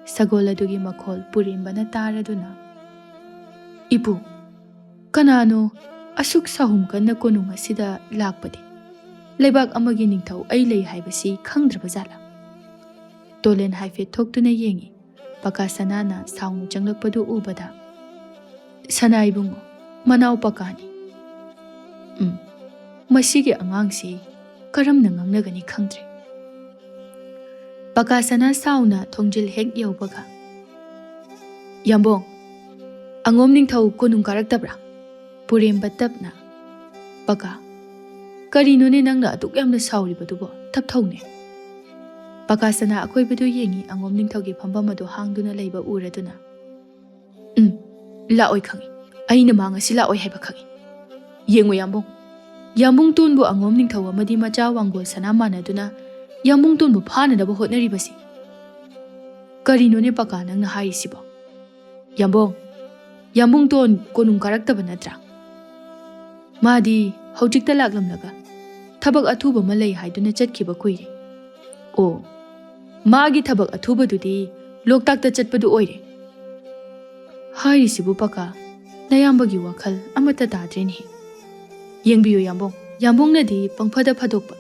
ꯁꯒꯣꯜ ꯑꯗꯨꯒꯤ ꯃꯈꯣꯜ ꯄꯨꯔꯦꯝꯕꯅ ꯇꯥꯔꯗꯨꯅ, "ꯏꯄꯨ, ꯀꯅꯥꯅꯣ ꯑꯁꯨꯛ ꯁꯥꯍꯨꯝ ꯀꯟꯅ ꯀꯣꯅꯨꯡ ꯑꯁꯤꯗ ꯂꯥꯛꯄꯗꯤ? ꯂꯩꯕꯥꯛ ꯑꯃꯒꯤ ꯅꯤꯡꯊꯧ ꯑꯩ ꯂꯩ ꯍꯥꯏꯕꯁꯤ ꯈꯪꯗ꯭ꯔꯕ ꯖꯥꯠꯂꯥ?" ꯇꯣꯂꯦꯟ ꯍꯥꯏꯐꯦꯠ ꯊꯣꯛꯇꯨꯅ ꯌꯦꯡꯏ꯫ ꯄꯀꯥ ꯁꯅꯥꯅ ꯁꯥꯎꯅ ꯆꯪꯂꯛꯄꯗꯨ ꯎꯕꯗ, "ꯁꯅꯥ ꯏꯕꯨꯡꯉꯣ, ꯃꯅꯥꯎ ꯄꯀꯥꯅꯤ꯫ ꯎꯝ, ꯃꯁꯤꯒꯤ ꯑꯉꯥꯡꯁꯤ ꯀꯔꯝꯅ ꯉꯥꯡꯅꯒꯅꯤ ꯈꯪꯗ꯭ꯔꯦ꯫" ꯄꯀꯥ ꯁꯅꯥ ꯁꯥꯎꯅ ꯊꯣꯡꯖꯤꯜ ꯍꯦꯛ ꯌꯧꯕꯒ, "ꯌꯥꯝꯕꯣꯡ, ꯑꯉꯣꯝ ꯅꯤꯡꯊꯧ ꯀꯣꯅꯨꯡ ꯀꯥꯔꯛꯇꯕ꯭ꯔꯥ?" ꯄꯨꯔꯦꯝꯕ ꯇꯞꯅ, "ꯄꯀꯥ, ꯀꯔꯤꯅꯣꯅꯦ ꯅꯪꯅ ꯑꯗꯨꯛ ꯌꯥꯝꯅ ꯁꯥꯎꯔꯤꯕꯗꯨꯕꯣ? ꯇꯞꯊꯧꯅꯦ꯫" ꯄꯀꯥ ꯁꯅꯥ ꯑꯀꯣꯏꯕꯗꯨ ꯌꯦꯡꯏ꯫ ꯑꯉꯣꯝ ꯅꯤꯡꯊꯧꯒꯤ ꯐꯝꯐꯝ ꯑꯗꯨ ꯍꯥꯡꯗꯨꯅ ꯂꯩꯕ ꯎꯔꯗꯨꯅ, "ꯎꯝ, ꯂꯥꯛꯑꯣꯏ ꯈꯪꯏ꯫ ꯑꯩꯅ ꯃꯥ ꯉꯁꯤ ꯂꯥꯛꯑꯣꯏ ꯍꯥꯏꯕ ꯈꯪꯏ꯫ ꯌꯦꯡꯉꯨ ꯌꯥꯝꯕꯨꯡ, ꯌꯥꯝꯕꯨꯡ ꯇꯣꯟꯕꯨ ꯑꯉꯣꯝ ꯅꯤꯡꯊꯧ ꯑꯃꯗꯤ ꯃꯆꯥ ꯋꯥꯡꯒꯣꯜ ꯁꯅꯥ ꯃꯥꯟꯅꯗꯨꯅ ꯌꯥꯝꯕꯨꯡ ꯇꯣꯟꯕꯨ ꯐꯥꯅꯅꯕ ꯍꯣꯠꯅꯔꯤꯕꯁꯤ꯫ ꯀꯔꯤꯅꯣꯅꯦ ꯄꯀꯥ ꯅꯪꯅ ꯍꯥꯏꯔꯤꯁꯤꯕꯣ? ꯌꯥꯝꯕꯨꯡ, ꯌꯥꯝꯕꯨꯡ ꯇꯣꯟ ꯀꯣꯅꯨꯡ ꯀꯥꯔꯛꯇꯕ ꯅꯠꯇ꯭ꯔꯥ? ꯃꯥꯗꯤ ꯍꯧꯖꯤꯛꯇ ꯂꯥꯛꯂꯝꯂꯒ ꯊꯕꯛ ꯑꯊꯨꯕ ꯑꯃ ꯂꯩ ꯍꯥꯏꯗꯨꯅ ꯆꯠꯈꯤꯕ ꯀꯨꯏꯔꯦ꯫ ꯑꯣ, ꯃꯥꯒꯤ ꯊꯕꯛ ꯑꯊꯨꯕꯗꯨꯗꯤ ꯂꯣꯛꯇꯥꯛꯇ ꯆꯠꯄꯗꯨ ꯑꯣꯏꯔꯦ꯫ ꯍꯥꯏꯔꯤꯁꯤꯕꯨ ꯄꯀꯥ, ꯅꯌꯥꯝꯕꯒꯤ ꯋꯥꯈꯜ ꯑꯃꯠꯇ ꯇꯥꯗ꯭ꯔꯦꯅꯦ꯫ ꯌꯦꯡꯕꯤꯌꯨ ꯌꯥꯝꯕꯨꯡ, ꯌꯥꯝꯕꯨꯡꯅꯗꯤ ꯄꯪꯐꯗ ꯐꯗꯣꯛꯄ꯫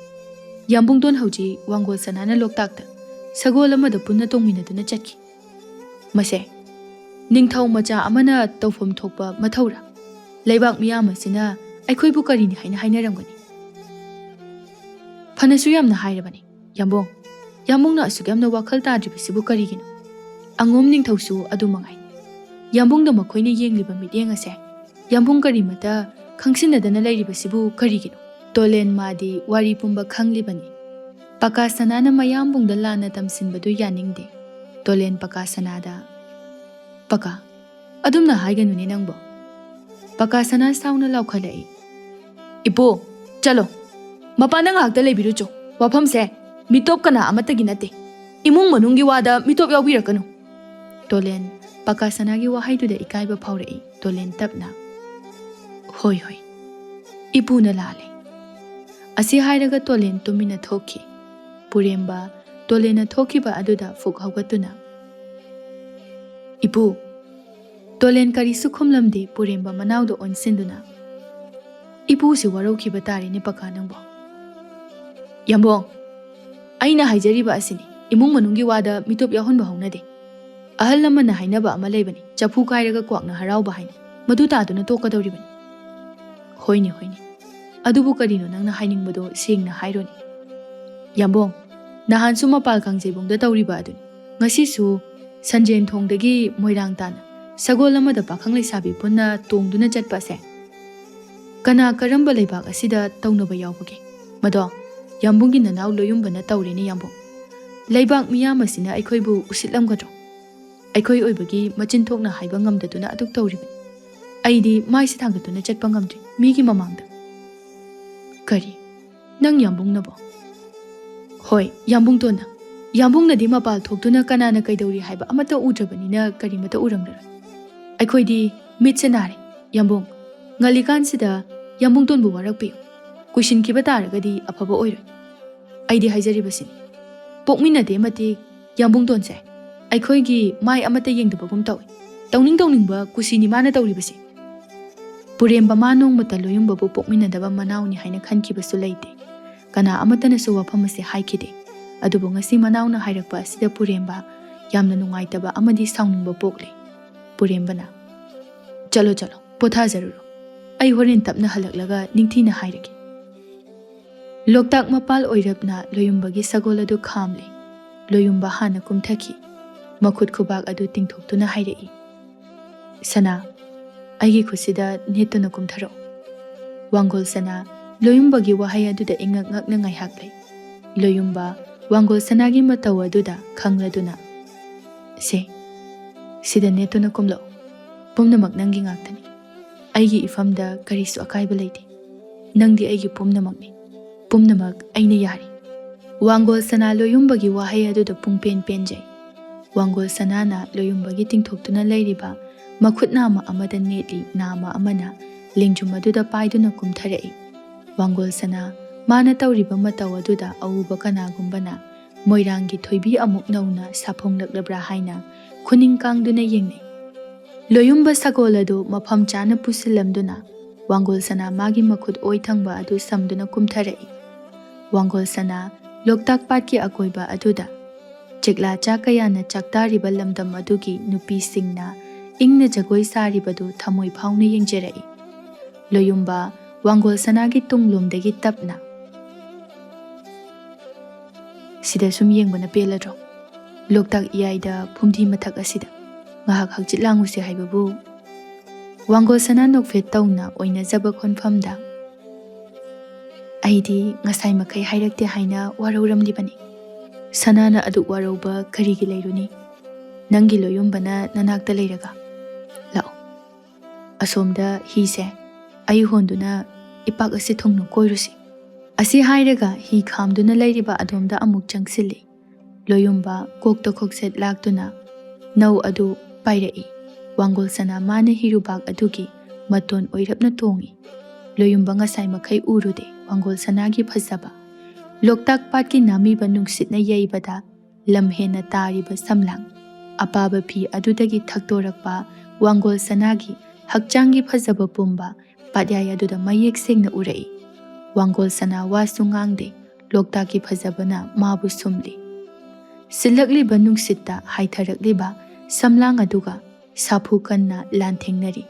ꯌꯥꯝꯕꯨꯡ ꯇꯣꯟ ꯍꯧꯖꯤꯛ ꯋꯥꯡꯒꯣꯜ ꯁꯅꯥꯅ ꯂꯣꯛꯇꯥꯛꯇ ꯁꯒꯣꯜ ꯑꯃꯗ ꯄꯨꯟꯅ ꯇꯣꯡꯃꯤꯟꯅꯗꯨꯅ ꯆꯠꯈꯤ꯫ ꯃꯁꯦ, ꯅꯤꯡꯊꯧ ꯃꯆꯥ ꯑꯃꯅ ꯇꯧꯐꯝ ꯊꯣꯛꯄ ꯃꯊꯧꯔꯥ? ꯂꯩꯕꯥꯛ ꯃꯤꯌꯥꯝ ꯑꯁꯤꯅ ꯑꯩꯈꯣꯏꯕꯨ ꯀꯔꯤꯅꯤ ꯍꯥꯏꯅ ꯍꯥꯏꯅꯔꯝꯒꯅꯤ? ꯐꯅꯁꯨ ꯌꯥꯝꯅ ꯍꯥꯏꯔꯕꯅꯤ, ꯌꯥꯝꯕꯨꯡ꯫ ꯌꯥꯝꯕꯨꯡꯅ ꯑꯁꯨꯛ ꯌꯥꯝꯅ ꯋꯥꯈꯜ ꯇꯥꯗ꯭ꯔꯤꯕꯁꯤꯕꯨ ꯀꯔꯤꯒꯤꯅꯣ? ꯑꯉꯣꯝ ꯅꯤꯡꯊꯧꯁꯨ ꯑꯗꯨ ꯃꯉꯥꯏ꯫ ꯌꯥꯝꯕꯨꯡꯗ ꯃꯈꯣꯏꯅ ꯌꯦꯡꯂꯤꯕ ꯃꯤꯠꯌꯦꯡ ꯑꯁꯦ, ꯌꯥꯝꯕꯨꯡ ꯀꯔꯤꯃꯠꯇ ꯈꯪꯁꯤꯟꯅꯗꯅ ꯂꯩꯔꯤꯕꯁꯤꯕꯨ ꯀꯔꯤꯒꯤꯅꯣ? ꯇꯣꯂꯦꯟ ꯃꯥꯗꯤ ꯋꯥꯔꯤ ꯄꯨꯝꯕ ꯈꯪꯂꯤꯕꯅꯤ꯫ ꯄꯀꯥ ꯁꯅꯥꯅ ꯃꯌꯥꯝꯕꯨꯡꯗ ꯂꯥꯟꯅ ꯇꯝꯁꯤꯟꯕꯗꯨ ꯌꯥꯅꯤꯡꯗꯦ꯫ ꯇꯣꯂꯦꯟ ꯄꯀꯥ ꯁꯅꯥꯗ, "ꯄꯀꯥ, ꯑꯗꯨꯝꯅ ꯍꯥꯏꯒꯅꯨꯅꯦ ꯅꯪꯕꯣ꯫" ꯄꯀꯥ ꯁꯅꯥ ꯁꯥꯎꯅ ꯂꯥꯎꯈꯠꯂꯛꯏ꯫ "ꯏꯄꯨ, ꯆꯠꯂꯣ꯫ ꯃꯄꯥꯟꯗ ꯉꯥꯏꯍꯥꯛꯇ ꯂꯩꯕꯤꯔꯨꯆꯣ꯫ ꯋꯥꯐꯝꯁꯦ ꯃꯤꯇꯣꯞ ꯀꯅꯥ ꯑꯃꯠꯇꯒꯤ ꯅꯠꯇꯦ꯫ ꯏꯃꯨꯡ ꯃꯅꯨꯡꯒꯤ ꯋꯥꯗ ꯃꯤꯇꯣꯞ ꯌꯥꯎꯕꯤꯔꯛꯀꯅꯨ꯫" ꯇꯣꯂꯦꯟ ꯄꯀꯥ ꯁꯅꯥꯒꯤ ꯋꯥꯍꯩꯗꯨꯗ ꯏꯀꯥꯏꯕ ꯐꯥꯎꯔꯛꯏ꯫ ꯇꯣꯂꯦꯟ ꯇꯞꯅ, "ꯍꯣꯏ, ꯍꯣꯏ, ꯏꯄꯨꯅ ꯂꯥꯜꯂꯦ꯫" ꯑꯁꯤ ꯍꯥꯏꯔꯒ ꯇꯣꯂꯦꯟ ꯇꯨꯃꯤꯟꯅ ꯊꯣꯛꯈꯤ꯫ ꯄꯨꯔꯦꯝꯕ ꯇꯣꯂꯦꯟꯅ ꯊꯣꯛꯈꯤꯕ ꯑꯗꯨꯗ ꯐꯨꯛ ꯍꯧꯒꯠꯇꯨꯅ, "ꯏꯄꯨ!" ꯇꯣꯂꯦꯟ ꯀꯔꯤꯁꯨ ꯈꯨꯝꯂꯝꯗꯦ꯫ ꯄꯨꯔꯦꯝꯕ ꯃꯅꯥꯎꯗ ꯑꯣꯟꯁꯤꯟꯗꯨꯅ, "ꯏꯄꯨꯁꯤ ꯋꯥꯔꯧꯈꯤꯕ ꯇꯥꯔꯦꯅꯦ ꯄꯀꯥ ꯅꯪꯕꯣ꯫" "ꯌꯥꯝꯕꯣꯡ, ꯑꯩꯅ ꯍꯥꯏꯖꯔꯤꯕ ꯑꯁꯤꯅꯤ, ꯏꯃꯨꯡ ꯃꯅꯨꯡꯒꯤ ꯋꯥꯗ ꯃꯤꯇꯣꯞ ꯌꯥꯎꯍꯟꯕ ꯍꯧꯅꯗꯦ꯫ ꯑꯍꯜ ꯂꯃꯟꯅ ꯍꯥꯏꯅꯕ ꯑꯃ ꯂꯩꯕꯅꯤ, "ꯆꯐꯨ ꯀꯥꯏꯔꯒ ꯀ꯭ꯋꯥꯛꯅ ꯍꯔꯥꯎꯕ" ꯍꯥꯏꯅ, ꯃꯗꯨ ꯇꯥꯗꯨꯅ ꯇꯣꯛꯀꯗꯧꯔꯤꯕꯅꯤ꯫ "ꯍꯣꯏꯅꯦ, ꯍꯣꯏꯅꯦ, ꯑꯗꯨꯕꯨ ꯀꯔꯤꯅꯣ ꯅꯪꯅ ꯍꯥꯏꯅꯤꯡꯕꯗꯣ ꯁꯦꯡꯅ ꯍꯥꯏꯔꯣꯅꯦ꯫" "ꯌꯥꯝꯕꯣꯡ, ꯅꯍꯥꯟꯁꯨ ꯃꯄꯥꯜ ꯀꯥꯡꯖꯩꯕꯨꯡꯗ ꯇꯧꯔꯤꯕ ꯑꯗꯨꯅꯤ꯫ ꯉꯁꯤꯁꯨ ꯁꯟꯖꯦꯟ ꯊꯣꯡꯗꯒꯤ ꯃꯣꯏꯔꯥꯡ ꯇꯥꯅ ꯁꯒꯣꯜ ꯑꯃꯗ ꯄꯥꯈꯪ ꯂꯩꯁꯥꯕꯤ ꯄꯨꯟꯅ ꯇꯣꯡꯗꯨꯅ ꯆꯠꯄ ꯑꯁꯦ ꯀꯅꯥ ꯀꯔꯝꯕ ꯂꯩꯕꯥꯛ ꯑꯁꯤꯗ ꯇꯧꯅꯕ ꯌꯥꯎꯕꯒꯦ? ꯃꯗꯣ ꯌꯥꯝꯕꯨꯡꯒꯤ ꯅꯅꯥꯎ ꯂꯣꯌꯨꯝꯕꯅ ꯇꯧꯔꯦꯅꯦ ꯌꯥꯝꯕꯨꯡ꯫" ꯂꯩꯕꯥꯛ ꯃꯤꯌꯥꯝ ꯑꯁꯤꯅ ꯑꯩꯈꯣꯏꯕꯨ ꯎꯁꯤꯠꯂꯝꯒꯗ꯭ꯔꯣ? ꯑꯩꯈꯣꯏ ꯑꯣꯏꯕꯒꯤ ꯃꯆꯤꯟ ꯊꯣꯛꯅ ꯍꯥꯏꯕ ꯉꯝꯗꯗꯨꯅ ꯑꯗꯨꯛ ꯇꯧꯔꯤꯕꯅꯤ꯫ ꯑꯩꯗꯤ ꯃꯥꯏꯁꯦ ꯊꯥꯡꯒꯠꯇꯨꯅ ꯆꯠꯄ ꯉꯝꯗ꯭ꯔꯤ, ꯃꯤꯒꯤ ꯃꯃꯥꯡꯗ꯫ ꯀꯔꯤ? ꯅꯪ ꯌꯥꯝꯕꯨꯡꯅꯕꯣ? ꯍꯣꯏ, ꯌꯥꯝꯕꯨꯡꯇꯣꯟꯅ꯫ ꯌꯥꯝꯕꯨꯡꯅꯗꯤ ꯃꯄꯥꯜ ꯊꯣꯛꯇꯨꯅ ꯀꯅꯥꯅ ꯀꯩꯗꯧꯔꯤ ꯍꯥꯏꯕ ꯑꯃꯠꯇ ꯎꯗ꯭ꯔꯕꯅꯤꯅ ꯀꯔꯤꯃꯠꯇ ꯎꯔꯝꯂꯔꯣꯏ꯫ ꯑꯩꯈꯣꯏꯗꯤ ꯃꯤꯠꯁꯦ ꯅꯥꯔꯦ꯫ ꯌꯥꯝꯕꯨꯡ, ꯉꯜꯂꯤꯀꯥꯟꯁꯤꯗ ꯌꯥꯝꯕꯨꯡꯇꯣꯟꯕꯨ ꯋꯥꯔꯛꯄꯤꯌꯨ꯫ ꯀꯨꯏꯁꯤꯟꯈꯤꯕ ꯇꯥꯔꯒꯗꯤ ꯑꯐꯕ ꯑꯣꯏꯔꯣꯏ꯫ ꯑꯩꯗꯤ ꯍꯥꯏꯖꯔꯤꯕꯁꯤꯅꯤ꯫ ꯄꯣꯛꯃꯤꯟꯅꯗꯦ ꯃꯇꯤꯛ ꯌꯥꯝꯕꯨꯡꯇꯣꯟꯁꯦ ꯑꯩꯈꯣꯏꯒꯤ ꯃꯥꯏ ꯑꯃꯠꯇ ꯌꯦꯡꯗꯕꯒꯨꯝ ꯇꯧꯏ꯫ ꯇꯧꯅꯤꯡ ꯇꯧꯅꯤꯡꯕ ꯀꯨꯁꯤꯅꯤ ꯃꯥꯅ ꯇꯧꯔꯤꯕꯁꯤ꯫ ꯄꯨꯔꯦꯝꯕ ꯃꯥ ꯅꯣꯡꯃꯇ ꯂꯣꯌꯨꯝꯕꯕꯨ ꯄꯣꯛꯃꯤꯟꯅꯗꯕ ꯃꯅꯥꯎꯅꯤ ꯍꯥꯏꯅ ꯈꯟꯈꯤꯕꯁꯨ ꯂꯩꯇꯦ꯫ ꯀꯅꯥ ꯑꯃꯠꯇꯅꯁꯨ ꯋꯥꯐꯝ ꯑꯁꯤ ꯍꯥꯏꯈꯤꯗꯦ꯫ ꯑꯗꯨꯕꯨ ꯉꯁꯤ ꯃꯅꯥꯎꯅ ꯍꯥꯏꯔꯛꯄ ꯑꯁꯤꯗ ꯄꯨꯔꯦꯝꯕ ꯌꯥꯝꯅ ꯅꯨꯡꯉꯥꯏꯇꯕ ꯑꯃꯗꯤ ꯁꯥꯎꯅꯤꯡꯕ ꯄꯣꯛꯂꯦ꯫ ꯄꯨꯔꯦꯝꯕꯅ, "ꯆꯠꯂꯣ, ꯆꯠꯂꯣ, ꯄꯣꯊꯥꯖꯔꯨꯔꯣ꯫ ꯑꯩ ꯍꯣꯔꯦꯟ ꯇꯞꯅ ꯍꯜꯂꯛꯂꯒ ꯅꯤꯡꯊꯤꯅ ꯍꯥꯏꯔꯒꯦ"꯫ ꯂꯣꯛꯇꯥꯛ ꯃꯄꯥꯜ ꯑꯣꯏꯔꯞꯅ ꯂꯣꯌꯨꯝꯕꯒꯤ ꯁꯒꯣꯜ ꯑꯗꯨ ꯈꯥꯝꯂꯦ꯫ ꯂꯣꯌꯨꯝꯕ ꯍꯥꯟꯅ ꯀꯨꯝꯊꯈꯤ꯫ ꯃꯈꯨꯠ ꯈꯨꯕꯥꯛ ꯑꯗꯨ ꯇꯤꯡꯊꯣꯛꯇꯨꯅ ꯍꯥꯏꯔꯛꯏ, "ꯁꯅꯥ, ꯑꯩꯒꯤ ꯈꯨꯠꯁꯤꯗ ꯅꯦꯠꯇꯨꯅ ꯀꯨꯝꯊꯔꯛꯎ"꯫ ꯋꯥꯡꯒꯣꯜ ꯁꯅꯥ ꯂꯣꯌꯨꯝꯕꯒꯤ ꯋꯥꯍꯩ ꯑꯗꯨꯗ ꯏꯉꯛ ꯉꯛꯅ ꯉꯥꯏꯍꯥꯛ ꯂꯩ꯫ ꯂꯣꯌꯨꯝꯕ ꯋꯥꯡꯒꯣꯜ ꯁꯅꯥꯒꯤ ꯃꯇꯧ ꯑꯗꯨꯗ ꯈꯪꯂꯗꯨꯅ, "ꯁꯦ, ꯁꯤꯗ ꯅꯦꯠꯇꯨꯅ ꯀꯨꯝꯂꯛꯎ꯫ ꯄꯨꯝꯅꯃꯛ ꯅꯪꯒꯤ ꯉꯥꯛꯇꯅꯤ꯫ ꯑꯩꯒꯤ ꯏꯐꯝꯗ ꯀꯔꯤꯁꯨ ꯑꯀꯥꯏꯕ ꯂꯩꯇꯦ꯫ ꯅꯪꯗꯤ ꯑꯩꯒꯤ ꯄꯨꯝꯅꯃꯛꯅꯤ꯫ ꯄꯨꯝꯅꯃꯛ ꯑꯩꯅ ꯌꯥꯔꯤ"꯫ ꯋꯥꯡꯒꯣꯜ ꯁꯅꯥ ꯂꯣꯌꯨꯝꯕꯒꯤ ꯋꯥꯍꯩ ꯑꯗꯨꯗ ꯄꯨꯡꯄꯦꯟ ꯄꯦꯟꯖꯩ꯫ ꯋꯥꯡꯒꯣꯜ ꯁꯅꯥꯅ ꯂꯣꯌꯨꯝꯕꯒꯤ ꯇꯤꯡꯊꯣꯛꯇꯨꯅ ꯂꯩꯔꯤꯕ ꯃꯈꯨꯠ ꯅꯥꯝꯃ ꯑꯃꯗ ꯅꯦꯠꯂꯤ, ꯅꯥꯝꯃ ꯑꯃꯅ ꯂꯦꯡꯖꯨꯝ ꯑꯗꯨꯗ ꯄꯥꯏꯗꯨꯅ ꯀꯨꯝꯊꯔꯛꯏ꯫ ꯋꯥꯡꯒꯣꯜ ꯁꯅꯥ ꯃꯥꯅ ꯇꯧꯔꯤꯕ ꯃꯇꯧ ꯑꯗꯨꯗ ꯑꯎꯕ ꯀꯅꯥꯒꯨꯝꯕꯅ ꯃꯣꯏꯔꯥꯡꯒꯤ ꯊꯣꯏꯕꯤ ꯑꯃꯨꯛ ꯅꯧꯅ ꯁꯥꯐꯣꯡꯂꯛꯂꯕ꯭ꯔꯥ ꯍꯥꯏꯅ ꯈꯨꯅꯤꯡ ꯀꯥꯡꯗꯨꯅ ꯌꯦꯡꯅꯩ꯫ ꯂꯣꯌꯨꯝꯕ ꯁꯒꯣꯜ ꯑꯗꯨ ꯃꯐꯝ ꯆꯥꯅ ꯄꯨꯁꯤꯜꯂꯝꯗꯨꯅ ꯋꯥꯡꯒꯣꯜ ꯁꯅꯥ ꯃꯥꯒꯤ ꯃꯈꯨꯠ ꯑꯣꯏ ꯊꯪꯕ ꯑꯗꯨ ꯁꯝꯗꯨꯅ ꯀꯨꯝꯊꯔꯛꯏ꯫ ꯋꯥꯡꯒꯣꯜ ꯁꯅꯥ ꯂꯣꯛꯇꯥꯛ ꯄꯥꯠꯀꯤ ꯑꯀꯣꯏꯕ ꯑꯗꯨꯗ ꯆꯦꯛꯂꯥ ꯆꯥ ꯀꯌꯥꯅ ꯆꯥꯛꯇꯥꯔꯤꯕ ꯂꯝꯗꯝ ꯑꯗꯨꯒꯤ ꯅꯨꯄꯤꯁꯤꯡꯅ ꯏꯪꯅ ꯖꯒꯣꯏ ꯁꯥꯔꯤꯕꯗꯨ ꯊꯃꯣꯏ ꯐꯥꯎꯅ ꯌꯦꯡꯖꯔꯛꯏ꯫ ꯂꯣꯌꯨꯝꯕ ꯋꯥꯡꯒꯣꯜ ꯁꯅꯥꯒꯤ ꯇꯨꯡꯂꯣꯝꯗꯒꯤ ꯇꯞꯅ, "ꯁꯤꯗ ꯁꯨꯝ ꯌꯦꯡꯕꯅ ꯄꯦꯜꯂꯗ꯭ꯔꯣ? ꯂꯣꯛꯇꯥꯛ ꯏꯌꯥꯏꯗ ꯐꯨꯝꯗꯤ ꯃꯊꯛ ꯑꯁꯤꯗ ꯉꯥꯏꯍꯥꯛ ꯍꯛꯆꯤꯠ ꯂꯥꯡꯉꯨꯁꯦ ꯍꯥꯏꯕꯕꯨ"꯫ ꯋꯥꯡꯒꯣꯜ ꯁꯅꯥ ꯅꯣꯛꯐꯦꯠ ꯇꯧꯅ ꯑꯣꯏꯅꯖꯕ ꯈꯣꯟꯐꯝꯗ, "ꯑꯩꯗꯤ ꯉꯁꯥꯏ ꯃꯈꯩ ꯍꯥꯏꯔꯛꯇꯦ ꯍꯥꯏꯅ ꯋꯥꯔꯧꯔꯝꯂꯤꯕꯅꯤ꯫ "ꯁꯅꯥꯅ ꯑꯗꯨꯛ ꯋꯥꯔꯧꯕ ꯀꯔꯤꯒꯤ ꯂꯩꯔꯨꯅꯤ? ꯅꯪꯒꯤ ꯂꯣꯌꯨꯝꯕꯅ ꯅꯅꯥꯛꯇ ꯂꯩꯔꯒ꯫ ꯂꯥꯛꯑꯣ, ꯑꯁꯣꯝꯗ ꯍꯤꯁꯦ ꯑꯩ ꯍꯣꯟꯗꯨꯅ ꯏꯄꯥꯛ ꯑꯁꯤ ꯊꯨꯡꯅ ꯀꯣꯏꯔꯨꯁꯤ"꯫ ꯑꯁꯤ ꯍꯥꯏꯔꯒ ꯍꯤ ꯈꯥꯝꯗꯨꯅ ꯂꯩꯔꯤꯕ ꯑꯗꯣꯝꯗ ꯑꯃꯨꯛ ꯆꯪꯁꯤꯜꯂꯤ꯫ ꯂꯣꯌꯨꯝꯕ ꯀꯣꯛꯇ ꯈꯣꯛꯆꯦꯠ ꯂꯥꯛꯇꯨꯅ ꯅꯧ ꯑꯗꯨ ꯄꯥꯏꯔꯛꯏ꯫ ꯋꯥꯡꯒꯣꯜ ꯁꯅꯥ ꯃꯥꯅ ꯍꯤꯔꯨꯕꯥꯛ ꯑꯗꯨꯒꯤ ꯃꯇꯣꯟ ꯑꯣꯏꯔꯞꯅ ꯇꯣꯡꯏ꯫ ꯂꯣꯌꯨꯝꯕ ꯉꯁꯥꯏ ꯃꯈꯩ ꯎꯔꯨꯗꯦ ꯋꯥꯡꯒꯣꯜ ꯁꯅꯥꯒꯤ ꯐꯖꯕ꯫ ꯂꯣꯛꯇꯥꯛ ꯄꯥꯠꯀꯤ ꯅꯥꯃꯤꯕ ꯅꯨꯡꯁꯤꯠꯅ ꯌꯩꯕꯗ ꯂꯝ ꯍꯦꯟꯅ ꯇꯥꯔꯤꯕ ꯁꯝꯂꯥꯡ, ꯑꯄꯥꯕ ꯐꯤ ꯑꯗꯨꯗꯒꯤ ꯊꯛꯇꯣꯔꯛꯄ ꯋꯥꯡꯒꯣꯜ ꯁꯅꯥꯒꯤ ꯍꯛꯆꯥꯡꯒꯤ ꯐꯖꯕ ꯄꯨꯝꯕ ꯄꯥꯠꯌꯥꯏ ꯑꯗꯨꯗ ꯃꯌꯦꯛ ꯁꯦꯡꯅ ꯎꯔꯛꯏ꯫ ꯋꯥꯡꯒꯣꯜ ꯁꯅꯥ ꯋꯥꯁꯨ ꯉꯥꯡꯗꯦ, ꯂꯣꯛꯇꯥꯛꯀꯤ ꯐꯖꯕꯅ ꯃꯥꯕꯨ ꯁꯨꯝꯂꯤ꯫ ꯁꯤꯜꯂꯛꯂꯤꯕ ꯅꯨꯡꯁꯤꯠꯇ ꯍꯥꯏꯊꯔꯛꯂꯤꯕ ꯁꯝꯂꯥꯡ ꯑꯗꯨꯒ ꯁꯥꯐꯨ ꯀꯟꯅ ꯂꯥꯟꯊꯦꯡꯅꯔꯤ꯫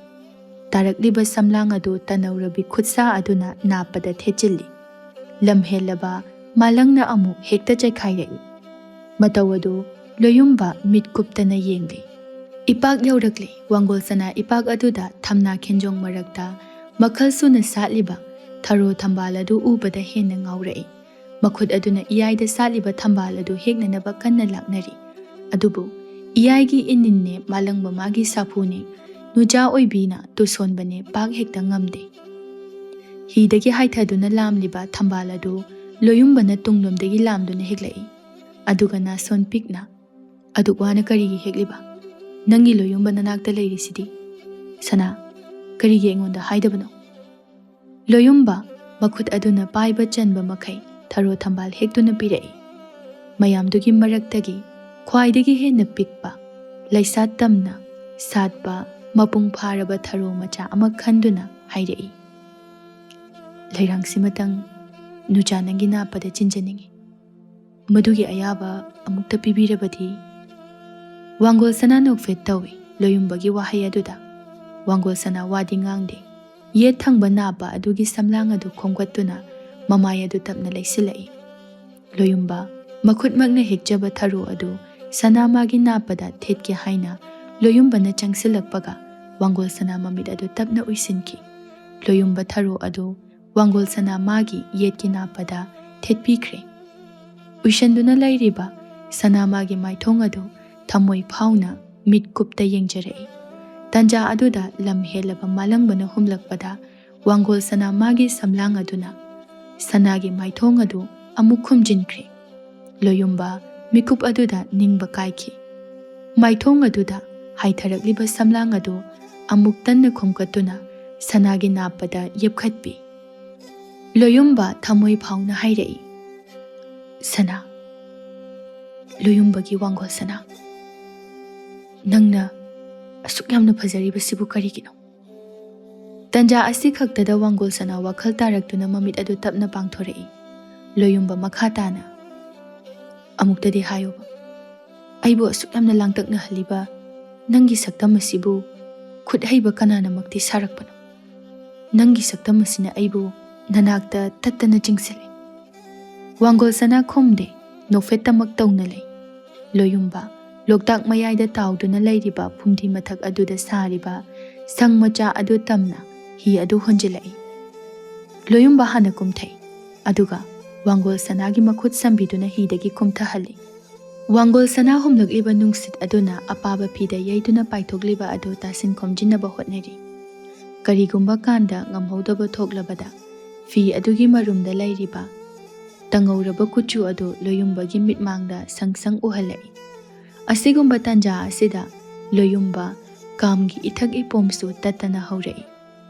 ꯇꯥꯔꯛꯂꯤꯕ ꯁꯝꯂꯥꯡ ꯑꯗꯨ ꯇꯅꯧꯔꯕꯤ ꯈꯨꯠꯁꯥ ꯑꯗꯨꯅ ꯅꯥꯞꯄꯗ ꯊꯦꯠꯆꯤꯜꯂꯤ꯫ ꯂꯝꯍꯦꯜꯂꯕ ꯃꯥꯂꯪꯅ ꯑꯃꯨꯛ ꯍꯦꯛꯇ ꯆꯩꯈꯥꯏꯔꯛꯏ꯫ ꯃꯇꯧ ꯑꯗꯨ ꯂꯣꯌꯨꯝꯕ ꯃꯤꯠ ꯀꯨꯞꯇꯅ ꯌꯦꯡꯂꯤ꯫ ꯏꯄꯥꯛ ꯌꯧꯔꯛꯂꯤ꯫ ꯋꯥꯡꯒꯣꯜ ꯁꯅꯥ ꯏꯄꯥꯛ ꯑꯗꯨꯗ ꯊꯝꯅꯥ ꯈꯦꯟꯖꯣꯡ ꯃꯔꯛꯇ ꯃꯈꯜ ꯁꯨꯅ ꯁꯥꯠꯂꯤꯕ ꯊꯔꯣ ꯊꯝꯕꯥꯜ ꯑꯗꯨ ꯎꯕꯗ ꯍꯦꯟꯅ ꯉꯥꯎꯔꯛꯏ꯫ ꯃꯈꯨꯠ ꯑꯗꯨꯅ ꯏꯌꯥꯏꯗ ꯁꯥꯠꯂꯤꯕ ꯊꯝꯕꯥꯜ ꯑꯗꯨ ꯍꯦꯛꯅꯅꯕ ꯀꯟꯅ ꯂꯥꯛꯅꯔꯤ꯫ ꯑꯗꯨꯕꯨ ꯏꯌꯥꯏꯒꯤ ꯏꯅꯤꯟꯅꯦ, ꯃꯥꯂꯪ ꯃꯃꯥꯒꯤ ꯁꯥꯐꯨꯅꯦ, ꯅꯨꯖꯥ ꯑꯣꯏꯕꯤꯅ ꯇꯨꯁꯣꯟꯕꯅꯦ, ꯄꯥꯛ ꯍꯦꯛꯇ ꯉꯝꯗꯦ꯫ ꯍꯤꯗꯒꯤ ꯍꯥꯏꯊꯗꯨꯅ ꯂꯥꯝꯂꯤꯕ ꯊꯝꯕꯥꯜ ꯑꯗꯨ ꯂꯣꯌꯨꯝꯕꯅ ꯇꯨꯡꯂꯣꯝꯗꯒꯤ ꯂꯥꯝꯗꯨꯅ ꯍꯦꯛꯂꯛꯏ꯫ ꯑꯗꯨꯒ ꯅꯥꯁꯣꯟ ꯄꯤꯛꯅ, "ꯑꯗꯨꯛ ꯋꯥꯅ ꯀꯔꯤꯒꯤ ꯍꯦꯛꯂꯤꯕ? ꯅꯪꯒꯤ ꯂꯣꯌꯨꯝꯕ ꯅꯅꯥꯛꯇ ꯂꯩꯔꯤꯁꯤꯗꯤ꯫ ꯁꯅꯥ, ꯀꯔꯤꯒꯤ ꯑꯩꯉꯣꯟꯗ ꯍꯥꯏꯗꯕꯅꯣ?" ꯂꯣꯌꯨꯝꯕ ꯃꯈꯨꯠ ꯑꯗꯨꯅ ꯄꯥꯏꯕ ꯆꯟꯕ ꯃꯈꯩ ꯊꯔꯣ ꯊꯝꯕꯥꯜ ꯍꯦꯛꯇꯨꯅ ꯄꯤꯔꯛꯏ꯫ ꯃꯌꯥꯝꯗꯨꯒꯤ ꯃꯔꯛꯇꯒꯤ ꯈ꯭ꯋꯥꯏꯗꯒꯤ ꯍꯦꯟꯅ ꯄꯤꯛꯄ, ꯂꯩꯁꯥ ꯇꯝꯅ ꯁꯥꯠꯄ, ꯃꯄꯨꯡ ꯐꯥꯔꯕ ꯊꯔꯣ ꯃꯆꯥ ꯑꯃ ꯈꯟꯗꯨꯅ ꯍꯥꯏꯔꯛꯏ, "ꯂꯩꯔꯥꯡꯁꯤꯃꯇꯪ ꯅꯨꯆꯥ ꯅꯪꯒꯤ ꯅꯥꯞꯄꯗ ꯆꯤꯟꯖꯅꯤꯡꯏ꯫ ꯃꯗꯨꯒꯤ ꯑꯌꯥꯕ ꯑꯃꯨꯛꯇ ꯄꯤꯕꯤꯔꯕꯗꯤ"꯫ ꯋꯥꯡꯒꯣꯜ ꯁꯅꯥ ꯅꯣꯛꯐꯦꯠ ꯇꯧꯏ ꯂꯣꯌꯨꯝꯕꯒꯤ ꯋꯥꯍꯩ ꯑꯗꯨꯗ꯫ ꯋꯥꯡꯒꯣꯜ ꯁꯅꯥ ꯋꯥꯗꯤ ꯉꯥꯡꯗꯦ꯫ ꯌꯦꯠ ꯊꯪꯕ ꯅꯥꯞꯄ ꯑꯗꯨꯒꯤ ꯁꯝꯂꯥꯡ ꯑꯗꯨ ꯈꯣꯝꯒꯠꯇꯨꯅ ꯃꯃꯥꯏ ꯑꯗꯨ ꯇꯞꯅ ꯂꯩꯁꯤꯜꯂꯛꯏ꯫ ꯂꯣꯌꯨꯝꯕ ꯃꯈꯨꯠꯃꯛꯅ ꯍꯦꯛꯆꯕ ꯊꯔꯣ ꯑꯗꯨ ꯁꯅꯥ ꯃꯥꯒꯤ ꯅꯥꯞꯄꯗ ꯊꯦꯠꯀꯦ ꯍꯥꯏꯅ ꯂꯣꯌꯨꯝꯕꯅ ꯆꯪꯁꯤꯜꯂꯛꯄꯒ ꯋꯥꯡꯒꯣꯜ ꯁꯅꯥ ꯃꯃꯤꯠ ꯑꯗꯨ ꯇꯞꯅ ꯎꯏꯁꯤꯟꯈꯤ꯫ ꯂꯣꯌꯨꯝꯕ ꯊꯔꯣ ꯑꯗꯨ ꯋꯥꯡꯒꯣꯜ ꯁꯅꯥ ꯃꯥꯒꯤ ꯌꯦꯠꯀꯤ ꯅꯥꯞꯄꯗ ꯊꯦꯠꯄꯤꯈ꯭ꯔꯦ꯫ ꯎꯏꯁꯟꯗꯨꯅ ꯂꯩꯔꯤꯕ ꯁꯅꯥꯃꯥꯒꯤ ꯃꯥꯏꯊꯣꯡ ꯑꯗꯨ ꯊꯃꯣꯏ ꯐꯥꯎꯅ ꯃꯤꯠꯀꯨꯞꯇ ꯌꯦꯡꯖꯔꯛꯏ꯫ ꯇꯟꯖꯥ ꯑꯗꯨꯗ ꯂꯝ ꯍꯦꯜꯂꯕ ꯃꯥꯂꯪꯕꯅ ꯍꯨꯝꯂꯛꯄꯗ ꯋꯥꯡꯒꯣꯜ ꯁꯅꯥꯃꯥꯒꯤ ꯁꯝꯂꯥꯡ ꯑꯗꯨꯅ ꯁꯅꯥꯒꯤ ꯃꯥꯏꯊꯣꯡ ꯑꯗꯨ ꯑꯃꯨꯛ ꯈꯨꯝꯖꯤꯟꯈ꯭ꯔꯦ꯫ ꯂꯣꯌꯨꯝꯕ ꯃꯤꯀꯨꯞ ꯑꯗꯨꯗ ꯅꯤꯡꯕ ꯀꯥꯏꯈꯤ꯫ ꯃꯥꯏꯊꯣꯡ ꯑꯗꯨꯗ ꯍꯥꯏꯊꯔꯛꯂꯤꯕ ꯁꯝꯂꯥꯡ ꯑꯗꯨ ꯑꯃꯨꯛ ꯇꯟꯅ ꯈꯣꯝꯀꯠꯇꯨꯅ ꯁꯅꯥꯒꯤ ꯅꯥꯞꯄꯗ ꯌꯦꯞꯈꯠꯄꯤ꯫ ꯂꯣꯌꯨꯝꯕ ꯊꯃꯣꯏ ꯐꯥꯎꯅ ꯍꯥꯏꯔꯛꯏ, "ꯁꯅꯥ, ꯂꯣꯌꯨꯝꯕꯒꯤ ꯋꯥꯡꯒꯣꯜ ꯁꯅꯥ, ꯅꯪꯅ ꯑꯁꯨꯛ ꯌꯥꯝꯅ ꯐꯖꯔꯤꯕꯁꯤꯕꯨ ꯀꯔꯤꯒꯤꯅꯣ?" ꯇꯟꯖꯥ ꯑꯁꯤ ꯈꯛꯇꯗ ꯋꯥꯡꯒꯣꯜ ꯁꯅꯥ ꯋꯥꯈꯜ ꯇꯥꯔꯛꯇꯨꯅ ꯃꯃꯤꯠ ꯑꯗꯨ ꯇꯞꯅ ꯄꯥꯡꯊꯣꯔꯛꯏ꯫ ꯂꯣꯌꯨꯝꯕ ꯃꯈꯥ ꯇꯥꯅ, "ꯑꯃꯨꯛꯇꯗꯤ ꯍꯥꯏꯌꯨꯕ, ꯑꯩꯕꯨ ꯑꯁꯨꯛ ꯌꯥꯝꯅ ꯂꯥꯡꯇꯛꯅꯍꯜꯂꯤꯕ ꯅꯪꯒꯤ ꯁꯛꯇꯝ ꯑꯁꯤꯕꯨ ꯈꯨꯠ ꯍꯩꯕ ꯀꯅꯥꯅꯃꯛꯇꯤ ꯁꯥꯔꯛꯄꯅꯣ? ꯅꯪꯒꯤ ꯁꯛꯇꯝ ꯑꯁꯤꯅ ꯑꯩꯕꯨ ꯅꯅꯥꯛꯇ ꯇꯠꯇꯅ ꯆꯤꯡꯁꯤꯜꯂꯤ꯫" ꯋꯥꯡꯒꯣꯜ ꯁꯅꯥ ꯈꯨꯝꯗꯦ, ꯅꯣꯛꯐꯦꯠꯇꯃꯛ ꯇꯧꯅ ꯂꯩ꯫ ꯂꯣꯌꯨꯝꯕ ꯂꯣꯛꯇꯥꯛ ꯃꯌꯥꯏꯗ ꯇꯥꯎꯗꯨꯅ ꯂꯩꯔꯤꯕ ꯐꯨꯝꯗꯤ ꯃꯊꯛ ꯑꯗꯨꯗ ꯁꯥꯔꯤꯕ ꯁꯪ ꯃꯆꯥ ꯑꯗꯨ ꯇꯝꯅ ꯍꯤ ꯑꯗꯨ ꯍꯣꯟꯖꯤꯜꯂꯛꯏ꯫ ꯂꯣꯌꯨꯝꯕ ꯍꯥꯟꯅ ꯀꯨꯝꯊꯩ, ꯑꯗꯨꯒ ꯋꯥꯡꯒꯣꯜ ꯁꯅꯥꯒꯤ ꯃꯈꯨꯠ ꯁꯝꯕꯤꯗꯨꯅ ꯍꯤꯗꯒꯤ ꯀꯨꯝꯊꯍꯜꯂꯤ꯫ ꯋꯥꯡꯒꯣꯜ ꯁꯅꯥ ꯍꯨꯝꯂꯛꯂꯤꯕ ꯅꯨꯡꯁꯤꯠ ꯑꯗꯨꯅ ꯑꯄꯥꯕ ꯐꯤꯗ ꯌꯩꯗꯨꯅ ꯄꯥꯏꯊꯣꯛꯂꯤꯕ ꯑꯗꯨ ꯇꯥꯁꯤꯟ ꯈꯣꯝꯖꯤꯟꯅꯕ ꯍꯣꯠꯅꯔꯤ꯫ ꯀꯔꯤꯒꯨꯝꯕ ꯀꯥꯟꯗ ꯉꯝꯍꯧꯗꯕ ꯊꯣꯛꯂꯕꯗ ꯐꯤ ꯑꯗꯨꯒꯤ ꯃꯔꯨꯝꯗ ꯂꯩꯔꯤꯕ ꯇꯪꯍꯧꯔꯕ ꯀꯨꯆꯨ ꯑꯗꯨ ꯂꯣꯌꯨꯝꯕꯒꯤ ꯃꯤꯠꯃꯥꯡꯗ ꯁꯪ ꯁꯪ ꯎꯍꯜꯂꯛꯏ꯫ ꯑꯁꯤꯒꯨꯝꯕ ꯇꯥꯟꯖꯥ ꯑꯁꯤꯗ ꯂꯣꯌꯨꯝꯕ ꯀꯥꯝꯒꯤ ꯏꯊꯛ ꯏꯄꯣꯝꯁꯨ ꯇꯠꯇꯅ ꯍꯧꯔꯛꯏ꯫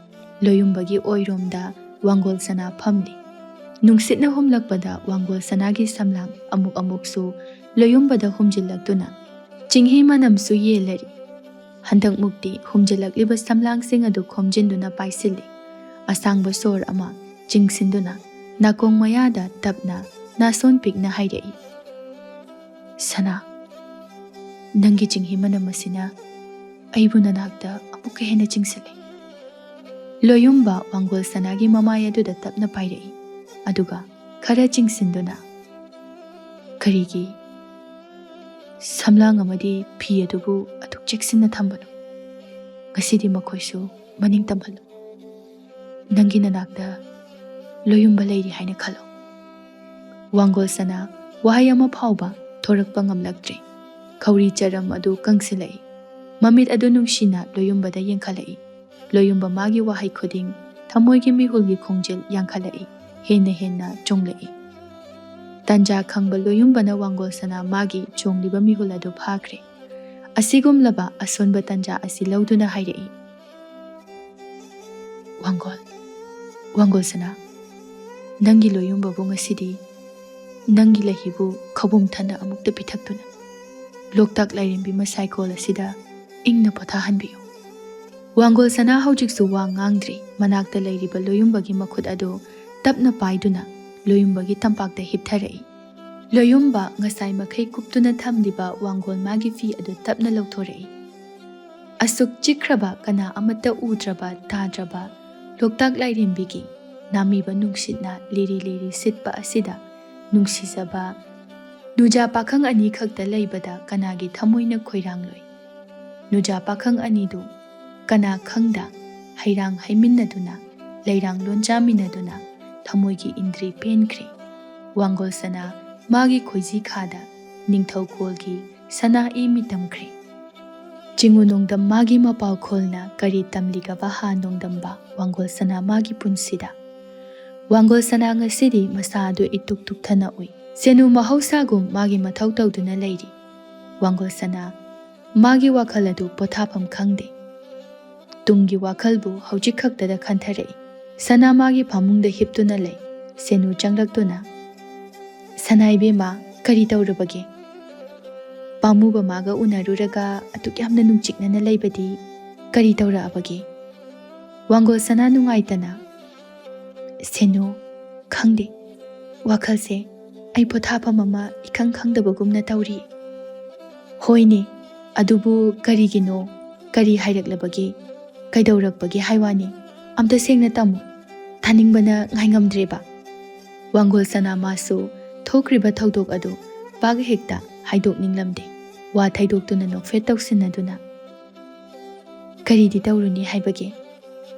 ꯂꯣꯌꯨꯝꯕꯒꯤ ꯑꯣꯏꯔꯣꯝꯗ ꯋꯥꯡꯒꯣꯜ ꯁꯅꯥ ꯐꯝꯂꯤ꯫ ꯅꯨꯡꯁꯤꯠꯅ ꯍꯨꯝꯂꯛꯄꯗ ꯋꯥꯡꯒꯣꯜ ꯁꯅꯥꯒꯤ ꯁꯝꯂꯥꯡ ꯑꯃꯨꯛ ꯑꯃꯨꯛꯁꯨ ꯂꯣꯌꯨꯝꯕꯗ ꯍꯨꯝꯖꯤꯜꯂꯛꯇꯨꯅ ꯆꯤꯡꯍꯤ ꯃꯅꯝꯁꯨ ꯌꯦꯜꯂꯔꯤ꯫ ꯍꯟꯗꯛꯃꯨꯛꯇꯤ ꯍꯨꯝꯖꯤꯜꯂꯛꯂꯤꯕ ꯁꯝꯂꯥꯡꯁꯤꯡ ꯑꯗꯨ ꯈꯣꯝꯖꯤꯟꯗꯨꯅ ꯄꯥꯏꯁꯤꯜꯂꯤ꯫ ꯑꯁꯥꯡꯕ ꯁꯣꯔ ꯑꯃ ꯆꯤꯡꯁꯤꯟꯗꯨꯅ ꯅꯥꯀꯣꯡ ꯃꯌꯥꯗ ꯇꯞꯅ ꯅꯥꯁꯣꯟ ꯄꯤꯛꯅ ꯍꯥꯏꯔꯛꯏ, "ꯁꯅꯥ, ꯅꯪꯒꯤ ꯆꯤꯡꯍꯤ ꯃꯅꯝ ꯑꯁꯤꯅ ꯑꯩꯕꯨ ꯅꯅꯥꯛꯇ ꯑꯃꯨꯛꯀ ꯍꯦꯟꯅ ꯆꯤꯡꯁꯤꯜꯂꯤ꯫" ꯂꯣꯌꯨꯝꯕ ꯋꯥꯡꯒꯣꯜ ꯁꯅꯥꯒꯤ ꯃꯃꯥꯏ ꯑꯗꯨꯗ ꯇꯞꯅ ꯄꯥꯏꯔꯛꯏ, ꯑꯗꯨꯒ ꯈꯔ ꯆꯤꯡꯁꯤꯟꯗꯨꯅ, "ꯀꯔꯤꯒꯤ ꯁꯝꯂꯥꯡ ꯑꯃꯗꯤ ꯐꯤ ꯑꯗꯨꯕꯨ ꯑꯗꯨꯛ ꯆꯦꯛꯁꯤꯟꯅ ꯊꯝꯕꯅꯣ? ꯉꯁꯤꯗꯤ ꯃꯈꯣꯏꯁꯨ ꯃꯅꯤꯡ ꯇꯝꯍꯜꯂꯨ꯫ ꯅꯪꯒꯤ ꯅꯅꯥꯛꯇ ꯂꯣꯌꯨꯝꯕ ꯂꯩꯔꯤ ꯍꯥꯏꯅ ꯈꯜꯂꯣ꯫" ꯋꯥꯡꯒꯣꯜ ꯁꯅꯥ ꯋꯥꯍꯩ ꯑꯃ ꯐꯥꯎꯕ ꯊꯣꯔꯛꯄ ꯉꯝꯂꯛꯇ꯭ꯔꯦ꯫ ꯈꯧꯔꯤ ꯆꯔꯝ ꯑꯗꯨ ꯀꯪꯁꯤꯜꯂꯛꯏ꯫ ꯃꯃꯤꯠ ꯑꯗꯨ ꯅꯨꯡꯁꯤꯅ ꯂꯣꯌꯨꯝꯕꯗ ꯌꯦꯡꯈꯠꯂꯛꯏ꯫ ꯂꯣꯌꯨꯝꯕ ꯃꯥꯒꯤ ꯋꯥꯍꯩ ꯈꯨꯗꯤꯡ ꯊꯃꯣꯏꯒꯤ ꯃꯤꯍꯨꯜꯒꯤ ꯈꯣꯡꯖꯦꯜ ꯌꯥꯡꯈꯠꯂꯛꯏ, ꯍꯦꯟꯅ ꯍꯦꯟꯅ ꯆꯣꯡꯂꯛꯏ꯫ ꯇꯟꯖꯥ ꯈꯪꯕ ꯂꯣꯌꯨꯝꯕꯅ ꯋꯥꯡꯒꯣꯜ ꯁꯅꯥ ꯃꯥꯒꯤ ꯆꯣꯡꯂꯤꯕ ꯃꯤꯍꯨꯜ ꯑꯗꯨ ꯐꯥꯈ꯭ꯔꯦ꯫ ꯑꯁꯤꯒꯨꯝꯂꯕ ꯑꯁꯣꯟꯕ ꯇꯟꯖꯥ ꯑꯁꯤ ꯂꯧꯗꯨꯅ ꯍꯥꯏꯔꯛꯏ, "ꯋꯥꯡꯒꯣꯜ, ꯋꯥꯡꯒꯣꯜ ꯁꯅꯥ, ꯅꯪꯒꯤ ꯂꯣꯌꯨꯝꯕꯕꯨ ꯉꯁꯤꯗꯤ ꯅꯪꯒꯤ ꯂꯩꯍꯤꯕꯨ ꯈꯧꯕꯨꯝ ꯊꯟꯅ ꯑꯃꯨꯛꯇ ꯄꯤꯊꯛꯇꯨꯅ ꯂꯣꯛꯇꯥꯛ ꯂꯥꯏꯔꯦꯝꯕꯤ ꯃꯁꯥꯏꯀꯣꯜ ꯑꯁꯤꯗ ꯏꯪꯅ ꯄꯣꯊꯥꯍꯟꯕꯤꯌꯨ꯫" ꯋꯥꯡꯒꯣꯜ ꯁꯅꯥ ꯍꯧꯖꯤꯛꯁꯨ ꯋꯥ ꯉꯥꯡꯗ꯭ꯔꯤ꯫ ꯃꯅꯥꯛꯇ ꯂꯩꯔꯤꯕ ꯂꯣꯌꯨꯝꯕꯒꯤ ꯃꯈꯨꯠ ꯑꯗꯨ ꯇꯞꯅ ꯄꯥꯏꯗꯨꯅ ꯂꯣꯌꯨꯝꯕꯒꯤ ꯇꯝꯄꯥꯛꯇ ꯍꯤꯞꯊꯔꯛꯏ꯫ ꯂꯣꯌꯨꯝꯕ ꯉꯁꯥꯏ ꯃꯈꯩ ꯀꯨꯞꯇꯨꯅ ꯊꯝꯂꯤꯕ ꯋꯥꯡꯒꯣꯜ ꯃꯥꯒꯤ ꯐꯤ ꯑꯗꯨ ꯇꯞꯅ ꯂꯧꯊꯣꯔꯛꯏ꯫ ꯑꯁꯨꯛ ꯆꯤꯛꯈ꯭ꯔꯕ, ꯀꯅꯥ ꯑꯃꯠꯇ ꯎꯗ꯭ꯔꯕ ꯇꯥꯗ꯭ꯔꯕ ꯂꯣꯛꯇꯥꯛ ꯂꯥꯏꯔꯦꯝꯕꯤꯒꯤ ꯅꯥꯃꯤꯕ ꯅꯨꯡꯁꯤꯠꯅ ꯂꯤꯔꯤ ꯂꯤꯔꯤ ꯁꯤꯠꯄ ꯑꯁꯤꯗ ꯅꯨꯡꯁꯤꯖꯕ ꯅꯨꯖꯥ ꯄꯥꯈꯪ ꯑꯅꯤꯈꯛꯇ ꯂꯩꯕꯗ ꯀꯅꯥꯒꯤ ꯊꯃꯣꯏꯅ ꯈꯣꯏꯔꯥꯡꯂꯣꯏ? ꯅꯨꯖꯥ ꯄꯥꯈꯪ ꯑꯅꯤꯗꯨ ꯀꯅꯥ ꯈꯪꯗ ꯍꯩꯔꯥꯡ ꯍꯩꯃꯤꯟꯅꯗꯨꯅ, ꯂꯩꯔꯥꯡ ꯂꯣꯟꯖꯥꯃꯤꯟꯅꯗꯨꯅ ꯊꯃꯣꯏꯒꯤ ꯏꯟꯗ꯭ꯔꯤ ꯄꯦꯟꯈ꯭ꯔꯦ꯫ ꯋꯥꯡꯒꯣꯜ ꯁꯅꯥ ꯃꯥꯒꯤ ꯈꯣꯏꯖꯤ ꯈꯥꯗ ꯅꯤꯡꯊꯧ ꯈꯣꯜꯒꯤ ꯁꯅꯥ ꯏꯃꯤ ꯇꯝꯈ꯭ꯔꯦ꯫ ꯆꯤꯡꯉꯨ ꯅꯣꯡꯗꯝ ꯃꯥꯒꯤ ꯃꯄꯥꯎ ꯈꯣꯜꯅ ꯀꯔꯤ ꯇꯝꯂꯤꯒꯕ ꯍꯥ ꯅꯣꯡꯗꯝꯕ ꯋꯥꯡꯒꯣꯜ ꯁꯅꯥ ꯃꯥꯒꯤ ꯄꯨꯟꯁꯤꯗ? ꯋꯥꯡꯒꯣꯜ ꯁꯅꯥ ꯉꯁꯤꯗꯤ ꯃꯁꯥ ꯑꯗꯨ ꯏꯇꯨꯛ ꯇꯨꯛꯊꯅ ꯎꯏ꯫ ꯁꯦꯅꯨ ꯃꯍꯧꯁꯥꯒꯨꯝ ꯃꯥꯒꯤ ꯃꯊꯧ ꯇꯧꯗꯨꯅ ꯂꯩꯔꯤ꯫ ꯋꯥꯡꯒꯣꯜ ꯁꯅꯥ ꯃꯥꯒꯤ ꯋꯥꯈꯜ ꯑꯗꯨ ꯄꯣꯊꯥꯐꯝ ꯈꯪꯗꯦ꯫ ꯇꯨꯡꯒꯤ ꯋꯥꯈꯜꯕꯨ ꯍꯧꯖꯤꯛ ꯈꯛꯇꯗ ꯈꯟꯊꯔꯛꯏ꯫ ꯁꯅꯥ ꯃꯥꯒꯤ ꯐꯃꯨꯡꯗ ꯍꯤꯞꯇꯨꯅ ꯂꯩ꯫ ꯁꯦꯅꯨ ꯆꯪꯂꯛꯇꯨꯅ, "ꯁꯅꯥ ꯏꯕꯦꯝꯃ, ꯀꯔꯤ ꯇꯧꯔꯕꯒꯦ? ꯄꯥꯝꯃꯨꯕ ꯃꯥꯒ ꯎꯅꯔꯨꯔꯒ ꯑꯗꯨꯛ ꯌꯥꯝꯅ ꯅꯨꯡꯆꯤꯛꯅꯅ ꯂꯩꯕꯗꯤ ꯀꯔꯤ ꯇꯧꯔꯛꯑꯕꯒꯦ?" ꯋꯥꯡꯒꯣꯜ ꯁꯅꯥ ꯅꯨꯡꯉꯥꯏꯇꯅ, "ꯁꯦꯅꯨ, ꯈꯪꯗꯦ, ꯋꯥꯈꯜꯁꯦ ꯑꯩ ꯄꯣꯊꯥꯐꯝ ꯑꯃ ꯏꯈꯪ ꯈꯪꯗꯕꯒꯨꯝꯅ ꯇꯧꯔꯤ꯫" "ꯍꯣꯏꯅꯦ, ꯑꯗꯨꯕꯨ ꯀꯔꯤꯒꯤꯅꯣ? ꯀꯔꯤ ꯍꯥꯏꯔꯛꯂꯕꯒꯦ? ꯀꯩꯗꯧꯔꯛꯄꯒꯦ ꯍꯥꯏ ꯋꯥꯅꯤ? ꯑꯝꯇ ꯁꯦꯡꯅ ꯇꯝꯃꯨ, ꯇꯥꯅꯤꯡꯕꯅ ꯉꯥꯏꯉꯝꯗ꯭ꯔꯦꯕ꯫" ꯋꯥꯡꯒꯣꯜ ꯁꯅꯥ ꯃꯥꯁꯨ ꯊꯣꯛꯈ꯭ꯔꯤꯕ ꯊꯧꯗꯣꯛ ꯑꯗꯨ ꯄꯥꯛ ꯍꯦꯛꯇ ꯍꯥꯏꯗꯣꯛꯅꯤꯡꯂꯝꯗꯦ꯫ ꯋꯥ ꯊꯩꯗꯣꯛꯇꯨꯅ ꯅꯣꯛꯐꯦꯠ ꯇꯧꯁꯤꯟꯅꯗꯨꯅ, "ꯀꯔꯤꯗꯤ ꯇꯧꯔꯨꯅꯤ ꯍꯥꯏꯕꯒꯦ?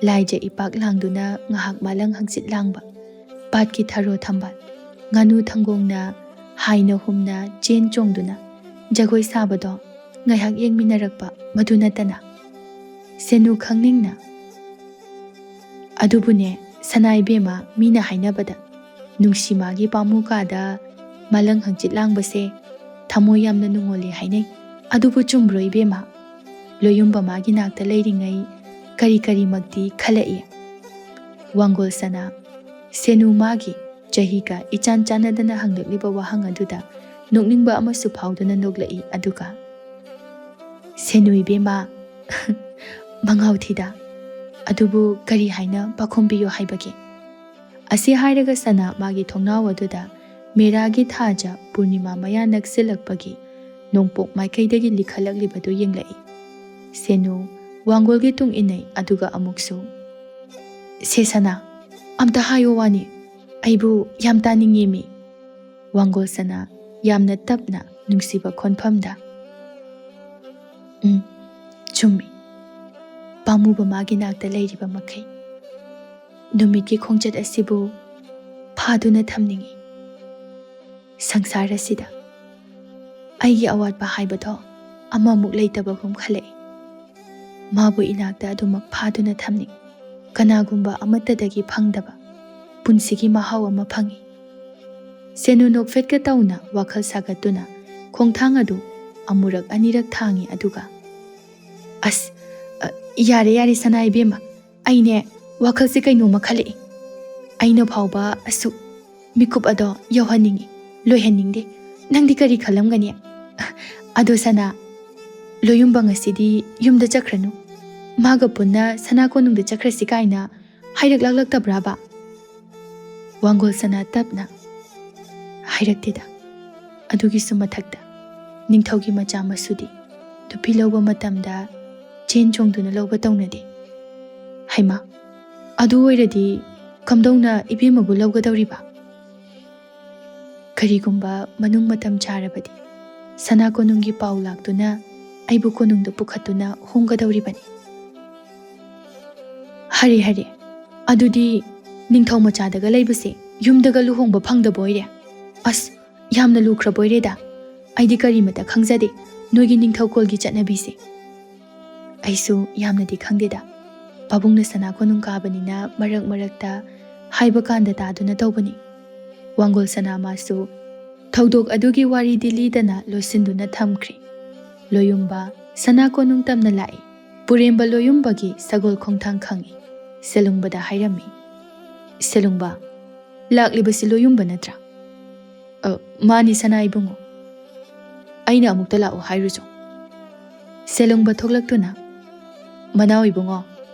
ꯂꯥꯏꯖ ꯏꯄꯥꯛ ꯂꯥꯡꯗꯨꯅ ꯉꯥꯏꯍꯥꯛ ꯃꯥꯂꯪ ꯍꯪꯆꯤꯠ ꯂꯥꯡꯕ, ꯄꯥꯠꯀꯤ ꯊꯔꯣ ꯊꯝꯕꯥꯜ, ꯉꯥꯅꯨ ꯊꯪꯒꯣꯡꯅ ꯍꯥꯏꯅ ꯍꯨꯝꯅ ꯆꯦꯟ ꯆꯣꯡꯗꯨꯅ ꯖꯒꯣꯏ ꯁꯥꯕꯗꯣ ꯉꯥꯏꯍꯥꯛ ꯌꯦꯡꯃꯤꯟꯅꯔꯛꯄ꯫ ꯃꯗꯨ ꯅꯠꯇꯅ ꯁꯦꯅꯨ ꯈꯪꯅꯤꯡꯅ, "ꯑꯗꯨꯕꯨꯅꯦ, ꯁꯅꯥ ꯏꯕꯦꯝꯃ, ꯃꯤꯅ ꯍꯥꯏꯅꯕꯗ ꯅꯨꯡꯁꯤ ꯃꯥꯒꯤ ꯄꯥꯝꯃꯨ ꯀꯥꯗ ꯃꯥꯂꯪ ꯍꯪꯆꯤꯠ ꯂꯥꯡꯕꯁꯦ ꯊꯃꯣꯏ ꯌꯥꯝꯅ ꯅꯨꯡꯉꯣꯜꯂꯦ ꯍꯥꯏꯅꯩ꯫ ꯑꯗꯨꯕꯨ ꯆꯨꯝꯕ꯭ꯔꯣ ꯏꯕꯦꯝꯃ? ꯂꯣꯌꯨꯝꯕ ꯃꯥꯒꯤ ꯅꯥꯛꯇ ꯂꯩꯔꯤꯉꯩ ꯀꯔꯤ ꯀꯔꯤꯃꯛꯇꯤ ꯈꯜꯂꯛꯏ?" ꯋꯥꯡꯒꯣꯜ ꯁꯅꯥ, ꯁꯦꯅꯨ ꯃꯥꯒꯤ ꯆꯍꯤꯒ ꯏꯆꯥꯟ ꯆꯥꯟꯅꯗꯅ ꯍꯪꯂꯛꯂꯤꯕ ꯋꯥꯍꯪ ꯑꯗꯨꯗ ꯅꯣꯛꯅꯤꯡꯕ ꯑꯃꯁꯨ ꯐꯥꯎꯗꯨꯅ ꯅꯣꯛꯂꯛꯏ꯫ ꯑꯗꯨꯒ, "ꯁꯦꯅꯨ ꯏꯕꯦꯝꯃ, ꯃꯉꯥꯎ ꯊꯤꯗ꯫ ꯑꯗꯨꯕꯨ ꯀꯔꯤ ꯍꯥꯏꯅ ꯄꯥꯈꯨꯝ ꯄꯤꯌꯣ ꯍꯥꯏꯕꯒꯦ?" ꯑꯁꯤ ꯍꯥꯏꯔꯒ ꯁꯅꯥ ꯃꯥꯒꯤ ꯊꯣꯡꯅꯥꯎ ꯑꯗꯨꯗ ꯃꯦꯔꯥꯒꯤ ꯊꯥꯖ ꯄꯨꯔꯅꯤꯃꯥ ꯃꯌꯥ ꯅꯛꯁꯤꯜꯂꯛꯄꯒꯤ ꯅꯣꯡꯄꯣꯛ ꯃꯥꯏꯀꯩꯗꯒꯤ ꯂꯤꯈꯠꯂꯛꯂꯤꯕꯗꯨ ꯌꯦꯡꯂꯛꯏ꯫ ꯁꯦꯅꯨ ꯋꯥꯡꯒꯣꯜꯒꯤ ꯇꯨꯡ ꯏꯟꯅꯩ꯫ ꯑꯗꯨꯒ ꯑꯃꯨꯛꯁꯨ, "ꯁꯦ ꯁꯅꯥ, ꯑꯝꯇ ꯍꯥꯏꯌꯣ ꯋꯥꯅꯤ, ꯑꯩꯕꯨ ꯌꯥꯝ ꯇꯥꯅꯤꯡꯉꯦꯃꯤ꯫" ꯋꯥꯡꯒꯣꯜ ꯁꯅꯥ ꯌꯥꯝꯅ ꯇꯞꯅ ꯅꯨꯡꯁꯤꯕ ꯈꯣꯟꯐꯝꯗ, "ꯎꯝ, ꯆꯨꯝꯃꯤ꯫ ꯄꯥꯝꯃꯨꯕ ꯃꯥꯒꯤ ꯅꯥꯛꯇ ꯂꯩꯔꯤꯕ ꯃꯈꯩ ꯅꯨꯃꯤꯠꯀꯤ ꯈꯣꯡꯆꯠ ꯑꯁꯤꯕꯨ ꯐꯥꯗꯨꯅ ꯊꯝꯅꯤꯡꯏ꯫ ꯁꯪꯁꯥꯔ ꯑꯁꯤꯗ ꯑꯩꯒꯤ ꯑꯋꯥꯠꯄ ꯍꯥꯏꯕꯗꯣ ꯑꯃꯃꯨꯛ ꯂꯩꯇꯕꯒꯨꯝ ꯈꯜꯂꯛꯏ꯫ ꯃꯥꯕꯨ ꯏꯅꯥꯛꯇ ꯑꯗꯨꯃꯛ ꯐꯥꯗꯨꯅ ꯊꯝꯅꯤꯡꯏ꯫ ꯀꯅꯥꯒꯨꯝꯕ ꯑꯃꯠꯇꯗꯒꯤ ꯐꯪꯗꯕ ꯄꯨꯟꯁꯤꯒꯤ ꯃꯍꯥꯎ ꯑꯃ ꯐꯪꯏ꯫" ꯁꯦꯅꯨ ꯅꯣꯛꯐꯦꯠꯀ ꯇꯧꯅ ꯋꯥꯈꯜ ꯁꯥꯒꯠꯇꯨꯅ ꯈꯣꯡꯊꯥꯡ ꯑꯗꯨ ꯑꯃꯨꯔꯛ ꯑꯅꯤꯔꯛ ꯊꯥꯡꯏ꯫ ꯑꯗꯨꯒ, "ꯑꯁ, ꯑ, ꯌꯥꯔꯦ, ꯌꯥꯔꯦ, ꯁꯅꯥ ꯏꯕꯦꯝꯃ, ꯑꯩꯅꯦ, ꯋꯥꯈꯜꯁꯦ ꯀꯩꯅꯣꯝꯃ ꯈꯜꯂꯛꯏ꯫ ꯑꯩꯅ ꯐꯥꯎꯕ ꯑꯁꯨꯛ ꯃꯤꯀꯨꯞ ꯑꯗꯣ ꯌꯧꯍꯟꯅꯤꯡꯏ, ꯂꯣꯏꯍꯟꯅꯤꯡꯗꯦ꯫ ꯅꯪꯗꯤ ꯀꯔꯤ ꯈꯜꯂꯝꯒꯅꯤ? ꯑꯗꯣ ꯁꯅꯥ, ꯂꯣꯌꯨꯝꯕ ꯉꯁꯤꯗꯤ ꯌꯨꯝꯗ ꯆꯠꯈ꯭ꯔꯅꯨ꯫ ꯃꯥꯒ ꯄꯨꯟꯅ ꯁꯅꯥ ꯀꯣꯅꯨꯡꯗ ꯆꯠꯈ꯭ꯔꯁꯤ ꯀꯥꯏꯅ ꯍꯥꯏꯔꯛꯂꯛꯂꯛꯇꯕ꯭ꯔꯥꯕ?" ꯋꯥꯡꯒꯣꯜ ꯁꯅꯥ ꯇꯞꯅ, "ꯍꯥꯏꯔꯛꯇꯦꯗ꯫ ꯑꯗꯨꯒꯤꯁꯨ ꯃꯊꯛꯇ ꯅꯤꯡꯊꯧꯒꯤ ꯃꯆꯥ ꯃꯁꯨꯗꯤ ꯅꯨꯄꯤ ꯂꯧꯕ ꯃꯇꯝꯗ ꯆꯦꯟ ꯆꯣꯡꯗꯨꯅ ꯂꯧꯕ ꯇꯧꯅꯗꯦ꯫ ꯍꯩꯃꯥ, ꯑꯗꯨ ꯑꯣꯏꯔꯗꯤ ꯀꯝꯗꯧꯅ ꯏꯕꯦꯝꯃꯕꯨ ꯂꯧꯒꯗꯧꯔꯤꯕ? ꯀꯔꯤꯒꯨꯝꯕ ꯃꯅꯨꯡ ꯃꯇꯝ ꯆꯥꯔꯕꯗꯤ ꯁꯅꯥ ꯀꯣꯅꯨꯡꯒꯤ ꯄꯥꯎ ꯂꯥꯛꯇꯨꯅ ꯑꯩꯕꯨ ꯀꯣꯅꯨꯡꯗ ꯄꯨꯈꯠꯇꯨꯅ ꯍꯣꯡꯒꯗꯧꯔꯤꯕꯅꯤ꯫" "ꯍꯔꯦ, ꯍꯔꯦ, ꯑꯗꯨꯗꯤ ꯅꯤꯡꯊꯧ ꯃꯆꯥꯗꯒ ꯂꯩꯕꯁꯦ ꯌꯨꯝꯗꯒ ꯂꯨꯍꯣꯡꯕ ꯐꯪꯗꯕ ꯑꯣꯏꯔꯦ꯫ ꯑꯁ, "ꯌꯥꯝꯅ ꯂꯨꯈ꯭ꯔꯕꯣꯏꯔꯦꯗ꯫ ꯑꯩꯗꯤ ꯀꯔꯤꯃꯇ ꯈꯪꯖꯗꯦ ꯅꯣꯏꯒꯤ ꯅꯤꯡꯊꯧꯀꯣꯜꯒꯤ ꯆꯠꯅꯕꯤꯁꯦ꯫" "ꯑꯩꯁꯨ ꯌꯥꯝꯅꯗꯤ ꯈꯪꯗꯦꯗ꯫ ꯄꯥꯕꯨꯡꯅ ꯁꯅꯥ ꯀꯣꯅꯨꯡ ꯀꯥꯕꯅꯤꯅ ꯃꯔꯛ ꯃꯔꯛꯇ ꯍꯥꯏꯕ ꯀꯥꯟꯗ ꯇꯥꯗꯨꯅ ꯇꯧꯕꯅꯤ꯫" ꯋꯥꯡꯒꯣꯜ ꯁꯅꯥ ꯃꯥꯁꯨ ꯊꯧꯗꯣꯛ ꯑꯗꯨꯒꯤ ꯋꯥꯔꯤꯗꯤ ꯂꯤꯗꯅ ꯂꯣꯏꯁꯤꯟꯗꯨꯅ ꯊꯝꯈ꯭ꯔꯦ꯫ ꯂꯣꯌꯨꯝꯕ ꯁꯅꯥ ꯀꯣꯅꯨꯡ ꯇꯝꯅ ꯂꯥꯛꯏ꯫ ꯄꯨꯔꯦꯝꯕ ꯂꯣꯌꯨꯝꯕꯒꯤ ꯁꯒꯣꯜ ꯈꯣꯡꯊꯥꯡ ꯈꯪꯏ꯫ ꯁꯦꯂꯨꯡꯕꯗ ꯍꯥꯏꯔꯝꯃꯤ, "ꯁꯦꯂꯨꯡꯕ, ꯂꯥꯛꯂꯤꯕꯁꯤ ꯂꯣꯌꯨꯝꯕ ꯅꯠꯇ꯭ꯔꯥ?" "ꯑ, ꯃꯥꯅꯤ ꯁꯅꯥ ꯏꯕꯨꯡꯉꯣ꯫ ꯑꯩꯅ ꯑꯃꯨꯛꯇ ꯂꯥꯛꯑꯣ ꯍꯥꯏꯔꯨꯆꯣ꯫" ꯁꯦꯂꯨꯡꯕ ꯊꯣꯛꯂꯛꯇꯨꯅ, "ꯃꯅꯥꯎ ꯏꯕꯨꯡꯉꯣ,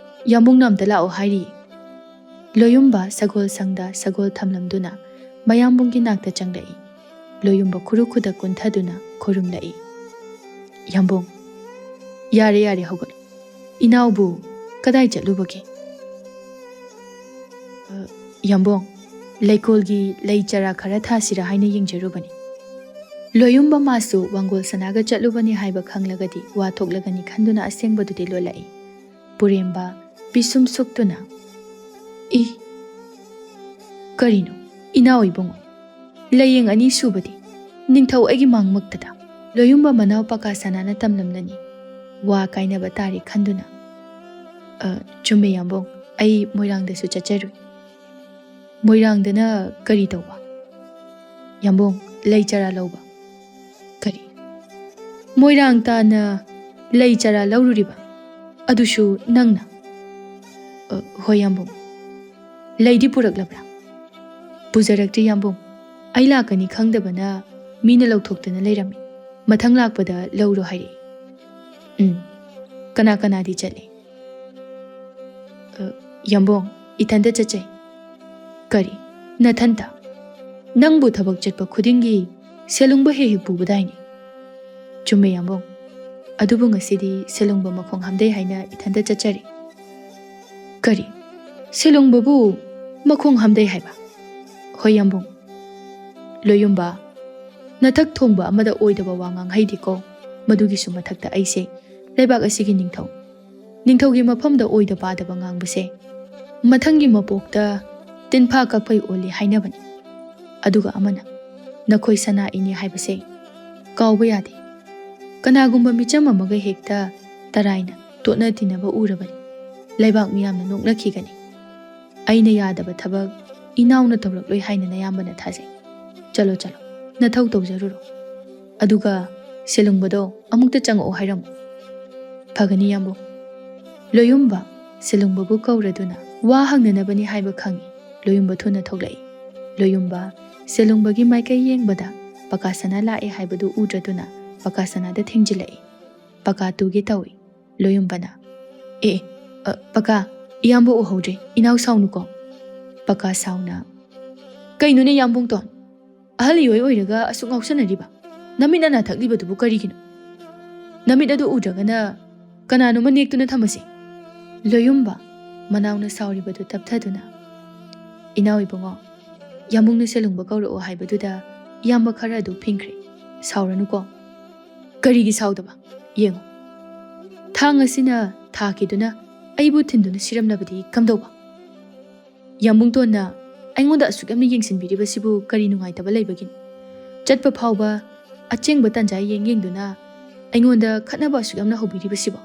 ꯌꯥꯝꯕꯨꯡꯅ ꯑꯝꯇ ꯂꯥꯛꯑꯣ ꯍꯥꯏꯔꯤ꯫" ꯂꯣꯌꯨꯝꯕ ꯁꯒꯣꯜ ꯁꯪꯗ ꯁꯒꯣꯜ ꯊꯝꯂꯝꯗꯨꯅ ꯃꯌꯥꯝꯕꯨꯡꯒꯤ ꯅꯥꯛꯇ ꯆꯪꯂꯛꯏ꯫ ꯂꯣꯌꯨꯝꯕ ꯈꯨꯔꯨ ꯈꯨꯗꯛ ꯀꯨꯟꯊꯗꯨꯅ ꯈꯨꯔꯨꯝꯂꯛꯏ꯫ "ꯌꯥꯝꯕꯨꯡ, ꯌꯥꯔꯦ, ꯌꯥꯔꯦ, ꯍꯧꯒꯠꯂꯣ꯫ ꯏꯅꯥꯎꯕꯨ ꯀꯗꯥꯏ ꯆꯠꯂꯨꯕꯒꯦ?" "ꯑ, ꯌꯥꯝꯕꯨꯡ, ꯂꯩꯀꯣꯜꯒꯤ ꯂꯩ ꯆꯔꯥ ꯈꯔ ꯊꯥꯁꯤꯔꯥ ꯍꯥꯏꯅ ꯌꯦꯡꯖꯔꯨꯕꯅꯤ꯫" ꯂꯣꯌꯨꯝꯕ ꯃꯥꯁꯨ ꯋꯥꯡꯒꯣꯜ ꯁꯅꯥꯒ ꯆꯠꯂꯨꯕꯅꯤ ꯍꯥꯏꯕ ꯈꯪꯂꯒꯗꯤ ꯋꯥ ꯊꯣꯛꯂꯒꯅꯤ ꯈꯟꯗꯨꯅ ꯑꯁꯦꯡꯕꯗꯨꯗꯤ ꯂꯣꯜꯂꯛꯏ꯫ ꯄꯨꯔꯦꯝꯕ ꯄꯤꯁꯨꯝ ꯁꯨꯛꯇꯨꯅ, "ꯏ, ꯀꯔꯤꯅꯣ, ꯏꯅꯥꯎ ꯏꯕꯨꯡꯉꯣ? ꯂꯥꯏꯌꯦꯡ ꯑꯅꯤ ꯁꯨꯕꯗꯤ ꯅꯤꯡꯊꯧ ꯑꯩꯒꯤ ꯃꯥꯡꯃꯛꯇꯗ ꯂꯣꯌꯨꯝꯕ ꯃꯅꯥꯎ ꯄꯀꯥ ꯁꯅꯥꯅ ꯇꯝꯂꯝꯂꯅꯤ꯫" ꯋꯥ ꯀꯥꯏꯅꯕ ꯇꯥꯔꯦ ꯈꯟꯗꯨꯅ, "ꯑ, ꯆꯨꯝꯃꯦ ꯌꯥꯝꯕꯨꯡ, ꯑꯩ ꯃꯣꯏꯔꯥꯡꯗꯁꯨ ꯆꯠꯆꯔꯨꯏ꯫" "ꯃꯣꯏꯔꯥꯡꯗꯅ ꯀꯔꯤ ꯇꯧꯕ?" "ꯌꯥꯝꯕꯨꯡ, ꯂꯩ ꯆꯔꯥ ꯂꯧꯕ꯫" "ꯀꯔꯤ? ꯃꯣꯏꯔꯥꯡ ꯇꯥꯟꯅ ꯂꯩ ꯆꯔꯥ ꯂꯧꯔꯨꯔꯤꯕ? ꯑꯗꯨꯁꯨ ꯅꯪꯅ?" "ꯑ, ꯍꯣꯏ ꯌꯥꯝꯕꯨꯡ꯫" "ꯂꯩꯗꯤ ꯄꯨꯔꯛꯂꯕ꯭ꯔꯥ?" "ꯄꯨꯖꯔꯛꯇ꯭ꯔꯤ ꯌꯥꯝꯕꯨꯡ꯫ ꯑꯩ ꯂꯥꯛꯀꯅꯤ ꯈꯪꯗꯕꯅ ꯃꯤꯅ ꯂꯧꯊꯣꯛꯇꯅ ꯂꯩꯔꯝꯃꯤ꯫ ꯃꯊꯪ ꯂꯥꯛꯄꯗ ꯂꯧꯔꯣ ꯍꯥꯏꯔꯛꯏ꯫" "ꯎꯝ꯫ ꯀꯅꯥ ꯀꯅꯥꯗꯤ ꯆꯠꯂꯤ?" "ꯑ, ꯌꯥꯝꯕꯨꯡ, ꯏꯊꯟꯇ ꯆꯠꯆꯩ꯫" "ꯀꯔꯤ? ꯅꯊꯟꯇ? ꯅꯪꯕꯨ ꯊꯕꯛ ꯆꯠꯄ ꯈꯨꯗꯤꯡꯒꯤ ꯁꯦꯂꯨꯡꯕ ꯍꯦꯛ ꯍꯦꯛ ꯄꯨꯕꯗꯥꯏꯅꯦ?" "ꯆꯨꯝꯃꯦ ꯌꯥꯝꯕꯨꯡ꯫ ꯑꯗꯨꯕꯨ ꯉꯁꯤꯗꯤ ꯁꯦꯂꯨꯡꯕ ꯃꯈꯣꯡ ꯍꯥꯝꯗꯩ ꯍꯥꯏꯅ ꯏꯊꯟꯇ ꯆꯠꯆꯔꯤ꯫" "ꯀꯔꯤ? ꯁꯦꯂꯨꯡꯕꯕꯨ ꯃꯈꯣꯡ ꯍꯥꯝꯗꯩ ꯍꯥꯏꯕ?" "ꯍꯣꯏ ꯌꯥꯝꯕꯨꯡ꯫" "ꯂꯣꯌꯨꯝꯕ, ꯅꯊꯛ ꯊꯣꯡꯕ ꯑꯃꯗ ꯑꯣꯏꯗꯕ ꯋꯥ ꯉꯥꯡꯍꯩꯗꯦꯀꯣ꯫ ꯃꯗꯨꯒꯤꯁꯨ ꯃꯊꯛꯇ ꯑꯩꯁꯦ ꯂꯩꯕꯥꯛ ꯑꯁꯤꯒꯤ ꯅꯤꯡꯊꯧ꯫ ꯅꯤꯡꯊꯧꯒꯤ ꯃꯐꯝꯗ ꯑꯣꯏꯗ ꯄꯥꯗꯕ ꯉꯥꯡꯕꯁꯦ ꯃꯊꯪꯒꯤ ꯃꯄꯣꯛꯇ ꯇꯤꯟꯐꯥ ꯀꯛꯐꯩ ꯑꯣꯜꯂꯤ ꯍꯥꯏꯅꯕꯅꯤ꯫ ꯑꯗꯨꯒ ꯑꯃꯅ, ꯅꯈꯣꯏ ꯁꯅꯥ ꯏꯅꯦ ꯍꯥꯏꯕꯁꯦ ꯀꯥꯎꯕ ꯌꯥꯗꯦ꯫ ꯀꯅꯥꯒꯨꯝꯕ ꯃꯤꯆꯝ ꯑꯃꯒ ꯍꯦꯛꯇ ꯇꯔꯥꯏꯅ ꯇꯣꯠꯅ ꯇꯤꯟꯅꯕ ꯎꯔꯕꯗꯤ ꯂꯩꯕꯥꯛ ꯃꯤꯌꯥꯝꯅ ꯅꯣꯛꯅꯈꯤꯒꯅꯤ꯫ ꯑꯩꯅ ꯌꯥꯗꯕ ꯊꯕꯛ ꯏꯅꯥꯎꯅ ꯇꯧꯔꯛꯂꯣꯏ ꯍꯥꯏꯅ ꯅꯌꯥꯝꯕꯅ ꯊꯥꯖꯩ꯫ ꯆꯠꯂꯣ, ꯆꯠꯂꯣ, ꯅꯊꯧ ꯇꯧꯖꯔꯨꯔꯣ꯫ ꯑꯗꯨꯒ ꯁꯦꯂꯨꯡꯕꯗꯣ ꯑꯃꯨꯛꯇ ꯆꯪꯉꯛꯑꯣ ꯍꯥꯏꯔꯝꯃꯨ꯫ ꯐꯒꯅꯤ, ꯌꯥꯝꯕꯨꯡ꯫ ꯂꯣꯌꯨꯝꯕ ꯁꯦꯂꯨꯡꯕꯕꯨ ꯀꯧꯔꯗꯨꯅ ꯋꯥ ꯍꯪꯅꯅꯕꯅꯤ ꯍꯥꯏꯕ ꯈꯪꯏ꯫ ꯂꯣꯌꯨꯝꯕ ꯊꯨꯅ ꯊꯣꯛꯂꯛꯏ꯫ ꯂꯣꯌꯨꯝꯕ ꯁꯦꯂꯨꯡꯕꯒꯤ ꯃꯥꯏꯀꯩ ꯌꯦꯡꯕꯗ ꯄꯀꯥ ꯁꯅꯥ ꯂꯥꯛꯑꯦ ꯍꯥꯏꯕꯗꯨ ꯎꯗ꯭ꯔꯗꯨꯅ ꯄꯀꯥ ꯁꯅꯥꯗ ꯊꯦꯡꯖꯤꯜꯂꯛꯏ꯫ ꯄꯀꯥ ꯇꯨꯒꯦ ꯇꯧꯏ꯫ ꯂꯣꯌꯨꯝꯕꯅ, "ꯑꯦ, ꯑꯦ, ꯑ, ꯄꯀꯥ, ꯏꯌꯥꯝꯕ ꯎꯍꯧꯗ꯭ꯔꯦ, ꯏꯅꯥꯎ ꯁꯥꯎꯅꯨꯀꯣ꯫" ꯄꯀꯥ ꯁꯥꯎꯅ, "ꯀꯩꯅꯣꯅꯦ ꯌꯥꯝꯕꯨꯡꯇꯣꯟ? ꯑꯍꯜ ꯏꯑꯣꯏ ꯑꯣꯏꯔꯒ ꯑꯁꯨꯛ ꯉꯥꯎꯁꯟꯅꯔꯤꯕ? ꯅꯃꯤꯠ ꯅꯅꯥ ꯊꯛꯂꯤꯕꯗꯨꯕꯨ ꯀꯔꯤꯒꯤꯅꯣ? ꯅꯃꯤꯠ ꯑꯗꯨ ꯎꯗ꯭ꯔꯒꯅ ꯀꯅꯥꯅꯣꯃ ꯅꯦꯛꯇꯨꯅ ꯊꯝꯃꯁꯤ꯫" ꯂꯣꯌꯨꯝꯕ ꯃꯅꯥꯎꯅ ꯁꯥꯎꯔꯤꯕꯗꯨ ꯇꯞꯊꯗꯨꯅ, "ꯏꯅꯥꯎ ꯏꯕꯨꯡꯉꯣ, ꯌꯥꯝꯕꯨꯡꯅ ꯁꯦꯂꯨꯡꯕ ꯀꯧꯔꯛꯑꯣ ꯍꯥꯏꯕꯗꯨꯗ ꯏꯌꯥꯝꯕ ꯈꯔ ꯑꯗꯨ ꯐꯤꯡꯈ꯭ꯔꯦ꯫ ꯁꯥꯎꯔꯅꯨꯀꯣ꯫" "ꯀꯔꯤꯒꯤ ꯁꯥꯎꯗꯕ? ꯌꯦꯡꯉꯨ, ꯊꯥꯡ ꯑꯁꯤꯅ ꯊꯥꯈꯤꯗꯨꯅ ꯑꯩꯕꯨ ꯊꯤꯟꯗꯨꯅ ꯁꯤꯔꯝꯂꯕꯗꯤ ꯀꯝꯗꯧꯕ?" ꯌꯥꯝꯕꯨꯡꯇꯣꯟꯅ ꯑꯩꯉꯣꯟꯗ ꯑꯁꯨꯛ ꯌꯥꯝꯅ ꯌꯦꯡꯁꯤꯟꯕꯤꯔꯤꯕꯁꯤꯕꯨ ꯀꯔꯤ ꯅꯨꯡꯉꯥꯏꯇꯕ ꯂꯩꯕꯒꯤꯅꯣ? ꯆꯠꯄ ꯐꯥꯎꯕ ꯑꯆꯦꯡꯕ ꯇꯥꯟꯖꯥ ꯌꯦꯡ ꯌꯦꯡꯗꯨꯅ ꯑꯩꯉꯣꯟꯗ ꯈꯠꯅꯕ ꯑꯁꯨꯛ ꯌꯥꯝꯅ ꯍꯧꯕꯤꯔꯤꯕꯁꯤꯕꯣ?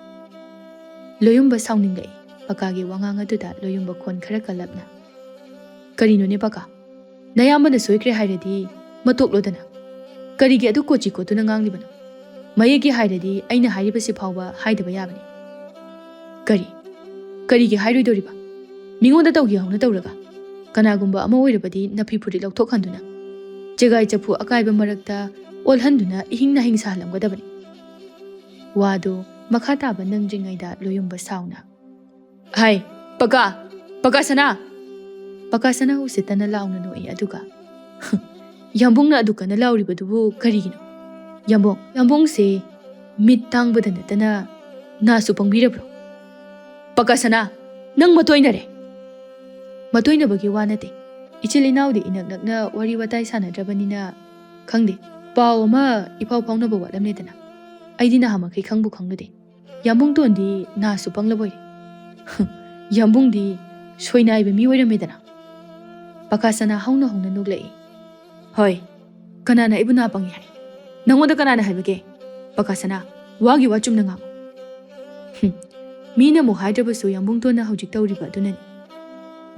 ꯂꯣꯌꯨꯝꯕ ꯁꯥꯎꯅꯤꯡꯂꯛꯏ꯫ ꯄꯀꯥꯒꯤ ꯋꯥꯉꯥꯡ ꯑꯗꯨꯗ ꯂꯣꯌꯨꯝꯕ ꯈꯣꯟ ꯈꯔ ꯀꯜꯂꯞꯅ, "ꯀꯔꯤꯅꯣꯅꯦ ꯄꯀꯥ? ꯅꯌꯥꯝꯕꯅ ꯁꯣꯏꯈ꯭ꯔꯦ ꯍꯥꯏꯔꯗꯤ ꯃꯇꯣꯛꯂꯣꯗꯅ꯫ ꯀꯔꯤꯒꯤ ꯑꯗꯨ ꯀꯣꯆꯤ ꯀꯣꯠꯇꯨꯅ ꯉꯥꯡꯂꯤꯕꯅꯣ? ꯃꯌꯦꯛꯀꯤ ꯍꯥꯏꯔꯗꯤ ꯑꯩꯅ ꯍꯥꯏꯔꯤꯕꯁꯤ ꯐꯥꯎꯕ ꯍꯥꯏꯗꯕ ꯌꯥꯕꯅꯤ꯫" "ꯀꯔꯤ? ꯀꯔꯤꯒꯤ ꯍꯥꯏꯔꯣꯏꯗꯣꯔꯤꯕ? ꯃꯤꯉꯣꯟꯗ ꯇꯧꯒꯦ ꯍꯧꯅ ꯇꯧꯔꯒ, ꯀꯅꯥꯒꯨꯝꯕ ꯑꯃ ꯑꯣꯏꯔꯕꯗꯤ ꯅꯐꯤ ꯐꯨꯔꯤꯠ ꯂꯧꯊꯣꯛꯍꯟꯗꯨꯅ, ꯆꯦꯒꯥꯏ ꯆꯐꯨ ꯑꯀꯥꯏꯕ ꯃꯔꯛꯇ ꯑꯣꯜꯍꯟꯗꯨꯅ ꯏꯍꯤꯡ ꯅꯥꯍꯤꯡ ꯁꯥꯍꯜꯂꯝꯒꯗꯕꯅꯤ꯫" ꯋꯥꯗꯨ ꯃꯈꯥ ꯇꯥꯕ ꯅꯪꯗ꯭ꯔꯤꯉꯩꯗ ꯂꯣꯌꯨꯝꯕ ꯁꯥꯎꯅ, "ꯍꯥꯏ, ꯄꯀꯥ! ꯄꯀꯥ ꯁꯅꯥ!" ꯄꯀꯥ ꯁꯅꯥ ꯎꯁꯤꯠꯇꯅ ꯂꯥꯎꯅ ꯅꯣꯛꯏ, ꯑꯗꯨꯒ, "ꯌꯥꯝꯕꯨꯡꯅ ꯑꯗꯨ ꯀꯟꯅ ꯂꯥꯎꯔꯤꯕꯗꯨꯕꯨ ꯀꯔꯤꯒꯤꯅꯣ? ꯌꯥꯝꯕꯨꯡ, ꯌꯥꯝꯕꯨꯡꯁꯦ ꯃꯤꯠ ꯇꯥꯡꯕꯗ ꯅꯠꯇꯅ ꯅꯥꯁꯨ ꯄꯪꯕꯤꯔꯕ꯭ꯔꯣ? ꯄꯀꯥ ꯁꯅꯥ, ꯅꯪ ꯃꯇꯣꯏꯅꯔꯦ!" "ꯃꯇꯣꯏꯅꯕꯒꯤ ꯋꯥ ꯅꯠꯇꯦ꯫ ꯏꯆꯤꯜ ꯏꯅꯥꯎꯗꯤ ꯏꯅꯛ ꯅꯛꯅ ꯋꯥꯔꯤ ꯋꯥꯇꯥꯏ ꯁꯥꯟꯅꯗ꯭ꯔꯕꯅꯤꯅ ꯈꯪꯗꯦ, ꯄꯥꯎ ꯑꯃ ꯏꯐꯥꯎ ꯐꯥꯎꯅꯕ ꯋꯥꯠꯂꯝꯂꯦꯗꯅ꯫ ꯑꯩꯗꯤ ꯅꯍꯥꯃꯈꯩ ꯈꯪꯕꯨ ꯈꯪꯂꯨꯗꯦ꯫ ꯌꯥꯝꯕꯨꯡꯇꯣꯟꯗꯤ ꯅꯥꯁꯨ ꯄꯪꯂꯕꯣꯏꯔꯦ꯫" "ꯌꯥꯝꯕꯨꯡꯗꯤ ꯁꯣꯏꯅꯥꯏꯕ ꯃꯤ ꯑꯣꯏꯔꯝꯃꯦꯗꯅ꯫" ꯄꯀꯥ ꯁꯅꯥ ꯍꯧꯅ ꯍꯧꯅ ꯅꯣꯛꯂꯛꯏ꯫ "ꯍꯣꯏ, "ꯀꯅꯥꯅ ꯑꯩꯕꯨ ꯅꯥ ꯄꯪꯉꯤ ꯍꯥꯏ? ꯅꯪꯉꯣꯟꯗ ꯀꯅꯥꯅ ꯍꯥꯏꯕꯒꯦ? ꯄꯀꯥꯁꯅꯥ, ꯋꯥꯒꯤ ꯋꯥ ꯆꯨꯝꯅ ꯉꯥꯡꯉꯨ꯫" "ꯍꯨꯝ, ꯃꯤꯅ ꯑꯃꯨꯛ ꯍꯥꯏꯗ꯭ꯔꯕꯁꯨ ꯌꯥꯝꯕꯨꯡꯗꯣꯟꯅ ꯍꯧꯖꯤꯛ ꯇꯧꯔꯤꯕ ꯑꯗꯨꯅꯅꯤ꯫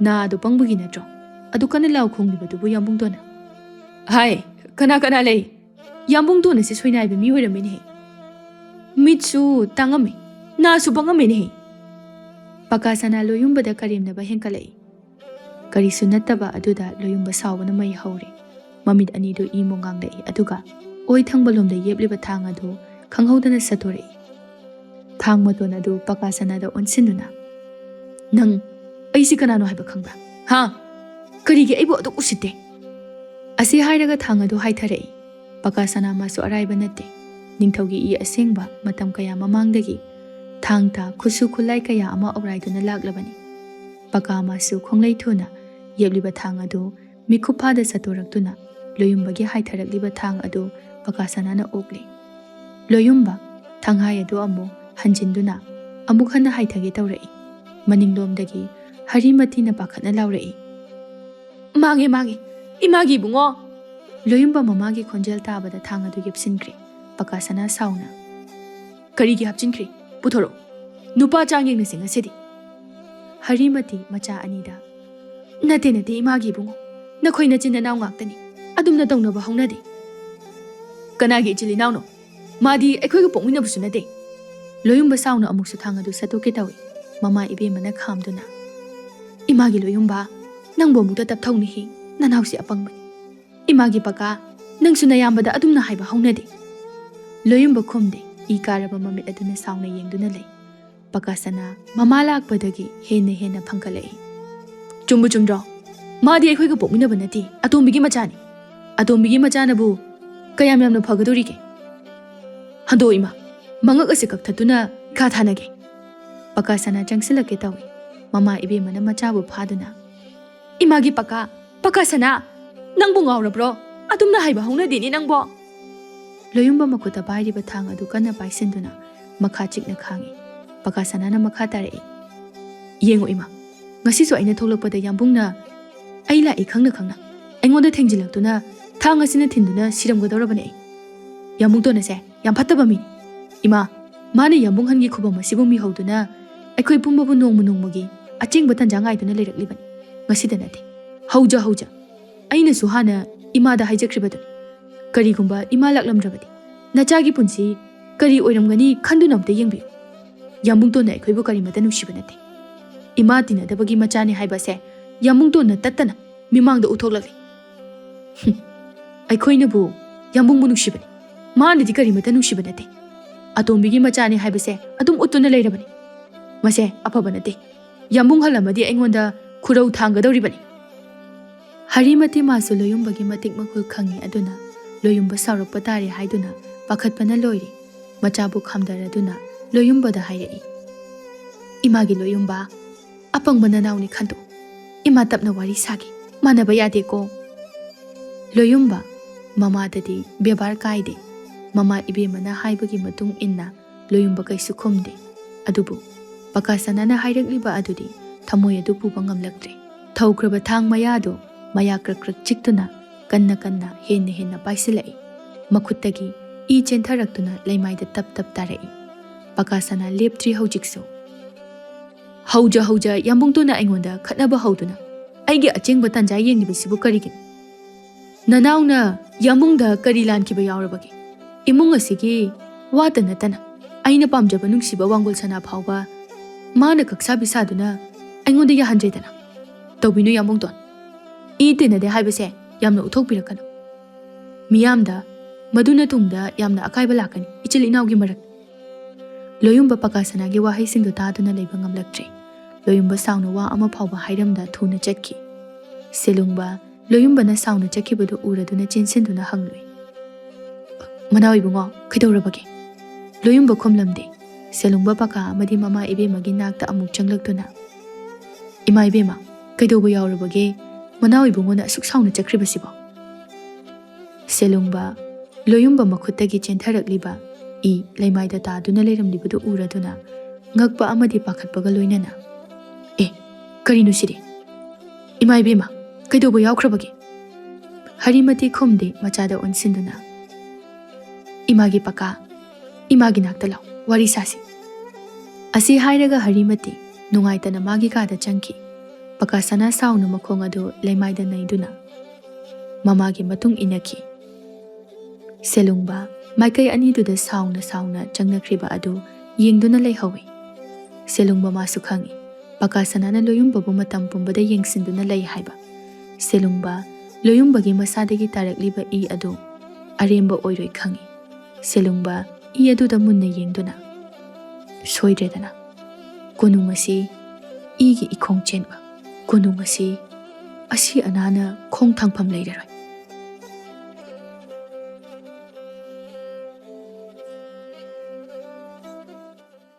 ꯅꯥ ꯑꯗꯨ ꯄꯪꯕꯒꯤ ꯅꯠꯇ꯭ꯔꯣ? ꯑꯗꯨ ꯀꯟꯅ ꯂꯥꯎ ꯈꯣꯡꯂꯤꯕꯗꯨꯕꯨ ꯌꯥꯝꯕꯨꯡꯗꯣꯟꯅ?" "ꯍꯥꯏ, ꯀꯅꯥ ꯀꯅꯥ ꯂꯩ? ꯌꯥꯝꯕꯨꯡꯗꯣꯟ ꯑꯁꯤ ꯁꯣꯏꯅꯥꯏꯕ ꯃꯤ ꯑꯣꯏꯔꯝꯃꯤꯅꯦꯍꯦ꯫ ꯃꯤꯠꯁꯨ ꯇꯥꯡꯉꯝꯃꯤ, ꯅꯥꯁꯨ ꯄꯪꯉꯝꯃꯤꯅꯦꯍꯦ꯫" ꯄꯀꯥꯁꯅꯥ ꯂꯣꯌꯨꯝꯕꯗ ꯀꯔꯦꯝꯅꯕ ꯍꯦꯟꯀꯠꯂꯛꯏ꯫ ꯀꯔꯤꯁꯨ ꯅꯠꯇꯕ ꯑꯗꯨꯗ ꯂꯣꯌꯨꯝꯕ ꯁꯥꯎꯕꯅ ꯃꯩ ꯍꯧꯔꯦ꯫ ꯃꯃꯤꯠ ꯑꯅꯤꯗꯨ ꯏ ꯃꯣꯉꯥꯡꯂꯛꯏ, ꯑꯗꯨꯒ ꯑꯣꯏ ꯊꯪꯕ ꯂꯣꯝꯗ ꯌꯦꯞꯂꯤꯕ ꯊꯥꯡ ꯑꯗꯨ ꯈꯪꯍꯧꯗꯅ ꯁꯠꯇꯣꯔꯛꯏ꯫ ꯊꯥꯡ ꯃꯇꯣꯟ ꯑꯗꯨ ꯄꯀꯥꯁꯅꯥꯗ ꯑꯣꯟꯁꯤꯟꯗꯨꯅ, "ꯅꯪ ꯑꯩꯁꯤ ꯀꯅꯥꯅꯣ ꯍꯥꯏꯕ ꯈꯪꯕ꯭ꯔꯥ? ꯍꯥ? ꯀꯔꯤꯒꯤ ꯑꯩꯕꯨ ꯑꯗꯨꯛ ꯎꯁꯤꯠꯇꯦ?" ꯑꯁꯤ ꯍꯥꯏꯔꯒ ꯊꯥꯡ ꯑꯗꯨ ꯍꯥꯏꯊꯔꯛꯏ꯫ ꯄꯀꯥꯁꯅꯥ ꯃꯥꯁꯨ ꯑꯔꯥꯏꯕ ꯅꯠꯇꯦ꯫ ꯅꯤꯡꯊꯧꯒꯤ ꯏ ꯑꯁꯦꯡꯕ ꯃꯇꯝ ꯀꯌꯥ ꯃꯃꯥꯡꯗꯒꯤ ꯊꯥꯡ ꯇꯥ ꯈꯨꯠꯁꯨ ꯈꯨꯠꯂꯥꯏ ꯀꯌꯥ ꯑꯃ ꯑꯧꯔꯥꯏꯗꯨꯅ ꯂꯥꯛꯂꯕꯅꯤ꯫ ꯄꯀꯥ ꯃꯥꯁꯨ ꯈꯣꯡꯂꯩ ꯊꯨꯅ ꯌꯦꯞꯂꯤꯕ ꯊꯥꯡ ꯑꯗꯨ ꯃꯤꯈꯨꯞ ꯐꯥꯗ ꯁꯠꯇꯣꯔꯛꯇꯨꯅ ꯂꯣꯌꯨꯝꯕꯒꯤ ꯍꯥꯏꯊꯔꯛꯂꯤꯕ ꯊꯥꯡ ꯑꯗꯨ ꯄꯀꯥꯁꯅꯥꯅ ꯑꯣꯛꯂꯦ꯫ ꯂꯣꯌꯨꯝꯕ ꯊꯥꯡꯍꯥꯏ ꯑꯗꯨ ꯑꯃꯨꯛ ꯍꯟꯖꯤꯟꯗꯨꯅ ꯑꯃꯨꯛ ꯍꯟꯅ ꯍꯥꯏꯊꯒꯦ ꯇꯧꯔꯛꯏ꯫ ꯃꯅꯤꯡꯂꯣꯝꯗꯒꯤ ꯍꯔꯤꯃꯇꯤꯅ ꯄꯥꯈꯠꯅ ꯂꯥꯎꯔꯛꯏ, "ꯃꯥꯡꯉꯦ, ꯃꯥꯡꯉꯦ, ꯏꯃꯥꯒꯤ ꯏꯕꯨꯡꯉꯣ!" ꯂꯣꯌꯨꯝꯕ ꯃꯃꯥꯒꯤ ꯈꯣꯟꯖꯦꯜ ꯇꯥꯕꯗ ꯊꯥꯡ ꯑꯗꯨ ꯌꯦꯞꯁꯤꯟꯈ꯭ꯔꯦ꯫ ꯄꯀꯥꯁꯅꯥ ꯁꯥꯎꯅ, "ꯀꯔꯤꯒꯤ ꯍꯥꯞꯆꯤꯟꯈ꯭ꯔꯤ? ꯄꯨꯊꯣꯔꯛꯎ꯫ ꯅꯨꯄꯥ ꯆꯥꯡ ꯌꯦꯡꯅꯁꯤ ꯉꯁꯤꯗꯤ꯫" ꯍꯔꯤꯃꯇꯤ ꯃꯆꯥ ꯑꯅꯤꯗ, "ꯅꯠꯇꯦ, ꯅꯠꯇꯦ, ꯏꯃꯥꯒꯤ ꯏꯕꯨꯡꯉꯣ, ꯅꯈꯣꯏ ꯅꯆꯤꯟ ꯅꯅꯥꯎ ꯉꯥꯛꯇꯅꯤ, ꯑꯗꯨꯝꯅ ꯇꯧꯅꯕ ꯍꯧꯅꯗꯦ꯫" "ꯀꯅꯥꯒꯤ ꯏꯆꯤꯜ ꯏꯅꯥꯎꯅꯣ? ꯃꯥꯗꯤ ꯑꯩꯈꯣꯏꯒ ꯄꯣꯛꯃꯤꯟꯅꯕꯁꯨ ꯅꯠꯇꯦ꯫" ꯂꯣꯌꯨꯝꯕ ꯁꯥꯎꯅ ꯑꯃꯨꯛꯁꯨ ꯊꯥꯡ ꯑꯗꯨ ꯁꯠꯇꯣꯛꯀꯦ ꯇꯧꯏ꯫ ꯃꯃꯥ ꯏꯕꯦꯝꯃꯅ ꯈꯥꯝꯗꯨꯅ, "ꯏꯃꯥꯒꯤ ꯂꯣꯌꯨꯝꯕ, ꯅꯪꯕꯨ ꯑꯃꯨꯛꯇ ꯇꯞꯊꯧꯅꯦꯍꯦ, ꯅꯅꯥꯎꯁꯤ ꯑꯄꯪꯕꯅꯤ꯫ ꯏꯃꯥꯒꯤ ꯄꯀꯥ, ꯅꯪꯁꯨ ꯅꯌꯥꯝꯕꯗ ꯑꯗꯨꯝꯅ ꯍꯥꯏꯕ ꯍꯧꯅꯗꯦ꯫" ꯂꯣꯌꯨꯝꯕ ꯈꯨꯝꯗꯦ, ꯏ ꯀꯥꯔꯕ ꯃꯃꯤꯠ ꯑꯗꯨꯅ ꯁꯥꯎꯅ ꯌꯦꯡꯗꯨꯅ ꯂꯩ꯫ ꯄꯀꯥꯁꯅꯥ ꯃꯃꯥ ꯂꯥꯛꯄꯗꯒꯤ ꯍꯦꯟꯅ ꯍꯦꯟꯅ ꯐꯪꯒꯠꯂꯛꯏ꯫ "ꯆꯨꯝꯕꯨ ꯆꯨꯝꯗ꯭ꯔꯣ? ꯃꯥꯗꯤ ꯑꯩꯈꯣꯏꯒ ꯄꯣꯛꯃꯤꯟꯅꯕ ꯅꯠꯇꯦ, ꯑꯇꯣꯝꯕꯤꯒꯤ ꯃꯆꯥꯅꯤ꯫ ꯑꯇꯣꯝꯕꯤꯒꯤ ꯃꯆꯥꯅꯕꯨ ꯀꯌꯥꯝ ꯌꯥꯝꯅ ꯐꯒꯗꯧꯔꯤꯒꯦ? ꯍꯟꯗꯣꯛꯑꯣ ꯏꯃꯥ, ꯃꯉꯛ ꯑꯁꯤ ꯀꯛꯊꯠꯇꯨꯅ ꯈꯥ ꯊꯥꯅꯒꯦ꯫" ꯄꯀꯥꯁꯅꯥ ꯆꯪꯁꯤꯜꯂꯛꯀꯦ ꯇꯧꯏ꯫ ꯃꯃꯥ ꯏꯕꯦꯝꯃꯅ ꯃꯆꯥꯕꯨ ꯐꯥꯗꯨꯅ, "ꯏꯃꯥꯒꯤ ꯄꯀꯥ, ꯄꯀꯥꯁꯅꯥ, ꯅꯪꯕꯨ ꯉꯥꯎꯔꯕ꯭ꯔꯣ? ꯑꯗꯨꯝꯅ ꯍꯥꯏꯕ ꯍꯧꯅꯗꯦꯅꯦ ꯅꯪꯕꯣ꯫" ꯂꯣꯌꯨꯝꯕ ꯃꯈꯨꯠꯇ ꯄꯥꯏꯔꯤꯕ ꯊꯥꯡ ꯑꯗꯨ ꯀꯟꯅ ꯄꯥꯏꯁꯤꯟꯗꯨꯅ ꯃꯈꯥ ꯆꯤꯛꯅ ꯈꯥꯡꯏ꯫ ꯄꯀꯥꯁꯅꯥꯅ ꯃꯈꯥ ꯇꯥꯔꯛꯏ, "ꯌꯦꯡꯉꯨ ꯏꯃꯥ, ꯉꯁꯤꯁꯨ ꯑꯩꯅ ꯊꯣꯛꯂꯛꯄꯗ ꯌꯥꯝꯕꯨꯡꯅ ꯑꯩ ꯂꯥꯛꯏ ꯈꯪꯅ ꯈꯪꯅ ꯑꯩꯉꯣꯟꯗ ꯊꯦꯡꯖꯤꯜꯂꯛꯇꯨꯅ ꯊꯥꯡ ꯑꯁꯤꯅ ꯊꯤꯟꯗꯨꯅ ꯁꯤꯔꯝꯒꯗꯧꯔꯕꯅꯦ ꯑꯩ꯫ ꯌꯥꯝꯕꯨꯡꯇꯣꯟ ꯑꯁꯦ ꯌꯥꯝ ꯐꯠꯇꯕ ꯃꯤꯅꯤ꯫ ꯏꯃꯥ, ꯃꯥꯅ ꯌꯥꯝꯕꯨꯡꯍꯟꯒꯤ ꯈꯨꯕꯝ ꯑꯁꯤꯕꯨ ꯃꯤꯍꯧꯗꯨꯅ ꯑꯩꯈꯣꯏ ꯄꯨꯝꯕꯕꯨ ꯅꯣꯡꯃ ꯅꯣꯡꯃꯒꯤ ꯑꯆꯦꯡꯕ ꯇꯟꯖꯥ ꯉꯥꯏꯗꯨꯅ ꯂꯩꯔꯛꯂꯤꯕꯅꯤ꯫ ꯉꯁꯤꯗ ꯅꯠꯇꯦ, ꯍꯧꯖ ꯍꯧꯖ꯫ ꯑꯩꯅꯁꯨ ꯍꯥꯟꯅ ꯏꯃꯥꯗ ꯍꯥꯏꯖꯈ꯭ꯔꯤꯕꯗꯨꯅꯤ꯫ ꯀꯔꯤꯒꯨꯝꯕ ꯏꯃꯥ ꯂꯥꯛꯂꯝꯗ꯭ꯔꯕꯗꯤ ꯅꯆꯥꯒꯤ ꯄꯨꯟꯁꯤ ꯀꯔꯤ ꯑꯣꯏꯔꯝꯒꯅꯤ ꯈꯟꯗꯨꯅ ꯑꯝꯇ ꯌꯦꯡꯕꯤꯌꯨ꯫ ꯌꯥꯝꯕꯨꯡꯇꯣꯟꯅ ꯑꯩꯈꯣꯏꯕꯨ ꯀꯔꯤꯃꯠꯇ ꯅꯨꯡꯁꯤꯕ ꯅꯠꯇꯦ꯫ ꯏꯃꯥ ꯇꯤꯟꯅꯗꯕꯒꯤ ꯃꯆꯥꯅꯤ ꯍꯥꯏꯕ ꯑꯁꯦ ꯌꯥꯝꯕꯨꯡꯇꯣꯟꯅ ꯇꯠꯇꯅ ꯃꯤꯃꯥꯡꯗ ꯎꯠꯊꯣꯛꯂꯛꯂꯤ꯫ ꯍꯨꯝ, ꯑꯩꯈꯣꯏꯅꯕꯨ ꯌꯥꯝꯕꯨꯡꯕꯨ ꯅꯨꯡꯁꯤꯕꯅꯤ, ꯃꯥꯅꯗꯤ ꯀꯔꯤꯃꯠꯇ ꯅꯨꯡꯁꯤꯕ ꯅꯠꯇꯦ꯫ ꯑꯇꯣꯝꯕꯤꯒꯤ ꯃꯆꯥꯅꯤ ꯍꯥꯏꯕꯁꯦ ꯑꯗꯨꯝ ꯎꯠꯇꯨꯅ ꯂꯩꯔꯕꯅꯤ꯫ ꯃꯁꯦ ꯑꯐꯕ ꯅꯠꯇꯦ꯫ ꯌꯥꯝꯕꯨꯡ ꯍꯜꯂꯝꯃꯗꯤ ꯑꯩꯉꯣꯟꯗ ꯈꯨꯔꯧ ꯊꯥꯡꯒꯗꯧꯔꯤꯕꯅꯤ꯫ ꯍꯔꯤꯃꯇꯤ ꯃꯥꯁꯨ ꯂꯣꯌꯨꯝꯕꯒꯤ ꯃꯇꯤꯛ ꯃꯒꯨꯜ ꯈꯪꯉꯤ ꯑꯗꯨꯅ ꯂꯣꯌꯨꯝꯕ ꯁꯥꯎꯔꯛꯄ ꯇꯥꯔꯦ ꯍꯥꯏꯗꯨꯅ ꯄꯥꯈꯠꯄꯅ ꯂꯣꯏꯔꯦ꯫ ꯃꯆꯥꯕꯨ ꯈꯥꯝꯗꯔꯗꯨꯅ ꯂꯣꯌꯨꯝꯕꯗ ꯍꯥꯏꯔꯛꯏ, "ꯏꯃꯥꯒꯤ ꯂꯣꯌꯨꯝꯕ, ꯑꯄꯪꯕ ꯅꯅꯥꯎꯅꯤ ꯈꯟꯗꯣꯛ꯫ ꯏꯃꯥ ꯇꯞꯅ ꯋꯥꯔꯤ ꯁꯥꯒꯦ꯫ ꯃꯥꯟꯅꯕ ꯌꯥꯗꯦꯀꯣ꯫" ꯂꯣꯌꯨꯝꯕ ꯃꯃꯥꯗꯗꯤ ꯕꯦꯕꯥꯔ ꯀꯥꯏꯗꯦ꯫ ꯃꯃꯥ ꯏꯕꯦꯝꯃꯅ ꯍꯥꯏꯕꯒꯤ ꯃꯇꯨꯡ ꯏꯟꯅ ꯂꯣꯌꯨꯝꯕ ꯀꯩꯁꯨ ꯈꯨꯝꯗꯦ꯫ ꯑꯗꯨꯕꯨ ꯄꯀꯥꯁꯅꯥꯅ ꯍꯥꯏꯔꯛꯂꯤꯕ ꯑꯗꯨꯗꯤ ꯊꯃꯣꯏ ꯑꯗꯨ ꯄꯨꯕ ꯉꯝꯂꯛꯇ꯭ꯔꯦ꯫ ꯊꯧꯈ꯭ꯔꯕ ꯊꯥꯡ ꯃꯌꯥꯗꯨ ꯃꯌꯥ ꯀ꯭ꯔꯛ ꯀ꯭ꯔꯛ ꯆꯤꯛꯇꯨꯅ ꯀꯟꯅ ꯀꯟꯅ ꯍꯦꯟꯅ ꯍꯦꯟꯅ ꯄꯥꯏꯁꯤꯜꯂꯛꯏ꯫ ꯃꯈꯨꯠꯇꯒꯤ ꯏ ꯆꯦꯟꯊꯔꯛꯇꯨꯅ ꯂꯩꯃꯥꯏꯗ ꯇꯞ ꯇꯞ ꯇꯥꯔꯛꯏ꯫ ꯄꯀꯥꯁꯅꯥ ꯂꯦꯞꯇ꯭ꯔꯤ ꯍꯧꯖꯤꯛꯁꯨ꯫ "ꯍꯧꯖ ꯍꯧꯖ ꯌꯥꯝꯕꯨꯡꯇꯣꯟꯅ ꯑꯩꯉꯣꯟꯗ ꯈꯠꯅꯕ ꯍꯧꯗꯨꯅ ꯑꯩꯒꯤ ꯑꯆꯦꯡꯕ ꯇꯥꯟꯖꯥ ꯌꯦꯡꯂꯤꯕꯁꯤꯕꯨ ꯀꯔꯤꯒꯤꯅꯣ? ꯅꯅꯥꯎꯅ ꯌꯥꯝꯕꯨꯡꯗ ꯀꯔꯤ ꯂꯥꯟꯈꯤꯕ ꯌꯥꯎꯔꯕꯒꯦ? ꯏꯃꯨꯡ ꯑꯁꯤꯒꯤ ꯋꯥꯇ ꯅꯠꯇꯅ ꯑꯩꯅ ꯄꯥꯝꯖꯕ ꯅꯨꯡꯁꯤꯕ ꯋꯥꯡꯒꯣꯜ ꯁꯅꯥ ꯐꯥꯎꯕ ꯃꯥꯅ ꯀꯛꯁꯥꯕꯤ ꯁꯥꯗꯨꯅ ꯑꯩꯉꯣꯟꯗ ꯌꯥꯍꯟꯗ꯭ꯔꯦꯗꯅ꯫ ꯇꯧꯕꯤꯅꯨ ꯌꯥꯝꯕꯨꯡꯇꯣꯟ꯫ ꯏ ꯇꯤꯟꯅꯗꯦ ꯍꯥꯏꯕꯁꯦ ꯌꯥꯝꯅ ꯎꯠꯊꯣꯛꯄꯤꯔꯛꯀꯅꯨ꯫ ꯃꯤꯌꯥꯝꯗ ꯃꯗꯨꯅ ꯇꯨꯡꯗ ꯌꯥꯝꯅ ꯑꯀꯥꯏꯕ ꯂꯥꯛꯀꯅꯤ ꯏꯆꯤꯜ ꯏꯅꯥꯎꯒꯤ ꯃꯔꯛ꯫" ꯂꯣꯌꯨꯝꯕ ꯄꯀꯥꯁꯅꯥꯒꯤ ꯋꯥꯍꯩꯁꯤꯡꯗꯨ ꯇꯥꯗꯨꯅ ꯂꯩꯕ ꯉꯝꯂꯛꯇ꯭ꯔꯦ꯫ ꯂꯣꯌꯨꯝꯕ ꯁꯥꯎꯅ ꯋꯥ ꯑꯃ ꯐꯥꯎꯕ ꯍꯥꯏꯔꯝꯗ ꯊꯨꯅ ꯆꯠꯈꯤ꯫ ꯁꯦꯂꯨꯡꯕ ꯂꯣꯌꯨꯝꯕꯅ ꯁꯥꯎꯅ ꯆꯠꯈꯤꯕꯗꯨ ꯎꯔꯗꯨꯅ ꯆꯦꯟꯁꯤꯟꯗꯨꯅ ꯍꯪꯂꯨꯏ, "ꯃꯅꯥꯎ ꯏꯕꯨꯡꯉꯣ, ꯀꯩꯗꯧꯔꯕꯒꯦ?" ꯂꯣꯌꯨꯝꯕ ꯈꯨꯝꯂꯝꯗꯦ꯫ ꯁꯦꯂꯨꯡꯕ ꯄꯀꯥ ꯑꯃꯗꯤ ꯃꯃꯥ ꯏꯕꯦꯝꯃꯒꯤ ꯅꯥꯛꯇ ꯑꯃꯨꯛ ꯆꯪꯂꯛꯇꯨꯅ, "ꯏꯃꯥ ꯏꯕꯦꯝꯃ, ꯀꯩꯗꯧꯕ ꯌꯥꯎꯔꯕꯒꯦ? ꯃꯅꯥꯎ ꯏꯕꯨꯡꯉꯣꯅ ꯑꯁꯨꯛ ꯁꯥꯎꯅ ꯆꯠꯈ꯭ꯔꯤꯕꯁꯤꯕꯣ?" ꯁꯦꯂꯨꯡꯕ ꯂꯣꯌꯨꯝꯕ ꯃꯈꯨꯠꯇꯒꯤ ꯆꯦꯟꯊꯔꯛꯂꯤꯕ ꯏ ꯂꯩꯃꯥꯏꯗ ꯇꯥꯗꯨꯅ ꯂꯩꯔꯝꯂꯤꯕꯗꯨ ꯎꯔꯗꯨꯅ ꯉꯛꯄ ꯑꯃꯗꯤ ꯄꯥꯈꯠꯄꯒ ꯂꯣꯏꯅꯅ, "ꯑꯦ, ꯀꯔꯤꯅꯣ ꯁꯤꯗꯤ? ꯏꯃꯥ ꯏꯕꯦꯝꯃ, ꯀꯩꯗꯧꯕ ꯌꯥꯎꯈ꯭ꯔꯕꯒꯦ?" ꯍꯔꯤꯃꯇꯤ ꯈꯨꯝꯗꯦ ꯃꯆꯥꯗ ꯑꯣꯟꯁꯤꯟꯗꯨꯅ꯫ "ꯏꯃꯥꯒꯤ ꯄꯀꯥ, ꯏꯃꯥꯒꯤ ꯅꯥꯛꯇ ꯂꯥꯎ, ꯋꯥꯔꯤ ꯁꯥꯁꯤ꯫" ꯑꯁꯤ ꯍꯥꯏꯔꯒ ꯍꯔꯤꯃꯇꯤ ꯅꯨꯡꯉꯥꯏꯇꯅ ꯃꯥꯒꯤ ꯀꯥꯗ ꯆꯪꯈꯤ꯫ ꯄꯀꯥ ꯁꯅꯥ ꯁꯥꯎꯅ ꯃꯈꯣꯡ ꯑꯗꯨ ꯂꯩꯃꯥꯏꯗ ꯅꯩꯗꯨꯅ ꯃꯃꯥꯒꯤ ꯃꯇꯨꯡ ꯏꯟꯅꯈꯤ꯫ ꯁꯦꯂꯨꯡꯕ ꯃꯥꯏꯀꯩ ꯑꯅꯤꯗꯨꯗ ꯁꯥꯎꯅ ꯁꯥꯎꯅ ꯆꯪꯅꯈ꯭ꯔꯤꯕ ꯑꯗꯨ ꯌꯦꯡꯗꯨꯅ ꯂꯩꯍꯧꯏ꯫ ꯁꯦꯂꯨꯡꯕ ꯃꯥꯁꯨ ꯈꯪꯏ, ꯄꯀꯥ ꯁꯅꯥꯅ ꯂꯣꯌꯨꯝꯕꯕꯨ ꯃꯇꯝ ꯄꯨꯝꯕꯗ ꯌꯦꯡꯁꯤꯟꯗꯨꯅ ꯂꯩ ꯍꯥꯏꯕ꯫ ꯁꯦꯂꯨꯡꯕ ꯂꯣꯌꯨꯝꯕꯒꯤ ꯃꯁꯥꯗꯒꯤ ꯇꯥꯔꯛꯂꯤꯕ ꯏ ꯑꯗꯨ ꯑꯔꯦꯝꯕ ꯑꯣꯏꯔꯣꯏ ꯈꯪꯏ꯫ ꯁꯦꯂꯨꯡꯕ ꯏ ꯑꯗꯨꯗ ꯃꯨꯟꯅ ꯌꯦꯡꯗꯨꯅ, "ꯁꯣꯏꯗ꯭ꯔꯦꯗꯅ, ꯀꯣꯅꯨꯡ ꯑꯁꯤ ꯏꯒꯤ ꯏꯈꯣꯡ ꯆꯦꯟꯕ, ꯀꯣꯅꯨꯡ ꯑꯁꯤ ꯑꯁꯤ ꯑꯅꯥꯅ ꯈꯣꯡ ꯊꯥꯡꯐꯝ ꯂꯩꯔꯔꯣꯏ꯫